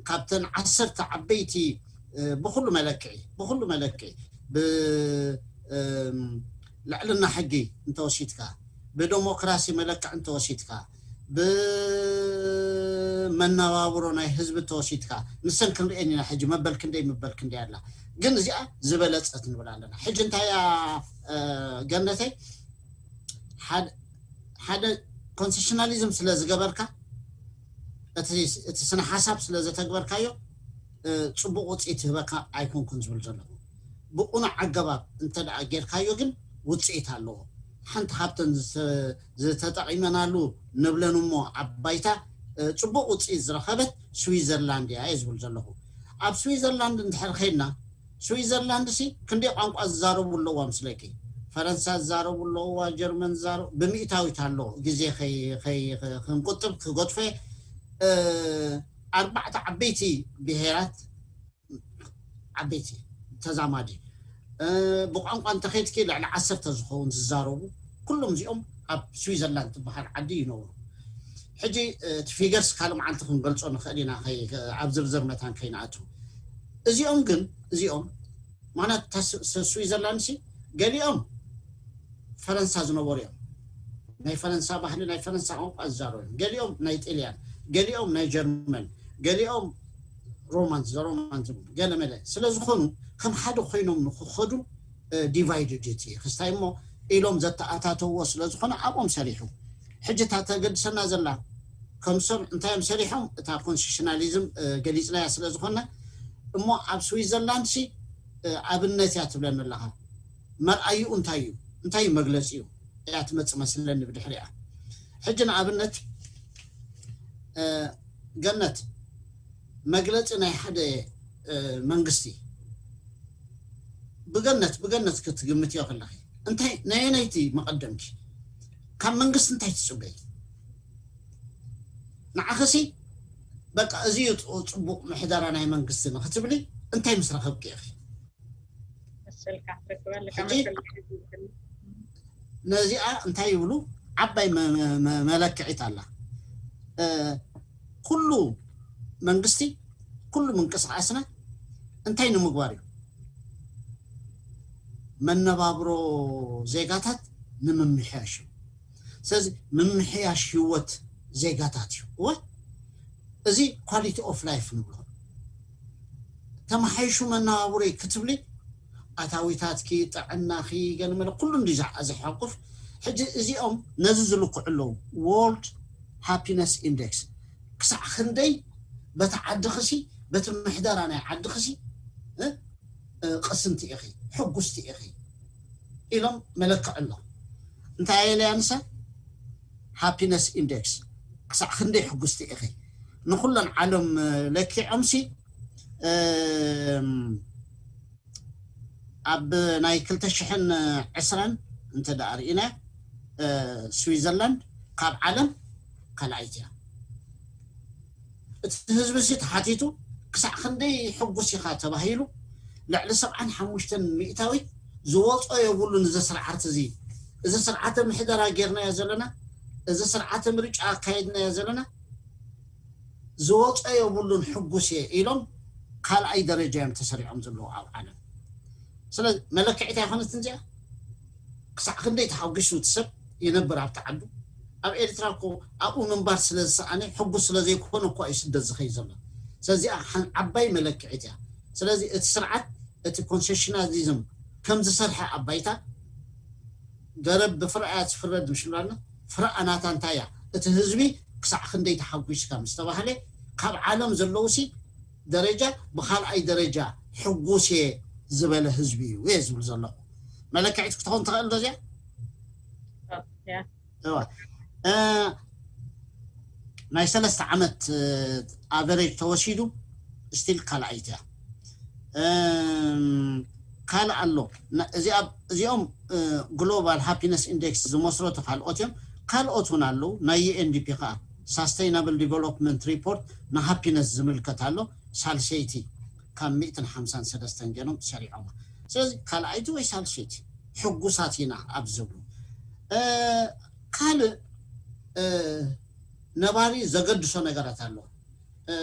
ካብተን ዓሰርተ ዓበይቲ ብኩሉ መለክዒ ብኩሉ መለክዒ ብልዕልና ሕጊ እንተወሲድካ፣ ብደሞክራሲ መለክዒ እንተወሲድካ፣ ብመነባብሮ ናይ ህዝቢ እንተወሲድካ ንሰን ክንሪአን ኢና። ሕጂ መበል ክንደይ መበል ክንደይ ኣላ፣ ግን እዚኣ ዝበለፀት ንብል ኣለና። ሕጂ እንታይ እያ ገነተይ ሓደ ኮንሴሽናሊዝም ስለ ዝገበርካ እቲ ስነ ሓሳብ ስለ ዘተግበርካዮ ፅቡቅ ውፅኢት ህበካ ኣይኮንኩን ዝብል ዘለኹ። ብቁኑዕ ኣገባብ እንተ ደኣ ጌርካዮ ግን ውፅኢት ኣለዎ። ሓንቲ ካብተን ዝተጠቂመናሉ ንብለን እሞ ኣብ ባይታ ፅቡቅ ውፅኢት ዝረኸበት ስዊዘርላንድ እያ እየ ዝብል ዘለኹ። ኣብ ስዊዘርላንድ እንድሕር ከይድና ስዊዘርላንድ ሲ ክንደይ ቋንቋ ዝዛረቡ ኣለዋ ምስለኪ? ፈረንሳ ዝዛረቡ ኣለዋ፣ ጀርመን ዝዛረቡ ብምእታዊት ኣሎ። ግዜ ክንቁጥብ ክገድፎ ኣርባዕተ ዓበይቲ ብሄራት ዓበይቲ ተዛማዲ ብቋንቋ እንተኸይድኪ ልዕሊ ዓሰርተ ዝኸውን ዝዛረቡ ኩሎም እዚኦም ኣብ ስዊዘርላንድ ትበሃል ዓዲ ይነብሩ። ሕጂ እቲ ፊገርስ ካልእ መዓልቲ ክንገልጾ ንኽእል ኢና ኣብ ዝርዝር መታን ከይንኣቱ። እዚኦም ግን እዚኦም ማለት ስዊዘርላንድ ሲ ገሊኦም ፈረንሳ ዝነበሩ እዮም። ናይ ፈረንሳ ባህሊ ናይ ፈረንሳ ቋንቋ ዝዛረቡ እዮም። ገሊኦም ናይ ጥልያን፣ ገሊኦም ናይ ጀርመን፣ ገሊኦም ሮማንስ ዘሮማንስ ገለመለ ስለ ዝኾኑ ከም ሓደ ኮይኖም ንክኸዱ ዲቫይድድ እቲ ክስታይ እሞ ኢሎም ዘተኣታተውዎ ስለ ዝኾነ ኣብኦም ሰሪሑ። ሕጂ እታ ተገድሰና ዘላ ከምሶም እንታይ እዮም ሰሪሖም እታ ኮንስቲቱሽናሊዝም ገሊፅናያ ስለ ዝኾነ እሞ ኣብ ስዊዘርላንድ ሲ ኣብነት እያ ትብለኒ ኣለኻ። መርኣይኡ እንታይ እዩ? እንታይ እዩ መግለፂኡ? እያ ትመፅእ መስለኒ ብድሕሪኣ። ሕጂ ንኣብነት ገነት፣ መግለፂ ናይ ሓደ መንግስቲ ብገነት ብገነት ክትግምትዮ ከለኺ፣ እንታይ ናየነይቲ መቐደምኪ? ካብ መንግስቲ እንታይ ትፅበይ? ንዓኸሲ በቃ እዚ እዩ ፅቡቅ ምሕደራ ናይ መንግስቲ ንክትብሊ እንታይ ምስ ረኸብኪ ኢኺ? ነዚኣ እንታይ ይብሉ? ዓባይ መለክዒት ኣላ። ኩሉ መንግስቲ፣ ኩሉ ምንቅስቃስና እንታይ ንምግባር እዩ? መነባብሮ ዜጋታት ንምምሕያሽ እዩ። ስለዚ ምምሕያሽ ህይወት ዜጋታት እዩ። እወ፣ እዚ ኳሊቲ ኦፍ ላይፍ ንብሎ። ተመሓይሹ መነባብሮይ ክትብሊ ኣታዊታትኪ፣ ጥዕናኺ፣ ገለመለ ኩሉ እንዲ ዘሓቁፍ። ሕጂ እዚኦም ነዚ ዝልክዑ ኣለዉ። ወርልድ ሃፒነስ ኢንዴክስ ክሳዕ ክንደይ በቲ ዓድኽሲ፣ በቲ ምሕደራ ናይ ዓድኽሲ ቅስንቲ ኢኺ፣ ሕጉስቲ ኢኺ ኢሎም መለክዕ ኣሎ። እንታይ ኣየለያ ንሳ? ሃፒነስ ኢንዴክስ ክሳዕ ክንደይ ሕጉስቲ ኢኺ? ንኩለን ዓለም ለኪዖምሲ ኣብ ናይ ክልተ ሽሕን ዕስራን እንተ ደኣ ርኢና፣ ስዊዘርላንድ ካብ ዓለም ካልኣይቲ እያ። እቲ ህዝቢ ሲ ተሓቲቱ ክሳዕ ክንደይ ሕጉስ ኢኻ ተባሂሉ፣ ልዕሊ ሰብዓን ሓሙሽተን ሚእታዊት ዝወጾ የብሉን። እዚ ስርዓት እዚ፣ እዚ ስርዓተ ምሕደራ ጌርናዮ ዘለና፣ እዚ ስርዓተ ምርጫ ኣካየድናዮ ዘለና ዝወጾ የብሉን፣ ሕጉስ እየ ኢሎም ካልኣይ ደረጃ እዮም ተሰሪዖም ዘለዉ ኣብ ዓለም። ስለ መለክዒት ኣይኮነትን እዚኣ። ክሳዕ ክንደይ ተሓጒሱ እቲ ሰብ ይነብር ኣብቲ ዓዱ? ኣብ ኤርትራ እኮ ኣብኡ ምንባር ስለ ዝሰኣነ፣ ሕጉስ ስለ ዘይኮነ እኮ እዩ ስደት ዝኸይድ ዘሎ። ስለዚኣ ሓን-፣ ዓባይ መለክዒት እያ። ስለዚ እቲ ስርዓት፣ እቲ ኮንሴሽናሊዝም ከም ዝሰርሐ ኣብ ባይታ፣ ገረብ ብፍረኣ እያ ትፍረድ ምሽ ብላና፣ ፍረኣ ናታ እንታይ እያ? እቲ ህዝቢ ክሳዕ ክንደይ ተሓጒስካ ምስ ተባህለ፣ ካብ ዓለም ዘለውሲ ደረጃ ብኻልኣይ ደረጃ ሕጉስ እየ ዝበለ ህዝቢ እዩ እየ ዝብል ዘለኹ። መለክዒት ክትኸውን ትኽእል ዶ እዚኣ? እዋ። እ፣ ናይ ሰለስተ ዓመት፣ እ፣ ኣቨሬጅ ተወሲዱ ስቲል ካልኣይቲ እያ። እም፣ ካልእ ኣሎ። ና-፣ እዚኣ፣ እዚኦም፣ እ፣ ግሎባል ሃፒነስ ኢንዴክስ ዝመስረቱ ካልኦት እዮም። ካልኦት እውን ኣለዉ። ናይ ዩ ኤን ዲ ፒ ከዓ ሳስተይናብል ዲቨሎፕመንት ሪፖርት ንሃፒነስ ዝምልከት ኣሎ። ሳልሰይቲ ካብ ሚእትን ሓምሳን ሰለስተን ገይሮም ሰሪዖማ። ስለዚ ካልኣይቲ ወይ ሳልሰይቲ ሕጉሳት ኢና ኣብ ዝብሉ። እ፣ ካልእ፣ እ፣ ነባሪ ዘገድሶ ነገራት ኣሎ። እ፣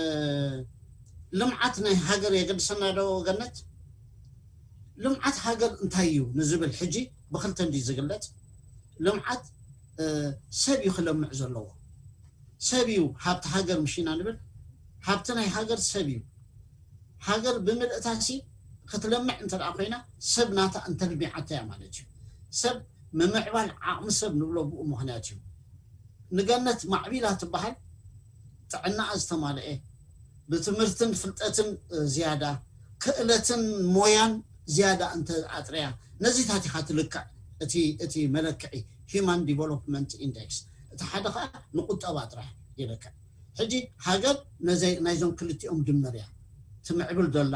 ልምዓት ናይ ሃገር የገድሰና ዶ ገነት? ልምዓት ሃገር እንታይ እዩ ንዝብል ሕጂ ብኽልተ እንድዩ ዝግለጽ። ልምዓት፣ እ፣ ሰብ እዩ ክለምዕ ዘለዎ። ሰብ እዩ ሃብቲ ሃገር ምሽ ኢና ንብል። ሃብቲ ናይ ሃገር ሰብ እዩ። ሃገር ብምልእታሲ ክትለምዕ እንተ ደኣ ኮይና፣ ሰብ ናታ እንተልሚዓታ እያ ማለት እዩ። ሰብ ምምዕባል ዓቕሚ ሰብ ንብሎ ብኡ ምኽንያት እዩ። ንገነት ማዕቢላ ትበሃል ጥዕናኣ ዝተማልኤ፣ ብትምህርትን ፍልጠትን፣ እ፣ ዝያዳ፣ ክእለትን ሞያን ዝያዳ እንተ ኣጥርያ፣ ነዚታት ኢኻ ትልክዕ። እቲ፣ እቲ መለክዒ ሂማን ዲቨሎፕመንት ኢንዴክስ፣ እቲ ሓደ ኸኣ ንቁጠባ ጥራሕ ይልክዕ። ሕጂ ሃገር ነዘይ-፣ ናይዞም ክልቲኦም ድምር እያ ትምዕብል ዶላ።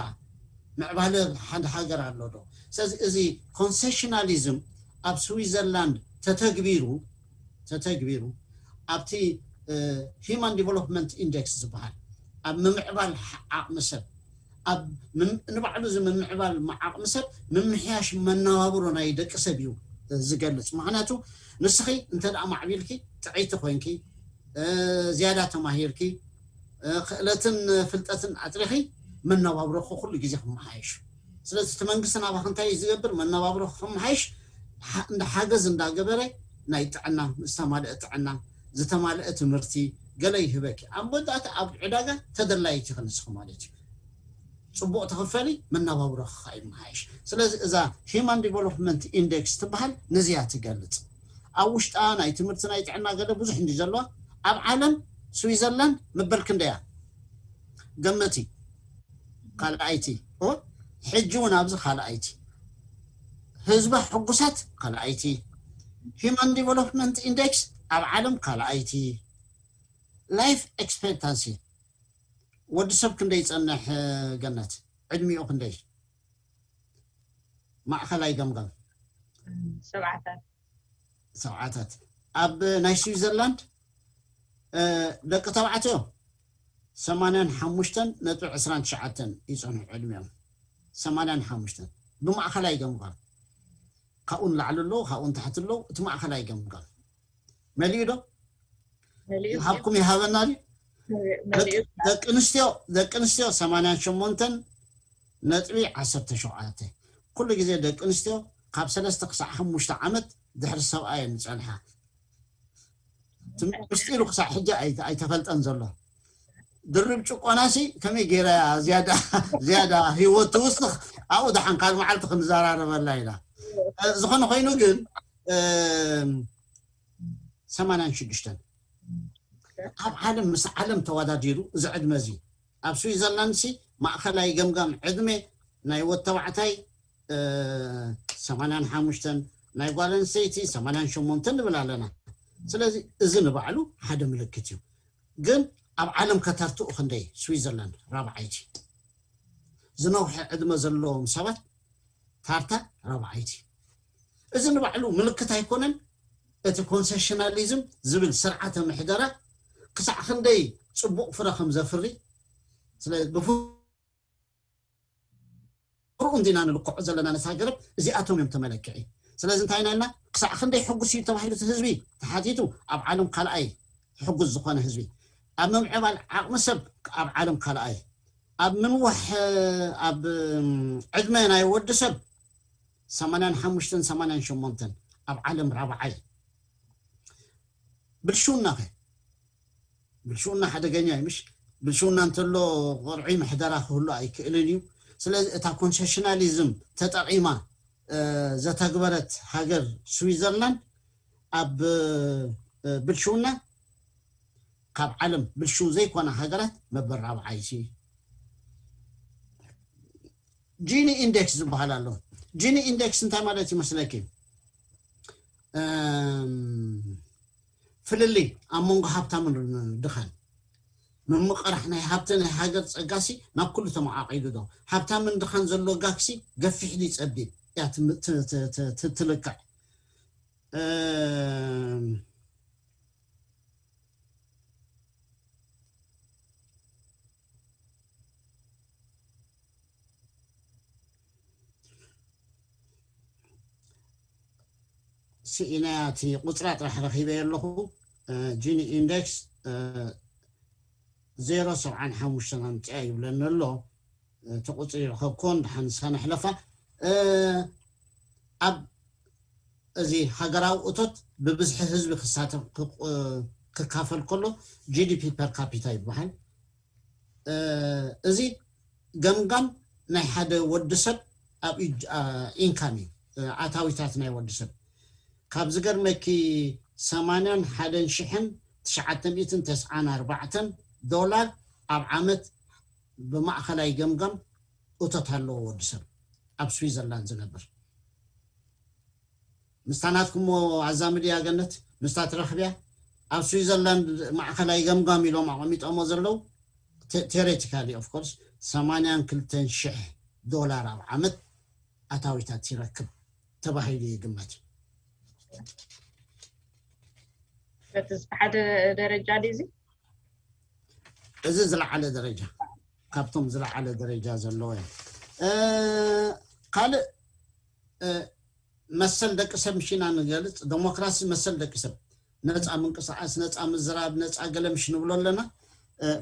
ምዕባለ ሓደ ሃገር ኣሎ ዶ? ስለዚ እዚ ኮንሴሽናሊዝም ኣብ ስዊዘርላንድ ተተግቢሩ፣ ተተግቢሩ ኣብቲ፣ እ፣ ሂማን ዲቨሎፕመንት ኢንዴክስ ዝበሃል ኣብ ምምዕባል ዓ-፣ ዓቕሚ ሰብ፣ ኣብ ምም-፣ ንባዕሉ እዚ ምምዕባል ማ-፣ ዓቕሚ ሰብ ምምሕያሽ መነባብሮ ናይ ደቂ ሰብ እዩ፣ እ፣ ዝገልጽ። ምኽንያቱ ንስኺ እንተ ደኣ ማዕቢልኪ፣ ጥዕይቲ ኮይንኪ፣ እ፣ ዝያዳ ተማሂርኪ፣ እ፣ ክእለትን ፍልጠትን ኣጥሪኺ፣ መነባብሮኺ ኩሉ ግዜ ክመሓየሽ። ስለዚ እቲ መንግስቲ ናባኺ እንታይ እዩ ዝገብር? መነባብሮኺ ክመሓየሽ ሓ-፣ እንዳ ሓገዝ እንዳገበረ፣ ናይ ጥዕና፣ ዝተማልአ ጥዕና፣ ዝተማልአ ትምህርቲ ገለ ይህበኪ። ኣብ መወዳእታ ኣብ ዕዳጋ ተደላይቲ ኢኺ ንስኺ ማለት እዩ። ጽቡቕ ትኽፈሊ፣ መነባብሮኺ ከዓ ይመሓየሽ። ስለዚ እዛ ሂማን ዲቨሎፕመንት ኢንዴክስ ትበሃል ነዚያ ትገልጽ። ኣብ ውሽጣ ናይ ትምህርቲ፣ ናይ ጥዕና ገለ ብዙሕ እንዲ ዘለዋ፣ ኣብ ዓለም ስዊዘርላንድ መበል ክንደያ? ገመቲ። ካልኣይቲ። ኦ፣ ሕጂ እውን ኣብዚ ካልኣይቲ። ህዝባ ሕጉሳት ካልኣይቲ፣ Human Development Index ኣብ ዓለም ካልኣይቲ፣ Life Expectancy ወዲ ሰብ ክንደይ ይጸንሕ? ገነት ዕድሚኡ ክንደይ? ማእኸላይ ገምጋም ሰብዓታት ሰብዓታት። ኣብ ናይ ስዊዘርላንድ ደቂ ተባዕትዮ ሰማንያን ሓሙሽተን ነጥቢ ዕስራን ትሽዓተን ይጸንሑ ዕድሚኦም። ሰማንያን ሓሙሽተን ብማእኸላይ ገምጋም፣ ካብኡ ንላዕሊ ኣለዉ፣ ካብኡ ንታሕቲ ኣለዉ። እቲ ማእኸላይ ገምጋም መሊኡ ዶ? ይሃብኩም ይሃበና ድዩ? ደቂ ኣንስትዮ ደቂ ኣንስትዮ ሰማንያን ሸሞንተን ነጥቢ ዓሰርተ ሸውዓተ። ኩሉ ግዜ ደቂ ኣንስትዮ ካብ ሰለስተ ክሳዕ ሓሙሽተ ዓመት ድሕሪ ሰብኣየን ዝጸንሓ። ምስጢሩ ክሳዕ ሕጂ ኣይተፈልጠን ዘሎ። ድርብ ጭቆናሲ ከመይ ገይራ ዝያዳ ዝያዳ ህይወት ትውስኽ? ኣብኡ ደሓን ካልእ መዓልቲ ክንዘራረበላ ኢና። ዝኾነ ኮይኑ ግን ሰማንያን ሽዱሽተን ኣብ ዓለም ምስ ዓለም ተወዳዲሩ እዚ ዕድመ እዚ ኣብ ስዊዘርላንድ ሲ ማእኸላይ ገምጋም ዕድመ ናይ ወድ ተባዕታይ ሰማንያን ሓሙሽተን ናይ ጓል ኣንስተይቲ ሰማንያን ሸሞንተን ንብል ኣለና። ስለዚ እዚ ንባዕሉ ሓደ ምልክት እዩ። ግን ኣብ ዓለም ከተርትኡ ክንደይ? ስዊዘርላንድ ራብዓይቲ። ዝነውሐ ዕድመ ዘለዎም ሰባት ታርታ ራብዓይቲ። እዚ ንባዕሉ ምልክት ኣይኮነን? እቲ ኮንሴሽናሊዝም ዝብል ስርዓተ ምሕደራ ክሳዕ ክንደይ ጽቡቕ ፍረ ከም ዘፍሪ ስለ ብፍሩኡ እንዲና ንልክዖ ዘለና ነታ ገረብ እዚኣቶም እዮም ተመለክዒ። ስለዚ እንታይ ኢና ኢልና? ክሳዕ ክንደይ ሕጉስ እዩ ተባሂሉ እቲ ህዝቢ ተሓቲቱ ኣብ ዓለም ካልኣይ ሕጉስ ዝኾነ ህዝቢ፣ ኣብ ምምዕባል ዓቕሚ ሰብ ኣብ ዓለም ካልኣይ፣ ኣብ ምንዋሕ ኣብ ዕድመ ናይ ወዲ ሰብ ሰማንያን ሓሙሽተን ሰማንያን ሸሞንተን ኣብ ዓለም ራብዓይ። ብልሽውና ከ? ብልሽውና ሓደገኛ እዩ ምሽ? ብልሽውና እንተሎ ቆርዒ ምሕደራ ክህሉ ኣይክእልን እዩ። ስለዚ እታ ኮንሴሽናሊዝም ተጠቒማ ዘተግበረት ሃገር ስዊዘርላንድ ኣብ ብልሽውና ካብ ዓለም ብልሽው ዘይኮና ሃገራት መበል ራብዓይቲ። ጂኒ ኢንዴክስ ዝበሃል ኣሎ። ጂኒ ኢንዴክስ እንታይ ማለት ይመስለኪ? ፍልልይ ኣብ መንጎ ሃብታምን ድኻን፣ ምምቕራሕ ናይ ሃብቲ ናይ ሃገር ጸጋሲ ናብ ኩሉ ተመዓቒዱ ዶ? ሃብታምን ድኻን ዘሎ ጋግሲ ገፊሕ ድዩ ጸቢብ እያ ትልክዕ። ስኢና እቲ ቁፅራ ጥራሕ ረኺበ ኣለኹ። ጂኒ ኢንዴክስ ዜሮ ሰብዓን ሓሙሽተን ኣምፅኣ ይብለኒ ኣሎ። እቲ ቁፅሪ ረኸብኮን ድሓን ንሳ ነሕለፋ። ኣብ እዚ ሃገራዊ እቶት ብብዝሒ ህዝቢ ክሳተፍ ክካፈል ከሎ ጂዲፒ ፐር ካፒታ ይበሃል። እዚ ገምጋም ናይ ሓደ ወዲ ሰብ ኣብ ኢንካም እዩ፣ ኣታዊታት ናይ ወዲ ሰብ። ካብ ዝገርመኪ ሰማንያን ሓደን ሽሕን ትሽዓተ ሚእትን ተስዓን ኣርባዕተን ዶላር ኣብ ዓመት ብማእኸላይ ገምጋም እቶት ኣለዎ ወዲ ሰብ ኣብ ስዊዘርላንድ ዝነብር። ምስታ ናትኩሞ ኣዛምድያ ገነት፣ ምስታ ትረኽብያ። ኣብ ስዊዘርላንድ ማእኸላይ ገምጋም ኢሎም ኣቐሚጦሞ ዘለዉ፣ ቴ- theoretically of course ሰማንያን ክልተን ሽሕ ዶላር ኣብ ዓመት ኣታዊታት ይረክብ ተባሂሉ ይግመት። በቲ ሓደ ደረጃ ድዩ እዚ? እዚ ዝለዓለ ደረጃ፣ ካብቶም ዝለዓለ ደረጃ ዘለዎ እዮም። ካልእ መሰል ደቂ ሰብ ምሽና ንገልፅ፣ ዴሞክራሲ መሰል ደቂ ሰብ፣ ነፃ ምንቅስቃስ፣ ነፃ ምዝራብ፣ ነፃ ገለ ምሽ ንብሎ ኣለና።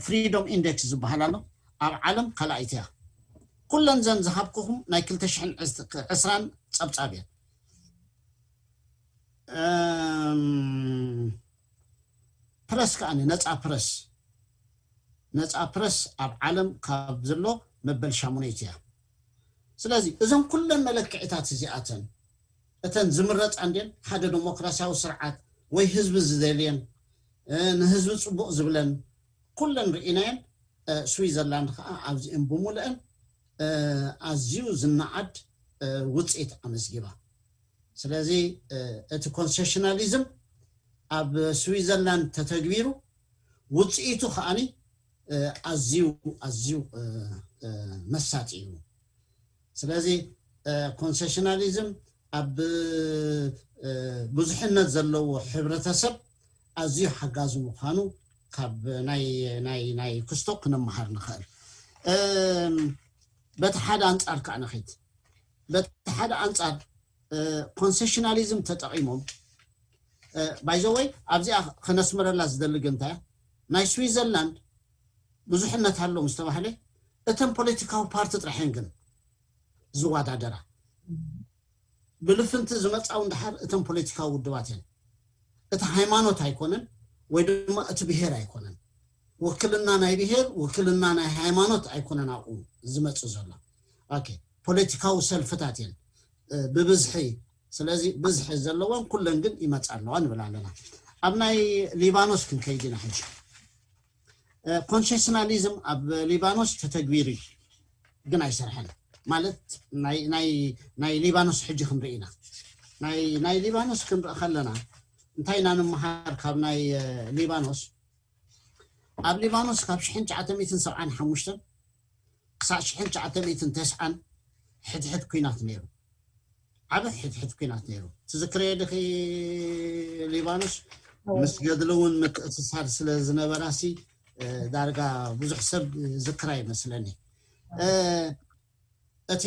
ፍሪዶም ኢንዴክስ ዝበሃል ኣሎ፣ ኣብ ዓለም ካልኣይቲ እያ። ኩለን ዘን ዝሃብኩኹም ናይ ክልተ ሽሕን ዕስራን ፀብፃብ እየን። ፕረስ ከኣ ነፃ ፕረስ፣ ነፃ ፕረስ ኣብ ዓለም ካብ ዘሎ መበል ሻሙነይቲ እያ። ስለዚ እዘን ኩለን መለክዕታት እዚኣተን እተን ዝምረፃ እንድየን፣ ሓደ ዴሞክራሲያዊ ስርዓት ወይ ህዝቢ ዝደልየን፣ ንህዝቢ ፅቡቕ ዝብለን ኩለን ርኢናየን። ስዊዘርላንድ ከዓ ኣብዚአን ብምሉአን ኣዝዩ ዝነኣድ ውፅኢት ኣመዝጊባ። ስለዚ እቲ ኮንሴሽናሊዝም ኣብ ስዊዘርላንድ ተተግቢሩ ውፅኢቱ ከዓኒ ኣዝዩ ኣዝዩ መሳጢ እዩ። ስለዚ ኮንሴሽናሊዝም ኣብ ብዙሕነት ዘለዎ ሕብረተሰብ ኣዝዩ ሓጋዚ ምዃኑ ካብ ናይ ናይ ናይ ክስቶ ክነመሃር ንኽእል። በቲ ሓደ ኣንጻር ከዓ ንኺድ በቲ ሓደ ኣንጻር ኮንሴሽናሊዝም ተጠቒሞም ባይዘወይ ኣብዚኣ ክነስምረላ ዝደሊ ግንታ ናይ ስዊዘርላንድ ብዙሕነት ኣሎ ምስ ተባህለ እተን ፖለቲካዊ ፓርቲ ጥራሕ እየን ግን ዝወዳደራ። ብልፍንቲ ዝመጻው እንድሓር እተን ፖለቲካዊ ውድባት እየን። እቲ ሃይማኖት ኣይኮነን ወይ ድማ እቲ ብሄር ኣይኮነን። ውክልና ናይ ብሄር ውክልና ናይ ሃይማኖት ኣይኮነን ኣብኡ ዝመጽእ ዘሎ። ኦኬ ፖለቲካዊ ሰልፍታት እየን ብብዝሒ። ስለዚ ብዝሒ ዘለወን ኩለን ግን ይመጻ ኣለዋ ንብል ኣለና። ኣብ ናይ ሊባኖስ ክንከይድ ኢና ሕጂ። ኮንሴሽናሊዝም ኣብ ሊባኖስ ተተግቢሩ እዩ ግን ኣይሰርሐን። ማለት ናይ ናይ ናይ ሊባኖስ ሕጂ ክንርኢ ኢና። ናይ ናይ ሊባኖስ ክንርኢ ከለና እንታይ ኢና ንምሃር ካብ ናይ ሊባኖስ? ኣብ ሊባኖስ ካብ ሽሕን ትሽዓተ ሚእትን ሰብዓን ሓሙሽተን ክሳዕ ሽሕን ትሽዓተ ሚእትን ተስዓን ሕድሕድ ኲናት ነይሩ። ዓቢ ሕድሕድ ኲናት ነይሩ። ትዝክረዮ ድኺ ሊባኖስ? ምስ ገድሊ እውን ምትእስሳር ስለ ዝነበራሲ ዳርጋ ብዙሕ ሰብ ዝክራ ይመስለኒ። እቲ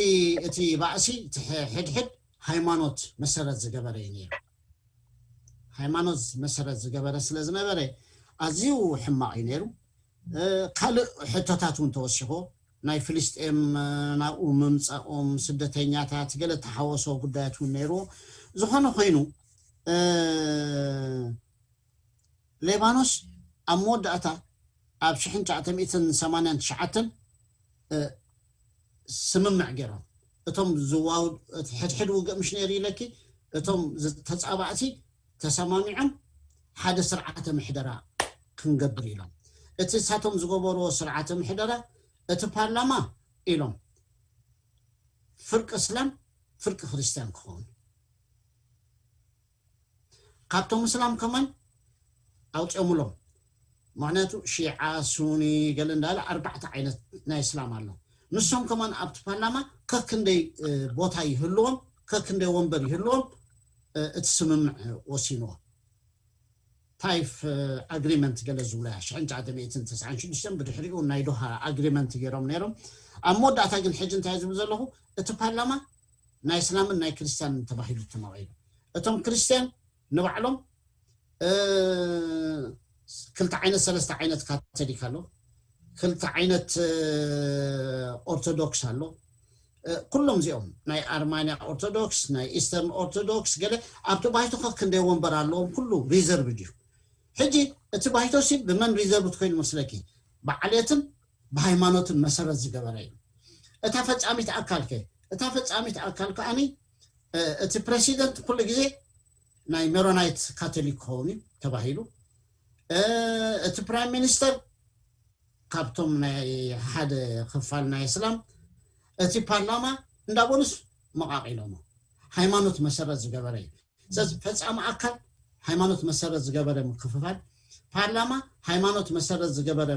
እቲ ባእሲ እቲ ሕድሕድ ሃይማኖት መሰረት ዝገበረ እዩ ነይሩ። ሃይማኖት መሰረት ዝገበረ ስለ ዝነበረ ኣዝዩ ሕማቕ እዩ ነይሩ። ካልእ ሕቶታት እውን ተወሲኾ ናይ ፍልስጤም ናብኡ ምምፃኦም ስደተኛታት ገለ ተሓወሶ ጉዳያት እውን ነይርዎ። ዝኾነ ኮይኑ ሌባኖስ ኣብ መወዳእታ ኣብ ሽሕን ትሽዓተ ሚእትን ሰማንያን ትሽዓተን ስምምዕ ገይሮም እቶም ዝዋው ሕድሕድ ውግእ ምሽ ነይሩ ኢለኪ እቶም ተፃባእቲ ተሰማሚዖም ሓደ ስርዓተ ምሕደራ ክንገብር ኢሎም። እቲ እሳቶም ዝገበርዎ ስርዓተ ምሕደራ እቲ ፓርላማ ኢሎም ፍርቂ እስላም ፍርቂ ክርስቲያን ክኸውን ካብቶም እስላም ከማን ኣውፅኦምሎም። ምክንያቱ ሺዓ ሱኒ ገለ እንዳለ ኣርባዕተ ዓይነት ናይ እስላም ኣሎ። ንሶም ከማን ኣብቲ ፓርላማ ከክንደይ ቦታ ይህልዎም ከክንደይ ወንበር ይህልዎም እቲ ስምምዕ ወሲንዎ። ታይፍ ኣግሪመንት ገለ ዝብሎ እያ ሽሕን ትሽዓተ ሚእትን ተስዓን ሽዱሽተን ብድሕሪኡ ናይ ዶሃ ኣግሪመንት ገይሮም ነይሮም። ኣብ መወዳእታ ግን ሕጂ እንታይ ዝብል ዘለኹ እቲ ፓርላማ ናይ እስላምን ናይ ክርስቲያንን ተባሂሉ ተመቒሉ። እቶም ክርስቲያን ንባዕሎም ክልተ ዓይነት ሰለስተ ዓይነት ካቶሊክ ኣሎ፣ ክልተ ዓይነት ኦርቶዶክስ ኣሎ። ኩሎም እዚኦም ናይ ኣርማንያ ኦርቶዶክስ ናይ ኢስተርን ኦርቶዶክስ ገለ ኣብቲ ባይቶ ከክንደይ ወንበር ኣለዎም ኩሉ ሪዘርቭ ድዩ? ሕጂ እቲ ባይቶ ሲ ብመን ሪዘርቭ ኮይኑ መስለኪ? ብዓሌትን ብሃይማኖትን መሰረት ዝገበረ እዩ። እታ ፈጻሚት ኣካል ከ እታ ፈጻሚት ኣካል ከዓኒ እቲ ፕሬሲደንት ኩሉ ግዜ ናይ ሜሮናይት ካቶሊክ ክኸውን እዩ ተባሂሉ። እቲ ፕራይም ሚኒስተር ካብቶም ናይ ሓደ ክፋል ናይ እስላም እቲ ፓርላማ እንዳበሉስ መቃቂሎሞ። ሃይማኖት መሰረት ዝገበረ እዩ። ስለዚ ፈፃሚ ኣካል ሃይማኖት መሰረት ዝገበረ ምክፍፋል፣ ፓርላማ ሃይማኖት መሰረት ዝገበረ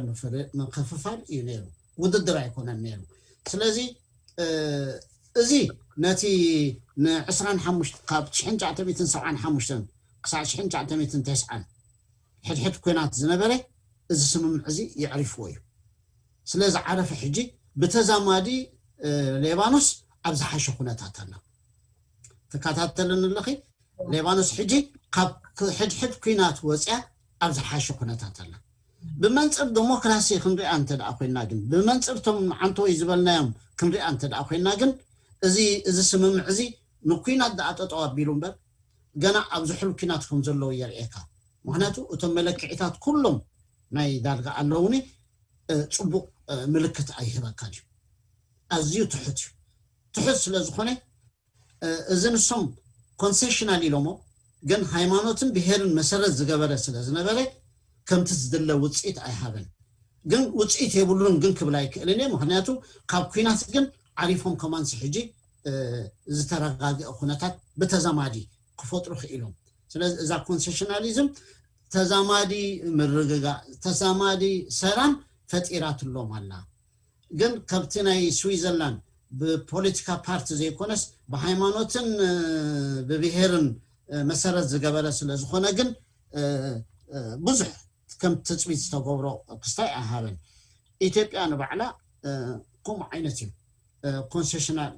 ምክፍፋል እዩ ነይሩ። ውድድር ኣይኮነን ነይሩ። ስለዚ እዚ ነቲ ንዕስራን ሓሙሽተ ካብ ሽሕን ትሽዓተ ሚእትን ሰብዓን ሓሙሽተን ክሳዕ ሽሕን ትሽዓተ ሚእትን ተስዓን ሕድሕድ ኲናት ዝነበረ እዚ ስምምዕ እዚ የዕሪፍዎ እዩ። ስለ ዝዓረፈ ሕጂ ብተዛማዲ ሌባኖስ ኣብ ዝሓሸ ኩነታት ኣላ። ትከታተልን ኣለኺ? ሌባኖስ ሕጂ ካብ ሕድሕድ ኲናት ወፅያ ኣብ ዝሓሸ ኩነታት ኣላ። ብመንፅር ዲሞክራሲ ክንሪኣ እንተ ደኣ ኮይና ግን ብመንፅር ቶም ዓንተወይ ዝበልናዮም ክንሪኣ እንተ ደኣ ኮይና ግን እዚ እዚ ስምምዕ እዚ ንኲናት ደኣ ጠጠው ኣቢሉ እምበር ገና ኣብ ዝሑል ኲናት ከም ዘለዉ የርእየካ። ምክንያቱ እቶም መለክዒታት ኩሎም ናይ ዳርጋ ኣለውኒ ፅቡቅ ምልክት ኣይህበካን እዩ። ኣዝዩ ትሑት እዩ። ትሑት ስለ ዝኾነ እዚ ንሶም ኮንሴሽናል ኢሎሞ ግን ሃይማኖትን ብሄርን መሰረት ዝገበረ ስለ ዝነበረ ከምቲ ዝድለ ውፅኢት ኣይሃበን። ግን ውፅኢት የብሉን ግን ክብል ኣይክእልን እየ። ምክንያቱ ካብ ኲናት ግን ዓሪፎም ከማንስ ሕጂ ዝተረጋግአ ኩነታት ብተዛማዲ ክፈጥሩ ክኢሎም። ስለዚ እዛ ኮንሴሽናሊዝም ተዛማዲ ምርግጋእ፣ ተዛማዲ ሰላም ፈጢራትሎም ኣላ። ግን ካብቲ ናይ ስዊዘርላንድ ብፖለቲካ ፓርቲ ዘይኮነስ ብሃይማኖትን ብብሄርን መሰረት ዝገበረ ስለ ዝኾነ ግን ብዙሕ ከም ትፅቢት ዝተገብሮ ክስታይ ኣይሃበን። ኢትዮጵያ ንባዕላ ከምኡ ዓይነት እዩ። ኮንሴሽናል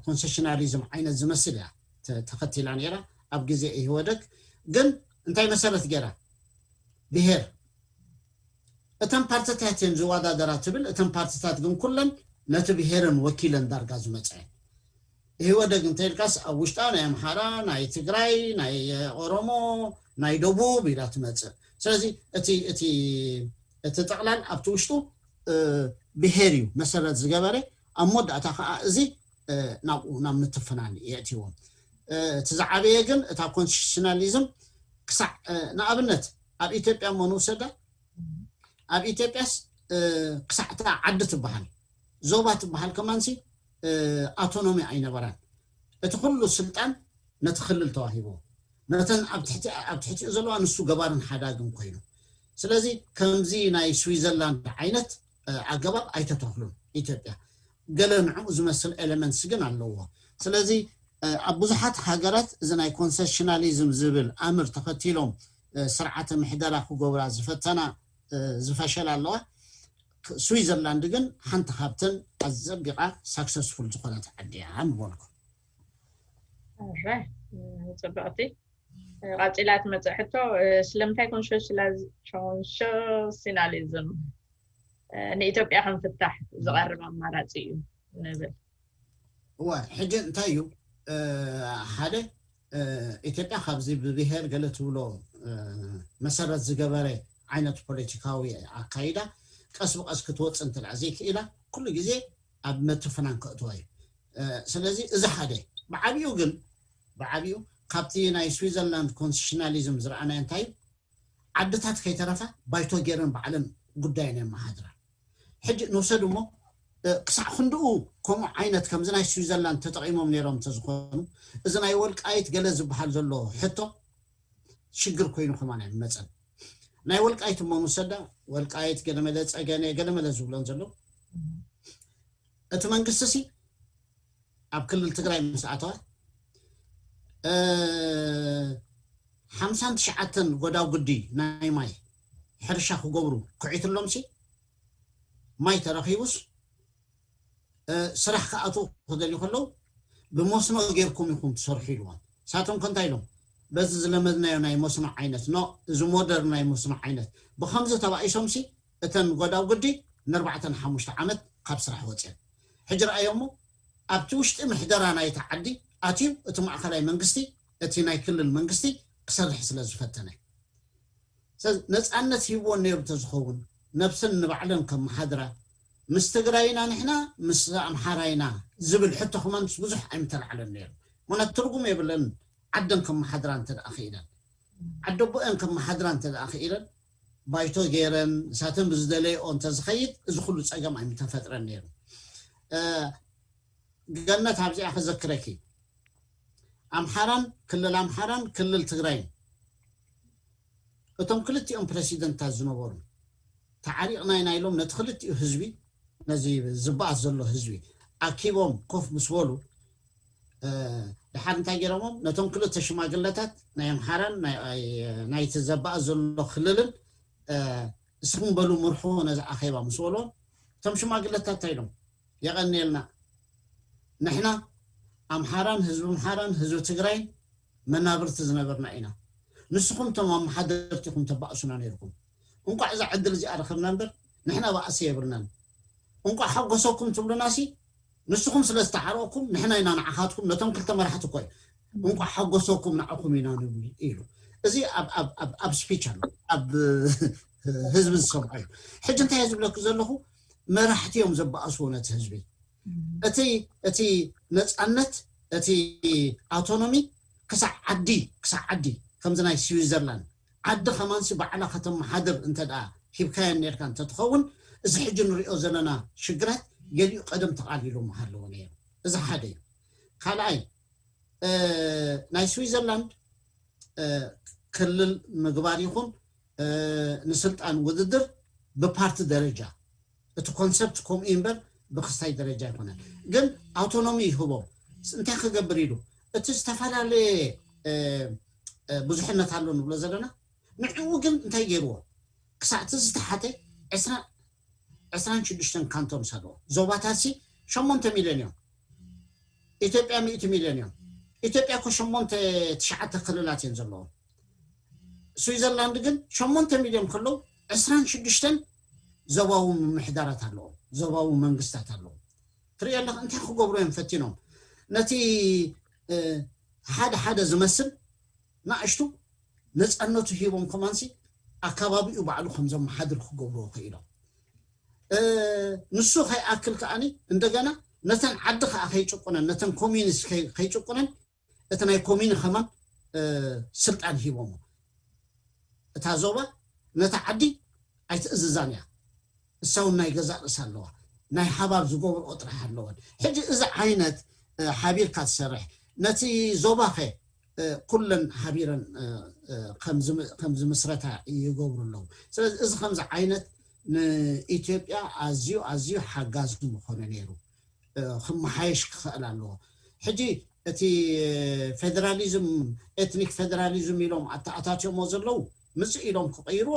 ኮንሴሽናሊዝም ዓይነት ዝመስል እያ ተኸቲላ ነይራ ኣብ ግዜ ኢህወደግ። ግን እንታይ መሰረት ገይራ? ብሄር። እተን ፓርትታት እየን ዝወዳደራ ትብል፣ እተን ፓርትታት ግን ኩለን ነቲ ብሄርን ወኪለን ዳርጋ ዝመፀ። ኢህወደግ እንተ ኢልካስ ኣብ ውሽጣ ናይ ኣምሓራ፣ ናይ ትግራይ፣ ናይ ኦሮሞ፣ ናይ ደቡብ ኢላ ትመፅእ። ስለዚ እቲ እቲ እቲ ጠቕላል ኣብቲ ውሽጡ ብሄር እዩ መሰረት ዝገበረ። ኣብ መወዳእታ ከዓ እዚ ናብኡ ናብ ምትፍናን የእትዎም። እቲ ዝዓበየ ግን እታ ኮንስቲቱሽናሊዝም ክሳዕ ንኣብነት ኣብ ኢትዮጵያ እሞ ንውሰዳ። ኣብ ኢትዮጵያስ ክሳዕ እታ ዓዲ ትበሃል፣ ዞባ ትበሃል ከማንሲ ኣውቶኖሚ ኣይነበራን። እቲ ኩሉ ስልጣን ነቲ ክልል ተዋሂቦ፣ ነተን ኣብ ትሕቲ ኣብ ትሕቲኡ ዘለዋ ንሱ ገባርን ሓዳግን ኮይኑ። ስለዚ ከምዚ ናይ ስዊዘርላንድ ዓይነት ኣገባብ ኣይተተኽሉን ኢትዮጵያ። ገለ ንዕኡ ዝመስል ኤሌመንትስ ግን ኣለዎ። ስለዚ ኣብ ብዙሓት ሃገራት እዚ ናይ ኮንሰሽናሊዝም ዝብል ኣምር ተኸቲሎም ስርዓተ ምሕደራ ክገብራ ዝፈተና ዝፈሸላ ኣለዋ። ስዊዘርላንድ ግን ሓንቲ ካብተን ኣዘቢቓ ሳክሰስፉል ዝኾነት ዓዲ እያ ምበልኩ። እረ፣ ጽብቕቲ። ቀጺላ ትመጽእ ሕቶ፣ ስለምንታይ ኮንሶሽናሊዝም ንኢትዮጵያ ከም ፍታሕ ዝቐርብ ኣማራጺ እዩ ንብል? እወ፣ ሕጂ እንታይ እዩ ሓደ ኢትዮጵያ ካብዚ ብብሄር ገለ ትብሎ መሰረት ዝገበረ ዓይነት ፖለቲካዊ ኣካይዳ ቀስ ብቀስ ክትወፅእ እንተ ዘይክኢላ ኩሉ ግዜ ኣብ ምትፍናን ከእትዋ እዩ። ስለዚ እዚ ሓደ ብዓብኡ ግን ብዓብኡ ካብቲ ናይ ስዊዘርላንድ ኮንስቲሽናሊዝም ዝረኣናዮ እንታይ እዩ? ዓድታት ከይተረፋ ባይቶ ገይረን ባዕለን ጉዳየን የመሓድራ። ሕጂ ንውሰድ እሞ ክሳዕ ክንድኡ ከምኡ ዓይነት ከምዚ ናይ ስዊዘርላንድ ተጠቒሞም ነይሮም እንተዝኾኑ እዚ ናይ ወልቃይት ገለ ዝበሃል ዘሎ ሕቶ ሽግር ኮይኑ ከማን ኣይመፀን። ናይ ወልቃይት እሞ ንውሰዳ፣ ወልቃይት ገለመለ ፀገነ ገለመለ ዝብሎን ዘሎ እቲ መንግስቲ ሲ ኣብ ክልል ትግራይ ምስ ኣተዋ ሓምሳን ትሽዓተን ጎዳጉዲ ናይ ማይ ሕርሻ ክገብሩ ክዒትሎም ሲ ማይ ተረኺቡስ ስራሕ ክኣትዉ ክደልዩ ከለዉ ብመስኖ ጌርኩም ኢኹም ትሰርሑ ኢልዎም። ንሳቶም ከ እንታይ ኢሎም? በዚ ዝለመድናዮ ናይ መስኖ ዓይነት ኖ፣ እዚ ሞደርን ናይ መስኖ ዓይነት ብኸምዚ ተባኢሶም ሲ እተን ጎዳጉዲ ንኣርባዕተ ንሓሙሽተ ዓመት ካብ ስራሕ ወፅየን። ሕጂ ረኣዮ እሞ ኣብቲ ውሽጢ ምሕደራ ናይቲ ዓዲ ኣትዩ እቲ ማእኸላይ መንግስቲ እቲ ናይ ክልል መንግስቲ ክሰርሕ ስለ ዝፈተነ ነፃነት ሂብዎን ነይሩ እንተዝኸውን ነብሰን ንባዕለን ከመሓድራ ምስ ትግራይ ኢና ንሕና ምስ ኣምሓራ ኢና ዝብል ሕቶ ከማን ብዙሕ ኣይምተላዕለን ነይሩ። ምክንያቱ ትርጉም የብለን። ዓደን ከመሓድራ እንተ ደኣ ክኢለን ዓደቦአን ከመሓድራ እንተ ደኣ ክኢለን ባይቶ ገይረን ንሳተን ብዝደለይኦ እንተዝኸይድ እዚ ኩሉ ፀገም ኣይምተፈጥረን ነይሩ። ገነት ኣብዚኣ ከዘክረኪ ኣምሓራን ክልል ኣምሓራን ክልል ትግራይን እቶም ክልቲኦም ፕረሲደንታት ዝነበሩ ተዓሪቕና ኢና ኢሎም ነቲ ክልቲኡ ህዝቢ ነዚ ዝበኣስ ዘሎ ህዝቢ ኣኪቦም ኮፍ ምስ በሉ ድሓር እንታይ ገይሮሞም ነቶም ክልተ ሽማግለታት ናይ ኣምሓራን ናይቲ ዘበኣስ ዘሎ ክልልን እስኹም በሉ ምርሑ ነዚ ኣኼባ ምስ በልዎም እቶም ሽማግለታት እንታይ ኢሎም የቐንየልና ንሕና ኣምሓራን ህዝቢ ኣምሓራን ህዝቢ ትግራይን መናብርቲ ዝነበርና ኢና ንስኹም እቶም ኣመሓደርቲ ኢኹም ተባእሱና ነይርኩም እንቋዕ እዛ ዕድል እዚኣ ረኸብና እምበር ንሕና ባእሲ የብልናን እንቋዕ ሓጎሰኩም ትብሉና ሲ ንስኹም ስለ ዝተዓረቕኩም ንሕና ኢና ንዓኻትኩም ነቶም ክልተ መራሕቲ እኮ እንቋዕ ሓጎሰኩም ንዓኹም ኢና ንብል ኢሉ እዚ ኣብ ስፒች ኣሎ ኣብ ህዝቢ ዝሰምዖ እዩ ሕጂ እንታይ ዝብለኩ ዘለኹ መራሕቲ እዮም ዘበኣስዎ ነቲ ህዝቢ እቲ እቲ ነፃነት እቲ ኣውቶኖሚ ክሳዕ ዓዲ ክሳዕ ዓዲ ከምዚ ናይ ስዊዘርላንድ ዓዲ ከማንሲ ባዕላ ከተመሓድር እንተ ደኣ ሂብካየን ነርካ እንተትኸውን እዚ ሕጂ ንሪኦ ዘለና ሽግራት ገሊኡ ቀደም ተቓሊሉ ምሃለዎ ነይሩ እዚ ሓደ እዩ ካልኣይ ናይ ስዊዘርላንድ ክልል ምግባር ይኹን ንስልጣን ውድድር ብፓርቲ ደረጃ፣ እቲ ኮንሰፕት ከምኡ እምበር ብክስታይ ደረጃ ኣይኮነን። ግን ኣውቶኖሚ ይህቦም። እንታይ ክገብር ኢሉ? እቲ ዝተፈላለየ ብዙሕነት ኣሎ ንብሎ ዘለና፣ ንዕኡ ግን እንታይ ገይርዎ? ክሳዕ እቲ ዝተሓተ ዕስራን ሽዱሽተን ካንቶንስ ኣለዎ። ዞባታት ሲ ሸሞንተ ሚልዮን እዮም። ኢትዮጵያ ሚእቲ ሚልዮን እዮም። ኢትዮጵያ እኮ ሸሞንተ ትሽዓተ ክልላት እዮም ዘለዎም። ስዊዘርላንድ ግን ሸሞንተ ሚልዮን ከለዉ ዕስራን ሽዱሽተን ዞባዊ ምምሕዳራት ኣለዎም፣ ዞባዊ መንግስታት ኣለዎም። ትሪኦ ኣለኻ እንታይ ክገብሩ እዮም ፈቲኖም? ነቲ ሓደ ሓደ ዝመስል ናእሽቱ ነፃነቱ ሂቦም ከማንሲ ኣካባቢኡ ባዕሉ ከም ዘመሓድር ክገብርዎ ክኢሎም። ንሱ ከይኣክል ከዓኒ እንደገና ነተን ዓዲ ከዓ ከይጭቁነን፣ ነተን ኮሚኒስት ከይጭቁነን እቲ ናይ ኮሚኒ ከማን ስልጣን ሂቦሞ። እታ ዞባ ነታ ዓዲ ኣይትእዝዛን እያ። እሳ እውን ናይ ገዛእ ርእሳ ኣለዋ። ናይ ሓባር ዝገብርኦ ጥራሕ ኣለወን። ሕጂ እዚ ዓይነት ሓቢርካ ትሰርሕ፣ ነቲ ዞባኸ ኩለን ሓቢረን ከም ዝምስረታ ይገብሩ ኣለዉ። ስለዚ እዚ ከምዚ ዓይነት ንኢትዮጵያ ኣዝዩ ኣዝዩ ሓጋዚ ምኾነ ነይሩ። ክመሓየሽ ክኽእል ኣለዎ። ሕጂ እቲ ፌደራሊዝም፣ ኤትኒክ ፌደራሊዝም ኢሎም ኣተኣታትዮሞ ዘለዉ ምፅእ ኢሎም ክቐይርዎ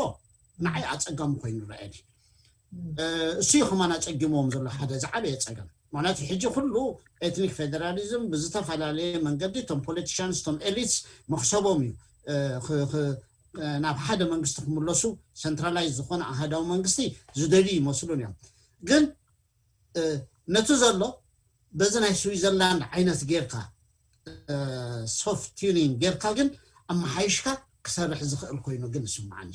ንዓይ ኣፀጋሚ ኮይኑ ረኣየኒ። እሱ እዩ ከማን ኣፀጊሞም ዘሎ ሓደ ዝዓበየ ፀገም። ምክንያቱ ሕጂ ኩሉ ኤትኒክ ፌደራሊዝም ብዝተፈላለየ መንገዲ እቶም ፖለቲሽያንስ እቶም ኤሊትስ መክሰቦም እዩ ናብ ሓደ መንግስቲ ክምለሱ፣ ሰንትራላይዝ ዝኾነ ኣሃዳዊ መንግስቲ ዝደልዩ ይመስሉን እዮም። ግን ነቲ ዘሎ በዚ ናይ ስዊዘርላንድ ዓይነት ጌርካ ሶፍት ቲዩኒንግ ጌርካ ግን ኣመሓይሽካ ክሰርሕ ዝኽእል ኮይኑ ግን ይስምዓኒ።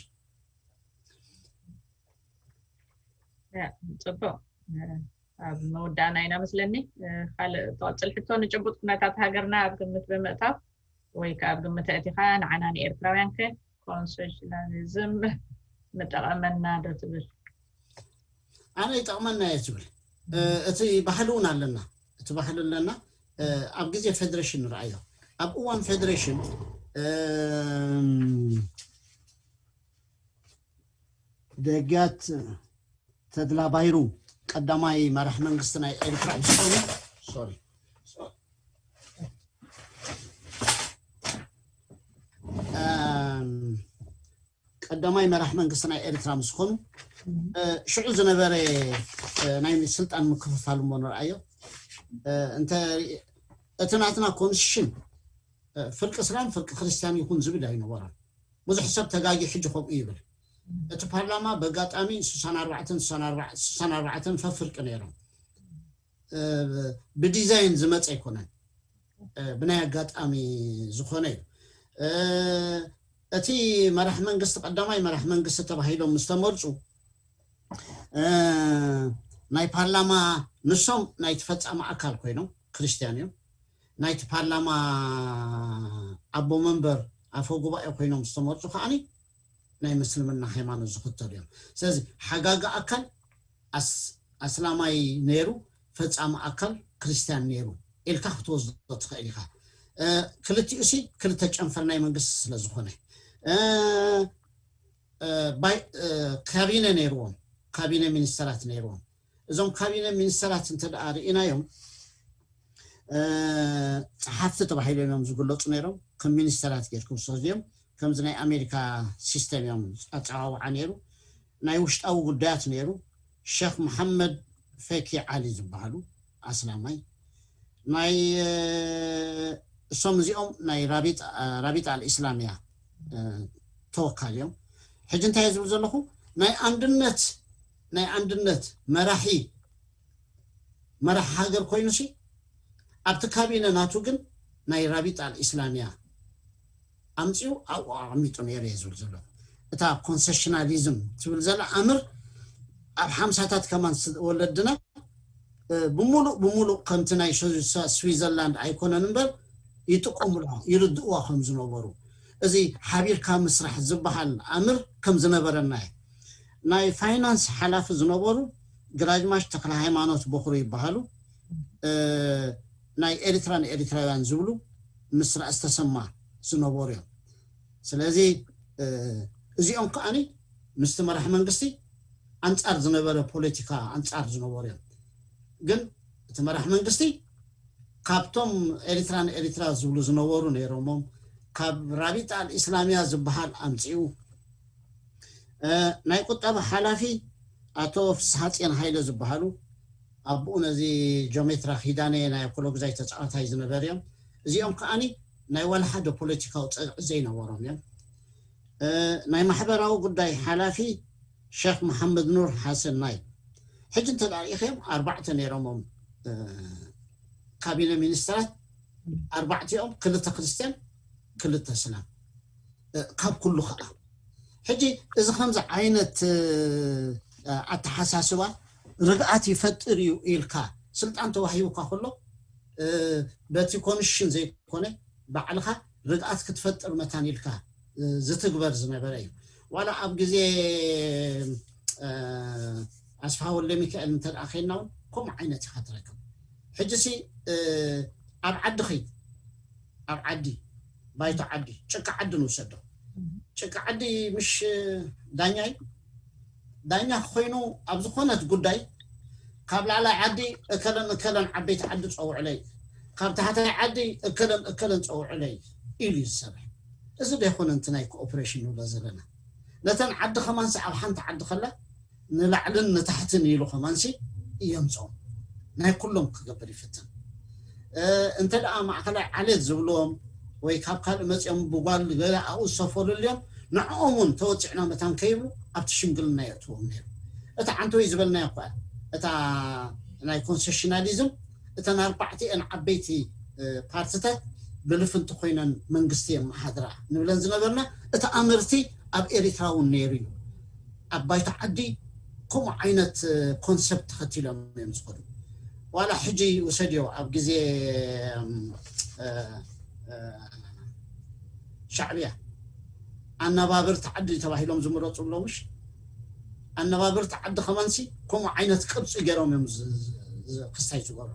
ፅቡቅ። ኣብ መወዳእና ኢና መስለኒ። ካልእ ትቐፅል ሕቶ፣ ንጭቡጥ ኩነታት ሃገርና ኣብ ግምት ብምእታው ወይ ከዓ ኣብ ግምት ኣእቲኻ ንዓና ንኤርትራውያን ከ ኮንሶሽናሊዝም ምጠቐመና ዶ ትብል? ኣነ ይጠቕመና እየ ትብል። እቲ ባህሊ እውን ኣለና፣ እቲ ባህሊ ኣለና። ኣብ ግዜ ፌደሬሽን ንርኣዮ፣ ኣብ እዋን ፌደሬሽን ደጊያት ተድላ ባይሩ ቀዳማይ መራሕ መንግስቲ ናይ ኤርትራ ምስ ኾኑ፣ ሶሪ፣ ቀዳማይ መራሕ መንግስቲ ናይ ኤርትራ ምስ ኾኑ ሽዑ ዝነበረ ናይ ስልጣን ምክፍፋል እሞ ንርኣዮ። እንተ እቲ ናትና ኮንስቲቱሽን ፍርቂ እስላም ፍርቂ ክርስቲያን ይኹን ዝብል ኣይነበረን። ብዙሕ ሰብ ተጋጊ ሕጂ ከምኡ ይብል። እቲ ፓርላማ በጋጣሚ ስሳን ኣርባዕተን ስሳን ኣርባዕተን ፈፍርቂ ነይሮም። ብዲዛይን ዝመፀ ኣይኮነን፣ ብናይ ኣጋጣሚ ዝኾነ እዩ። እቲ መራሕ መንግስቲ ቀዳማይ መራሕ መንግስቲ ተባሂሎም ምስ ተመርፁ ናይ ፓርላማ ንሶም ናይ ተፈፃሚ ኣካል ኮይኖም ክርስቲያን እዮም። ናይቲ ፓርላማ ኣቦ መንበር ኣፈ ጉባኤ ኮይኖም ዝተመርፁ ከዓኒ ናይ ምስልምና ሃይማኖት ዝኽተሉ እዮም። ስለዚ ሓጋጊ ኣካል ኣስላማይ ነይሩ፣ ፈፃሚ ኣካል ክርስቲያን ነይሩ ኢልካ ክትወስዶ ትኽእል ኢኻ። ክልቲኡ ሲ ክልተ ጨንፈር ናይ መንግስቲ ስለ ዝኾነ ካቢነ ነይርዎም፣ ካቢነ ሚኒስተራት ነይርዎም። እዞም ካቢነ ሚኒስተራት እንተ ደኣ ርኢናዮም ጸሓፍቲ ተባሂሎም እዮም ዝግለጹ ነይሮም። ከም ሚኒስተራት ጌርኩም ዝወስድዮም ከምዚ ናይ ኣሜሪካ ሲስተም እዮም ኣጸዋውዓ ነይሩ። ናይ ውሽጣዊ ጉዳያት ነይሩ። ሸኽ መሓመድ ፈኪ ዓሊ ዝበሃሉ ኣስላማይ ናይ እሶም እዚኦም ናይ ራቢጣ ኣልእስላምያ ተወካል እዮም። ሕጂ እንታይ ዝብል ዘለኹ ናይ ኣንድነት ናይ ኣንድነት መራሒ መራሕ ሃገር ኮይኑ ሲ ኣብቲ ካቢነ ናቱ ግን ናይ ራቢጣ ኣልእስላምያ ኣምፅኡ ኣብኡ ኣቐሚጡ ነይሩ እየ ዝብል ዘሎ። እታ ኮንሰሽናሊዝም ትብል ዘላ ኣምር ኣብ ሓምሳታት ከማን ወለድና ብምሉእ ብምሉእ ከምቲ ናይ ስዊዘርላንድ ኣይኮነን እምበር ይጥቀሙላ ይርድእዋ ከም ዝነበሩ እዚ ሓቢርካ ምስራሕ ዝበሃል ኣምር ከም ዝነበረና እዩ። ናይ ፋይናንስ ሓላፊ ዝነበሩ ግራጅማሽ ተክለ ሃይማኖት በኩሩ ይበሃሉ። ናይ ኤሪትራ ንኤሪትራውያን ዝብሉ ምስ ራእሲ ተሰማ ዝነበሩ እዮም። ስለዚ እዚኦም ከዓኒ ምስቲ መራሕ መንግስቲ ኣንጻር ዝነበረ ፖለቲካ ኣንጻር ዝነበሩ እዮም። ግን እቲ መራሕ መንግስቲ ካብቶም ኤሪትራ ንኤሪትራ ዝብሉ ዝነበሩ ነይሮሞም፣ ካብ ራቢጣ ኣልኢስላሚያ ዝበሃል ኣምጺኡ፣ ናይ ቁጠባ ሓላፊ ኣቶ ፍስሃጽዮን ሃይለ ዝበሃሉ፣ ኣቦኡ ነዚ ጆሜትራ ኪዳነ ናይ ኮሎግዛይ ተጻዋታይ ዝነበር እዮም። እዚኦም ከዓኒ ናይ ዋላ ሓደ ፖለቲካዊ ጸግዒ ዘይነበሮም እዮም። ናይ ማሕበራዊ ጉዳይ ሓላፊ ሸክ መሓመድ ኑር ሓሰናይ። ሕጂ እንተ ርኢኸም ኣርባዕተ ነይሮሞም ካቢነ ሚኒስትራት፣ ኣርባዕቲኦም ክልተ ክርስትያን ክልተ ስላም፣ ካብ ኩሉ ከዓ። ሕጂ እዚ ከምዚ ዓይነት ኣተሓሳስባ ርግኣት ይፈጥር እዩ ኢልካ ስልጣን ተዋሂቡካ ከሎ፣ በቲ ኮንሽን ዘይኮነ ባዕልኻ ርግኣት ክትፈጥር መታን ኢልካ ዝትግበር ዝነበረ እዩ። ዋላ ኣብ ግዜ ኣስፋ ወልደ ሚካኤል እንተ ደኣ ኸይድና እውን ከምኡ ዓይነት ኢኻ ትረክብ። ሕጂ ሲ ኣብ ዓዲ ኸይድ፣ ኣብ ዓዲ፣ ባይቶ ዓዲ፣ ጭቃ ዓዲ ንውሰዶ። ጭቃ ዓዲ ምሽ ዳኛ እዩ። ዳኛ ኮይኑ ኣብ ዝኾነት ጉዳይ ካብ ላዕላይ ዓዲ እከለን እከለን ዓበይቲ ዓዲ ጸውዕለይ፣ ካብ ታሕታይ ዓዲ እከለን እከለን ጸውዕለይ ኢሉ እዩ ዝሰርሕ። እዚ ዶ ይኾነ እቲ ናይ ኮኦፕሬሽን ንብሎ ዘለና? ነተን ዓዲ ከማንሲ ኣብ ሓንቲ ዓዲ ከላ ንላዕልን ንታሕትን ኢሉ ከማንሲ እየምፅኦም። ናይ ኩሎም ክገብር ይፍትን። እንተ ደኣ ማእኸላይ ዓሌት ዝብልዎም ወይ ካብ ካልእ መፂኦም ብጓል ገለ ኣብኡ ዝሰፈሩ ኣልዮም፣ ንዕኦም እውን ተወፂዕና መታን ከይብሉ ኣብቲ ሽምግልና የእትዎም ነይሩ። እታ ዓንተወይ ዝበልናዮ እኳ እታ ናይ ኮንሴሽናሊዝም እተን ኣርባዕቲአን ዓበይቲ ፓርትታት ብልፍንቲ ኮይነን መንግስቲ የመሓድራ ንብለን ዝነበርና፣ እቲ ኣምርቲ ኣብ ኤሪትራ እውን ነይሩ እዩ። ኣብ ባይቶ ዓዲ ከምኡ ዓይነት ኮንሰፕት ተኸቲሎም እዮም ዝኸዱ። ዋላ ሕጂ ውሰድዮ ኣብ ግዜ ሻዕብያ ኣነባብርቲ ዓዲ ተባሂሎም ዝምረፁ ኣለዉ ምሽ? ኣነባብርቲ ዓዲ ከማንሲ ከምኡ ዓይነት ቅርፂ ገይሮም እዮም ክስታይ ዝገብሩ።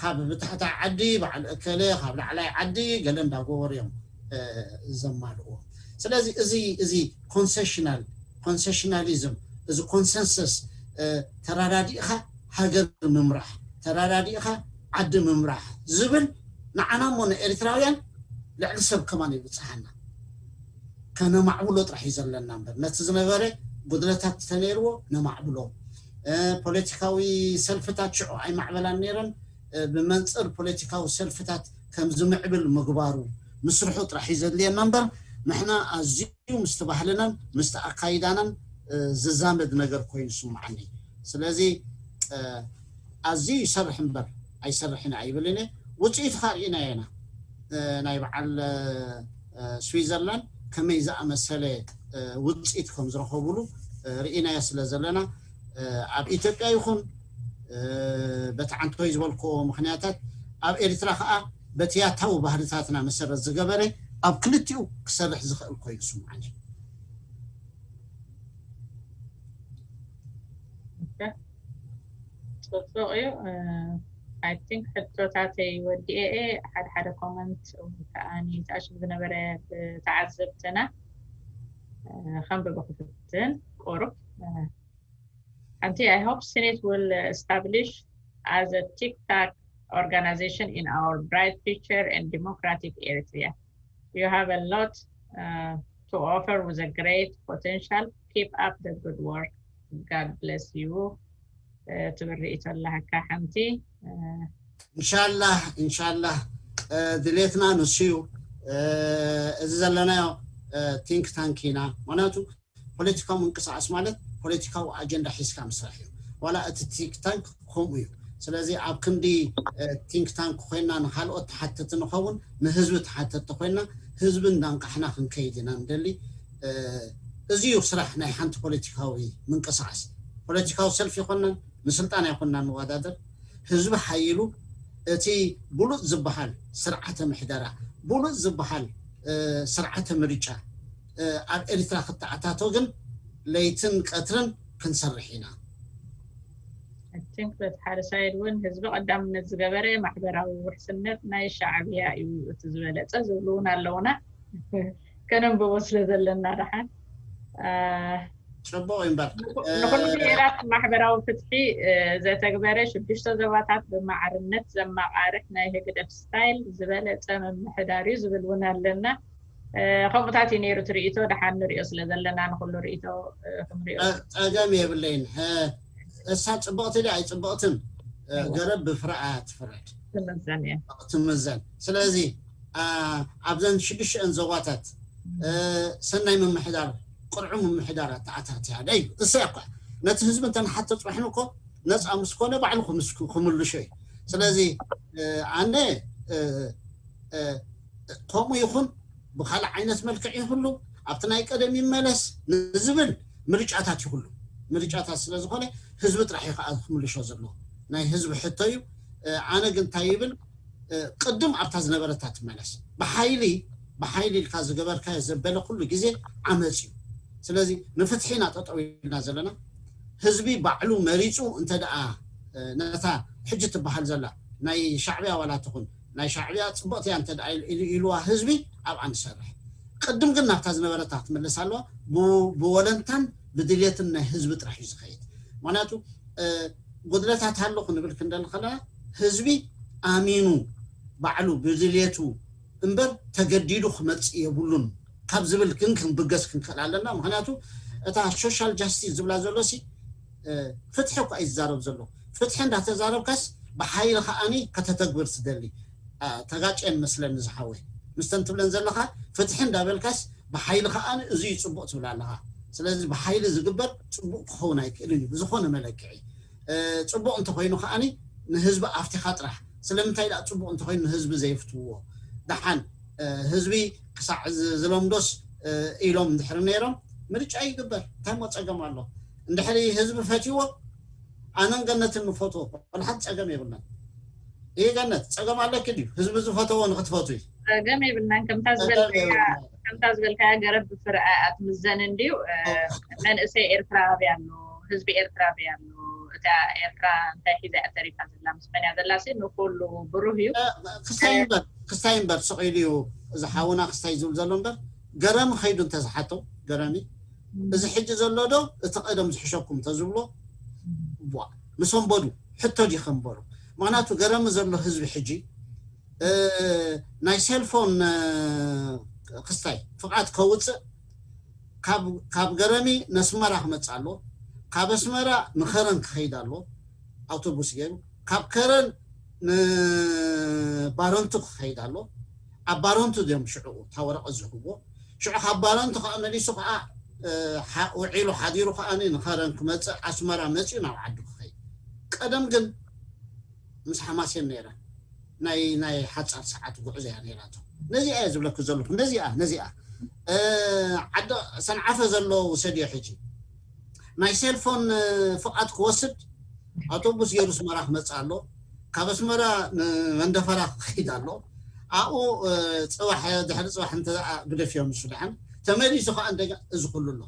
ካብ ብታሕታይ ዓዲ በዓል እከለ፣ ካብ ላዕላይ ዓዲ ገለ እንዳገበሩ እዮም ዘማልእዎ። ስለዚ እዚ እዚ ኮንሴሽናል ኮንሴሽናሊዝም፣ እዚ ኮንሰንሰስ፣ ተረዳዲእኻ ሃገር ምምራሕ፣ ተረዳዲእኻ ዓዲ ምምራሕ ዝብል ንዓና እሞ ንኤርትራውያን ልዕሊ ሰብ ከማን ይብጽሓና። ከነማዕብሎ ጥራሕ እዩ ዘለና እምበር፣ ነቲ ዝነበረ ጉድለታት ተነይርዎ ነማዕብሎ። ፖለቲካዊ ሰልፍታት ሽዑ ኣይማዕበላን ነይረን። ብመንጽር ፖለቲካዊ ሰልፍታት ከም ዝምዕብል ምግባሩ ምስርሑ ጥራሕ እዩ ዘድልየና እምበር፣ ንሕና ኣዝዩ ምስቲ ባህልናን ምስቲ ኣካይዳናን ዝዛመድ ነገር ኮይኑ ይስምዓኒ። ስለዚ ኣዝዩ ይሰርሕ እምበር ኣይሰርሕን ኣይብልን እየ። ውፅኢቱ ከዓ ርኢናዮ ኢና። ናይ በዓል ስዊዘርላንድ ከመይ ዝኣመሰለ ውፅኢት ከም ዝረኸብሉ ርኢናዮ ስለ ዘለና፣ ኣብ ኢትዮጵያ ይኹን በቲ ዓንተወይ ዝበልክዎ ምኽንያታት፣ ኣብ ኤርትራ ከዓ በቲ ያታዊ ባህልታትና መሰረት ዝገበረ ኣብ ክልቲኡ ክሰርሕ ዝኽእል ኮይኑ ይስምዓኒ። ፅቡቕ እዩ። I think ሕቶታተይ ወዲኤ እየ። ሓደ ሓደ ኮመንት ወይ ከዓ ንዝኣሽም ዝነበረ ተዓዘብትና ከንብቦ ክፍትን ቁሩብ ሓንቲ I hope Senate will establish as a tic tac organization in our bright future and democratic Eritrea. You have a lot uh, to offer with a great potential. Keep up the good work. God bless you. ትብል ርእይቶ ኣለካ ሓንቲ? እንሻላህ እንሻላህ ድሌትና ንሱ እዩ። እዚ ዘለናዮ ቲንክ ታንክ ኢና። ምክንያቱ ፖለቲካዊ ምንቅስቃስ ማለት ፖለቲካዊ ኣጀንዳ ሒዝካ ምስራሕ እዩ። ዋላ እቲ ቲንክ ታንክ ከምኡ እዩ። ስለዚ ኣብ ክንዲ ቲንክ ታንክ ኮይና ንካልኦት ተሓተቲ ንኸውን፣ ንህዝቢ ተሓተቲ ኮይና ህዝቢ እንዳንቃሕና ክንከይድ ኢና ንደሊ። እዚ እዩ ስራሕ ናይ ሓንቲ ፖለቲካዊ ምንቅስቃስ። ፖለቲካዊ ሰልፊ ይኮናን ንስልጣን ኣይኮንና ንወዳደር። ህዝቢ ሓይሉ እቲ ብሉፅ ዝበሃል ስርዓተ ምሕደራ፣ ብሉፅ ዝበሃል ስርዓተ ምርጫ ኣብ ኤርትራ ክተኣታቶ ግን ለይትን ቀትርን ክንሰርሕ ኢና። think በቲ ሓደ ሳይድ እውን ህዝቢ ቀዳምነት ዝገበረ ማሕበራዊ ውሕስነት ናይ ሻዕብያ እዩ እቲ ዝበለፀ ዝብሉ እውን ኣለውና። ከነንብቦ ስለ ዘለና ደሓን ፅቡቅ እምበር ንኩሉ ብሄራት ማሕበራዊ ፍትሒ ዘተግበረ ሽዱሽተ ዞባታት ብማዕርነት ዘማቃርሕ ናይ ህግደፍ ስታይል ዝበለፀ ምምሕዳር እዩ ዝብል እውን ኣለና። ከምኡታት እዩ ነይሩ እቲ ርእይቶ። ደሓን ንሪኦ ስለ ዘለና ንኩሉ ርእይቶ ክንሪኦ ፀገም የብለይን። እሳ ፅብቕቲ ድያ ኣይፅብቕትን ገረብ ብፍረኣ ትፍረድ ትምዘን እያ። ትምዘን። ስለዚ ኣብዘን ሽዱሽተን ዞባታት ሰናይ ምምሕዳር ቅርዑ ምምሕዳር ኣተኣታትያ ደይ እሳ እኳ ነቲ ህዝቢ እንተንሓቶ ፅባሕን እኮ ነፃ ምስ ኮነ ባዕሉ ክምልሾ እዩ። ስለዚ ኣነ ከምኡ ይኹን ብካልእ ዓይነት መልክዕ ይህሉ ኣብቲ ናይ ቀደም ይመለስ ንዝብል ምርጫታት ይህሉ ምርጫታት ስለ ዝኾነ ህዝቢ ጥራሕ እዩ ከዓ ክምልሾ ዘለዎ ናይ ህዝቢ ሕቶ እዩ። ኣነ ግን እንታይ ይብል ቅድም ኣብታ ዝነበረታ ትመለስ ብሓይሊ ብሓይሊ ኢልካ ዝገበርካዮ ዘበለ ኩሉ ግዜ ዓመፅ እዩ። ስለዚ ንፍትሒ ኢና ጠጠው ኢልና ዘለና ህዝቢ ባዕሉ መሪፁ እንተ ደኣ ነታ ሕጂ ትበሃል ዘላ ናይ ሻዕብያ ዋላ ትኹን ናይ ሻዕብያ ፅብቕቲ እያ እንተ ኢልዋ ህዝቢ ኣብኣ ንሰርሕ። ቅድም ግን ናብታ ዝነበረታ ክትምለስ ኣለዋ። ብወለንታን ብድልየትን ናይ ህዝቢ ጥራሕ እዩ ዝኸይድ። ምክንያቱ ጉድለታት ኣሎ ክንብል ክንደል ከለና ህዝቢ ኣሚኑ ባዕሉ ብድልየቱ እምበር ተገዲዱ ክመፅእ የብሉን ካብ ዝብል ግን ክንብገስ ክንክእል ኣለና። ምክንያቱ እታ ሶሻል ጃስቲስ ዝብላ ዘሎ ሲ ፍትሒ እኳ እዩ ዝዛረብ ዘሎ። ፍትሒ እንዳተዛረብካስ ብሓይሊ ከዓኒ ከተተግብር ትደሊ ተጋጨን መስለኒ ዝሓወይ ምስተን ትብለን ዘለካ ፍትሒ እንዳበልካስ ብሓይሊ ከዓኒ እዚ እዩ ፅቡቅ ትብል ኣለካ። ስለዚ ብሓይሊ ዝግበር ፅቡቅ ክኸውን ኣይክእልን እዩ ብዝኾነ መለክዒ። ፅቡቅ እንተኮይኑ ከዓኒ ንህዝቢ ኣፍቲኻ ጥራሕ ስለምንታይ ደኣ ፅቡቅ እንተኮይኑ ንህዝቢ ዘይፍትውዎ ደሓን ህዝቢ ክሳዕ ዝለምዶስ ኢሎም እንድሕሪ ነይሮም ምርጫ ይግበር እንታይ ሞ ፀገም ኣሎ? እንድሕሪ ህዝቢ ፈትዎ ኣነን ገነትን ንፈትዎ ቆልሓት ፀገም የብለን። ይህ ገነት ፀገም ኣለኪ ድዩ ህዝቢ ዝፈተዎ ንክትፈትዊ? ፀገም የብልናን ከምታ ዝበልካያ ገረብ ብፍርኣ ኣትምዘን እንድዩ። መንእሰይ ኤርትራ ኣበይ ኣሎ? ህዝቢ ኤርትራ ኣበይ ኣሎ? እታ ኤርትራ እንታይ ሒዛ እያ ተሪፋ ዘላ ምስ መን እያ ዘላ ሲ ንኩሉ ብሩህ እዩ። ክስታይ እምበር ክስታይ እምበር ስቕ ኢሉ እዩ እዚ ሓውና ክስታይ ዝብል ዘሎ እምበር ገረሚ ከይዱ እንተዝሓቶ ገረሚ እዚ ሕጂ ዘሎ ዶ እቲ ቀደም ዝሕሸኩም ተዝብሎ ቧ ምሰንበዱ ሕቶ ዲ ከንበሩ ምክንያቱ ገረሚ ዘሎ ህዝቢ ሕጂ ናይ ሴልፎን ክስታይ ፍቓድ ከውፅእ ካብ ገረሚ ነስመራ ክመፅእ ኣሎ ካብ ኣስመራ ንኸረን ክኸይድ ኣሎ ኣውቶቡስ ገይሩ ካብ ከረን ንባረንቱ ክኸይድ ኣሎ ኣብ ባረንቱ እዮም ሽዑ እታ ወረቐት ዝህብዎ ሽዑ ካብ ባረንቱ ከዓ መሊሱ ከዓ ውዒሉ ሓዲሩ ከዓ ንኸረን ክመፅእ ኣስመራ መፅኡ ናብ ዓዱ ክኸይድ ቀደም ግን ምስ ሓማሴን ነይራ ናይ ናይ ሓፃር ሰዓት ጉዕዞ እያ ነይራቶ ነዚኣ እየ ዝብለኩ ዘለኩ ነዚኣ ነዚኣ ዓዲ ሰንዓፈ ዘሎ ውሰድዮ ሕጂ ናይ ሴልፎን ፍቓድ ክወስድ ኣውቶቡስ ገይሩ ኣስመራ ክመፅእ ኣሎ ካብ ኣስመራ ንመንደፈራ ክኸይድ ኣሎ ኣብኡ ፅባሕ ድሕሪ ፅባሕ እንተ ግደፍዮም ንሱ ደሓን ተመሊሱ ከዓ እንደገ እዚ ኩሉ ኣሎ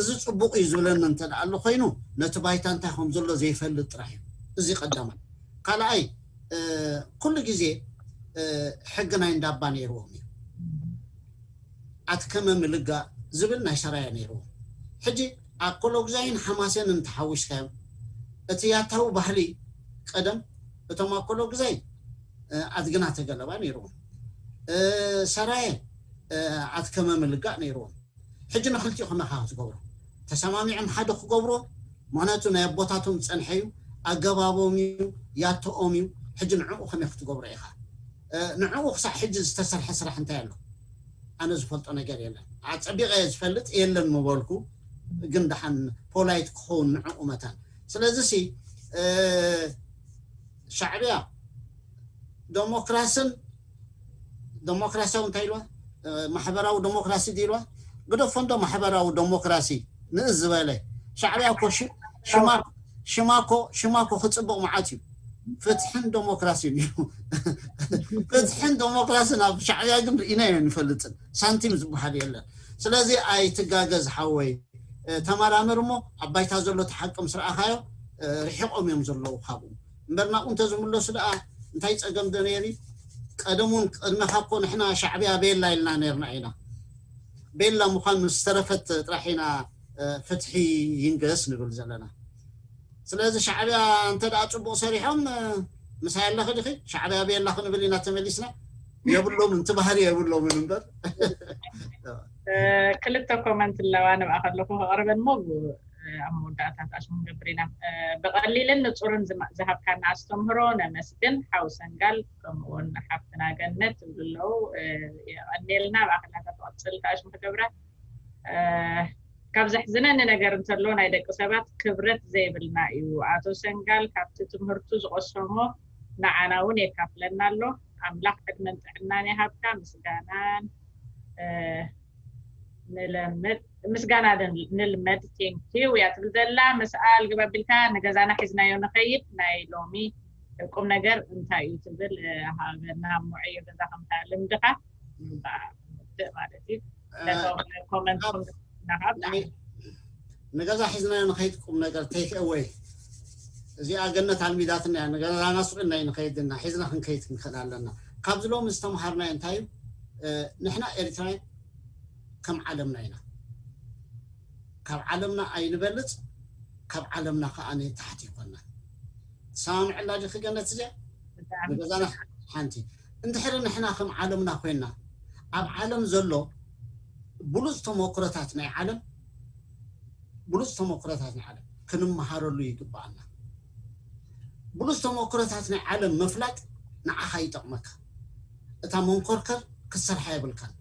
እዚ ፅቡቅ እዩ ዝብለኒ እንተ ኣሎ ኮይኑ ነቲ ባይታ እንታይ ከም ዘሎ ዘይፈልጥ ጥራሕ እዩ እዚ ቀዳማይ ካልኣይ ኩሉ ግዜ ሕጊ ናይ እንዳባ ነይርዎም እዩ ኣትከመ ምልጋእ ዝብል ናይ ሰራየ ነይርዎም ሕጂ ኣኮሎግዛይን ሓማሴንን ተሓዊስካዮም እቲ ያታዊ ባህሊ ቀደም እቶም ኣኮሎግዛይ ኣድግና ተገለባ ነይርዎም ሰራየ ኣትከመ ምልጋእ ነይርዎም ሕጂ ንክልቲኡ ከመይ ኢኻ ክትገብሮ ተሰማሚዖም ሓደ ክገብርዎ ምክንያቱ ናይ ኣቦታቶም ዝፀንሐ እዩ ኣገባቦም እዩ ያተኦም እዩ ሕጂ ንዕኡ ከመይ ክትገብሮ ኢኻ ንዕኡ ክሳዕ ሕጂ ዝተሰርሐ ስራሕ እንታይ ኣሎ ኣነ ዝፈልጦ ነገር የለን ኣፀቢቀ ዝፈልጥ የለን ምበልኩ ግን ደሓን ፖላይት ክኸውን ንዕኡ መታን ስለዚ ሲ ሻዕብያ ደሞክራስን ደሞክራሲያዊ እንታይ ኢልዋ ማሕበራዊ ደሞክራሲ ድልዋ ግደፎ እንዶ ማሕበራዊ ደሞክራሲ ንእስ ዝበለ ሻዕብያ እኮ ሽማኮ ሽማኮ ክፅብቕ መዓት እዩ ፍትሕን ደሞክራሲን እዩ ፍትሕን ደሞክራሲን ኣብ ሻዕብያ ግን ርኢና ዮ ንፈልጥን ሳንቲም ዝበሃል የለን ስለዚ ኣይትጋገዝ ሓወይ ተመራመር እሞ ኣብ ባይታ ዘሎ ተሓቅም ስርኣኻዮ ርሒቆም እዮም ዘለዉ ካብኡ። እምበር ናብኡ እንተዝምለሱ ደኣ እንታይ ጸገም ዶ ነይሩ? ቀደም እውን ቅድመኻ እኮ ንሕና ሻዕብያ ቤላ ኢልና ነርና ኢና። ቤላ ምዃን ምስ ተረፈት ጥራሕ ኢና ፍትሒ ይንገስ ንብል ዘለና። ስለዚ ሻዕብያ እንተ ደኣ ጽቡቕ ሰሪሖም፣ ምሳይ ኣለኺ ዲኺ? ሻዕብያ ቤላ ክንብል ኢና ተመሊስና። የብሎምን፣ እቲ ባህሪ የብሎምን እምበር። ክልተ ኮመንት ኣለዋ፣ ንብኣ ከለኹ ከቕርበን እሞ ኣብ መወዳእታ ኣሽሙ ንገብር ኢና። ብቐሊልን ንጹርን ዝሃብካና ኣስተምህሮ ነመስግን። ሓው ሰንጋል ከምኡውን ሓፍትና ገነት ትብሉ ኣለዉ። የቐኔልና፣ ብኣኽላታ ትቐጽል ኣሽሙ ክገብራ። ካብ ዘሕዝነኒ ነገር እንተሎ ናይ ደቂ ሰባት ክብረት ዘይብልና እዩ። ኣቶ ሰንጋል ካብቲ ትምህርቱ ዝቐሰሞ ንዓና እውን የካፍለና ኣሎ። ኣምላኽ ዕድመን ጥዕናን ይሃብካ። ምስጋናን ንለምድ ምስጋና ንልመድ። ቴንኪዩ እያ ትብል ዘላ። ምስኣል ግባ ቢልካ ንገዛና ሒዝናዮ ንኸይድ። ናይ ሎሚ ቁም ነገር እንታይ እዩ ትብል? ሃበና እሞ ዕዮ ገዛ ከምታ ልምድኻ ንውዳእ ማለት እዩ። ኮመንት ንገዛ ሒዝናዮ ንኸይድ ቁም ነገር ቴክ ኣወይ። እዚኣ ገነት ኣልሚዳትና እያ። ንገዛና ስቕ ኢልና እዩ ንኸይድ እና ሒዝና ክንከይድ ክንክእል ኣለና። ካብዚ ሎሚ ዝተምሃርናዮ እንታይ እዩ? ንሕና ኤርትራውያን ከም ዓለምና ኢና። ካብ ዓለምና ኣይንበልጽ፣ ካብ ዓለምና ከዓ ንታሕቲ ይኮና። ትሰማምዕላ ዲኺ ገነት? እዚኣ ንገዛና ሓንቲ። እንድሕሪ ንሕና ከም ዓለምና ኮይና ኣብ ዓለም ዘሎ ብሉፅ ተመክሮታት ናይ ዓለም ብሉፅ ተመክሮታት ናይ ዓለም ክንመሃረሉ ይግባኣና። ብሉፅ ተመክሮታት ናይ ዓለም ምፍላጥ ንዓኻ ይጠቕመካ። እታ መንኮርከር ክትሰርሓ የብልካን።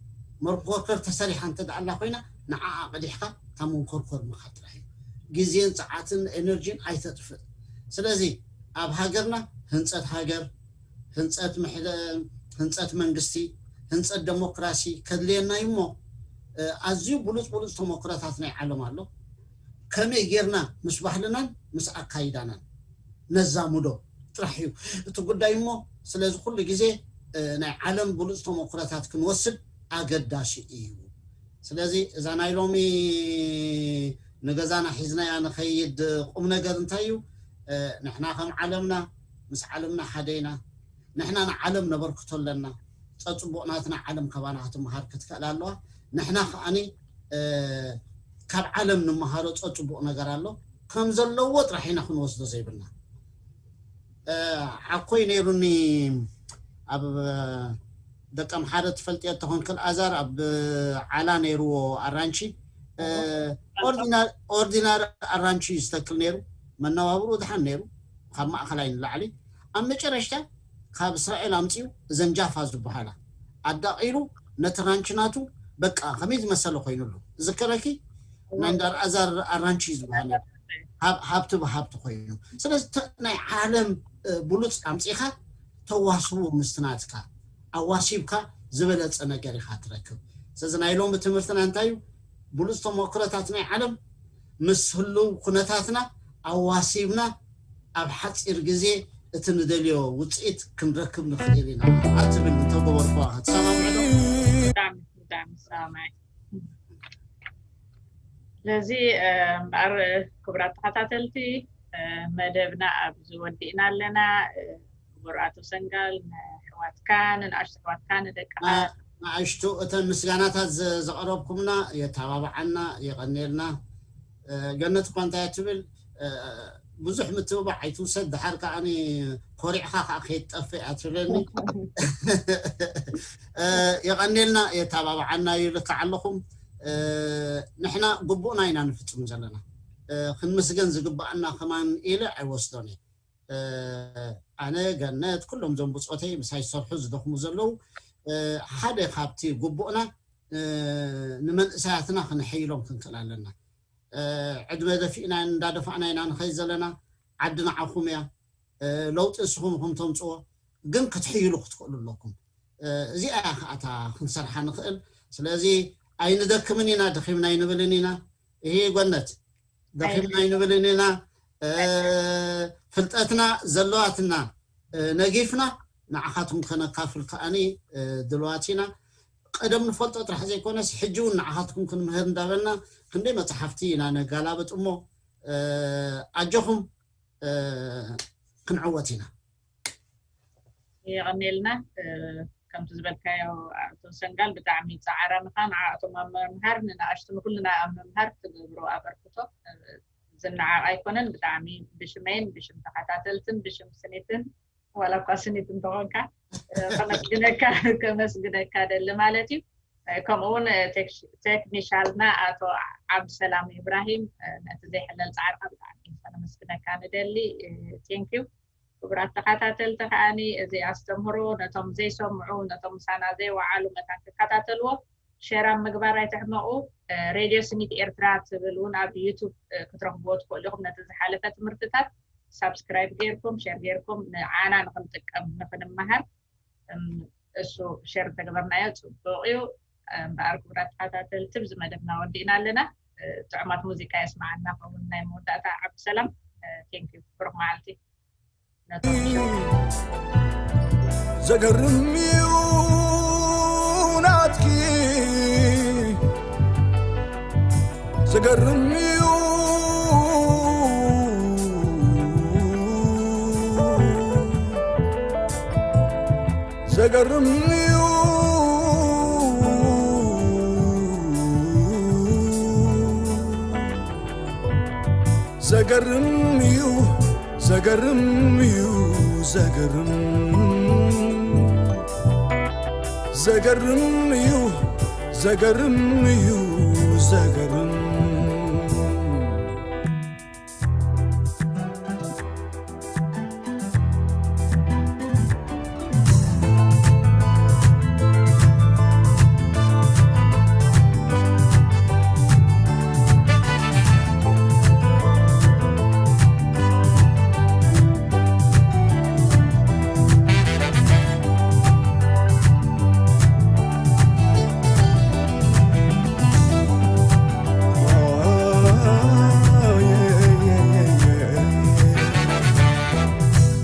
መንኮርከር ተሰሪሓ እንተ ደኣ ኣላ ኮይና ንዓኣ ቀዲሕካ እታ መንኮርከር ምኻድ ጥራሕ እዩ። ግዜን ፀዓትን ኤነርጂን ኣይተጥፍእ። ስለዚ ኣብ ሃገርና ህንፀት ሃገር፣ ህንፀት ምሕደ ህንፀት መንግስቲ፣ ህንፀት ደሞክራሲ ከድልየና እዩ እሞ ኣዝዩ ብሉፅ ብሉፅ ተመክሮታት ናይ ዓለም ኣሎ። ከመይ ጌርና ምስ ባህልናን ምስ ኣካይዳናን ነዛምዶ ጥራሕ እዩ እቲ ጉዳይ እሞ። ስለዚ ኩሉ ግዜ ናይ ዓለም ብሉፅ ተመክሮታት ክንወስድ ኣገዳሲ እዩ። ስለዚ እዛ ናይ ሎሚ ንገዛና ሒዝናያ ንኸይድ ቁም ነገር እንታይ እዩ? ንሕና ከም ዓለምና ምስ ዓለምና ሓደ ኢና። ንሕና ንዓለም ነበርክቶ ኣለና። ጸጽቡቕ ናትና ዓለም ካባና ክትመሃር ክትክእል ኣለዋ። ንሕና ከኣኒ ካብ ዓለም ንመሃሮ ጸጽቡቕ ነገር ኣሎ። ከም ዘለዎ ጥራሕ ኢና ክንወስዶ ዘይብልና። ሓኮይ ነይሩኒ ኣብ ደቀምሓረ ትፈልጥዮ ተኾንክ ኣልኣዛር ኣብ ዓላ ነይርዎ ኣራንቺ ኦርዲናሪ ኣራንቺ እዩ ዝተክል ነይሩ። መነባብርኡ ድሓን ነይሩ ካብ ማእኸላይ ንላዕሊ። ኣብ መጨረሽታ ካብ እስራኤል ኣምፅኡ እዘን ጃፋ ዝበሃላ ኣዳቒሉ ነቲ ራንቺ ናቱ በቃ ከመይ ዝመሰለ ኮይኑሉ ዝከረኪ ናይ እንዳ ኣልኣዛር ኣራንቺ ዝበሃል ነይሩ። ሃብቲ ብሃብቲ ኮይኑ ስለዚ ናይ ዓለም ብሉፅ ኣምፂኻ ተዋስቡ ምስቲ ናትካ ኣዋሲብካ ዝበለፀ ነገር ኢኻ ትረክብ። ስለዚ ናይ ሎሚ ትምህርትና እንታይ እዩ? ብሉፅ ተመክሮታት ናይ ዓለም ምስ ህልው ኩነታትና ኣዋሲብና ኣብ ሓፂር ግዜ እቲ ንደልዮ ውፅኢት ክንረክብ ንኽእል ኢና ኣትብል እንተገበርኩዋ ክትሰማምዕዶ? ስለዚ እምበኣር ክቡራት ተኸታተልቲ መደብና ኣብዚ ወዲእና ኣለና። ክቡር ኣቶ ሰንጋል ንኣሕዋትካ ንንኣሽቱ ኣሕዋትካ ንደቅኻ ንኣሽቱ እተን ምስጋናታት ዘቕረብኩምና የተባብዓና የቐንየልና። ገነት እኳ እንታይ ትብል ብዙሕ ምትብባዕ ኣይትውሰድ ድሓር ከዓ ኮሪዕካ ከዓ ከይትጠፍእ እያ ትብለኒ። የቐንየልና የተባብዓና ይልካዕ ኣለኹም። ንሕና ግቡእና ኢና ንፍፅም ዘለና። ክንምስገን ዝግባኣና ከማን ኢለ ኣይወስዶን እየ። ኣነ ገነት ኩሎም ዞም ብፆተይ ምሳይ ዝሰርሑ ዝደኽሙ ዘለዉ ሓደ ካብቲ ግቡእና ንመንእሰያትና ክነሐይሎም ክንክእል ኣለና። ዕድመ ደፊእና እንዳደፋእና ኢና ንኸይድ ዘለና። ዓዲ ንዓኹም እያ። ለውጢ ንስኹም ኢኹም ተምፅዎ፣ ግን ክትሕይሉ ክትክእሉ ኣለኩም። እዚኣ እያ ከዓታ ክንሰርሓ ንኽእል። ስለዚ ኣይንደክምን ኢና፣ ደኺምና ኣይንብልን ኢና። ይሄ ጎነት ደኺምና ኣይንብልን ኢና። ፍልጠትና ዘለዋትና ነጊፍና ንዓኻትኩም ከነካፍል ከኣኒ ድልዋት ኢና። ቀደም ንፈልጦ ጥራሕ ዘይኮነስ ሕጂ እውን ንዓኻትኩም ክንምህር እንዳበልና ክንደይ መፅሓፍቲ ኢና ነጋላብጥ እሞ ኣጆኹም ክንዕወት ኢና። የቐኔልና። ከምቲ ዝበልካዮ ኣቶ ሰንጋል፣ ብጣዕሚ ፃዕራምኻ። ንዓእቶም ኣብ ምምሃር ንንኣሽቱ ንኩልና ኣብ ምምሃር ትገብሮ ኣበርክቶ ዝነዓቕ ኣይኮነን። ብጣዕሚ ብሽመይን ብሽም ተኸታተልትን ብሽም ስኒትን፣ ዋላ እኳ ስኒት እንተኾንካ፣ ከመስግነካ ከመስግነካ ደሊ ማለት እዩ። ከምኡ እውን ቴክኒሻልና ኣቶ ዓብዱሰላም ኢብራሂም፣ ነቲ ዘይሕለል ፃዕርካ ብጣዕሚ ከነመስግነካ ንደሊ። ቴንኪዩ። ክቡራት ተኸታተልቲ ከዓኒ፣ እዚ ኣስተምህሮ ነቶም ዘይሰምዑ፣ ነቶም ምሳና ዘይወዓሉ መታን ክከታተልዎ ሸር ኣብ ምግባር ኣይትሕመቑ። ሬድዮ ስኒት ኤርትራ ትብል እውን ኣብ ዩቱብ ክትረኽብዎ ትኽእሉ ኢኹም። ነቲ ዝሓለፈ ትምህርትታት ሳብስክራይብ ጌርኩም፣ ሸር ጌርኩም ንዓና ንክንጥቀም ንክንመሃር እሱ ሸር እንተገበርናዮ ፅቡቕ እዩ። እምበኣር ክቡራት ተኸታተልቲ፣ ብዚ መደብና ወዲእና ኣለና። ጥዑማት ሙዚቃ የስማዓና። ከውን ናይ መወዳእታ ዓብሰላም ቴንኪዩ። ብሩኽ መዓልቲ። ዘገርም እዩ ናትኪ፣ ዘገርም እዩ፣ ዘገርም እዩ። ዘገርም እዩ፣ ዘገርም እዩ፣ ዘገርም፣ ዘገርም እዩ፣ ዘገርም እዩ፣ ዘገርም።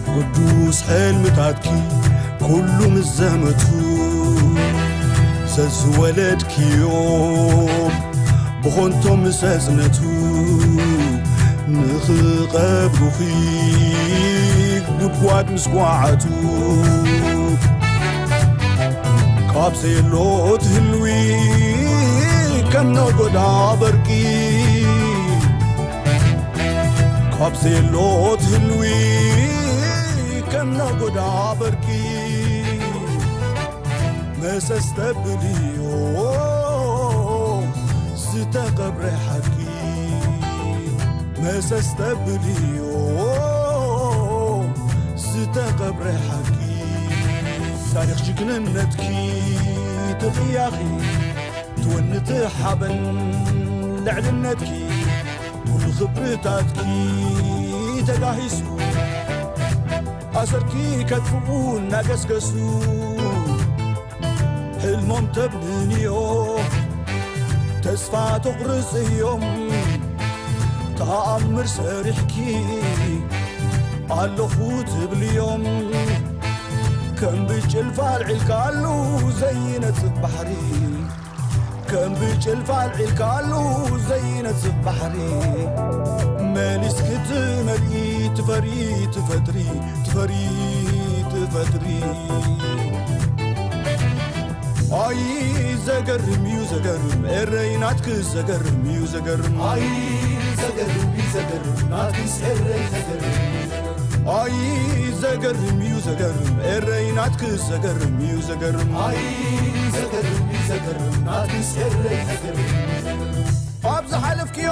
ቅዱስ ሕልምታትኪ ኩሉ ምስ ዘመቱ፣ ዘዝወለድክዮ ብኾንቶ ምስ ኣጽነቱ፣ ንኽቐብሩኺ ጉድጓድ ምስ ጓዓቱ፣ ካብ ዘየሎ ትህልዊ ከም ነጎዳ በርቂ፣ ካብ ዘየሎ ትህልዊ ከም ነጎዳ በርቂ፣ መሰስ ተብልዮ ዝተቐብረ ሓቂ፣ መሰስ ተብልዮ ዝተቐብረ ሓቂ። ታሪኽ ጅግንነትኪ ትቕያኺ፣ ትወኒ ትሓበን ልዕልነትኪ፣ ኩሉ ክብርታትኪ ተጋሂሱ፣ ኣሰርኪ ከጥፍኡ እናገስገሱ፣ ሕልሞም ተብንንዮ ተስፋ ተቑርጽዮም፣ ተኣምር ሰሪሕኪ ኣለኹ ትብልዮም። ከም ብጭልፋ ኣልዒልካሉ ዘይነጽፍ ባሕሪ፣ ከም ብጭልፋ ኣልዒልካሉ ዘይነጽፍ ባሕሪ፣ መሊስኪ ትመልኢ ትፈሪ ትፈጥሪ፣ ትፈሪ ትፈጥሪ። ኣይ ዘገርም እዩ ዘገርም፣ ኤረይ ናትክስ ዘገርም እዩ ዘገርም። ኣይ ዘገርም እዩ ዘገርም፣ ናትክስ ኤረይ ዘገርም እዩ ዘገርም። ኣይ ዘገርም እዩ ዘገርም፣ ኤረይ ናትክስ ዘገርም እዩ ዘገርም። ኣይ ዘገርም እዩ ዘገርም፣ ናትክስ ኤረይ ዘገርም እዩ ዘገርም። ኣብ ዝሓለፍክዮ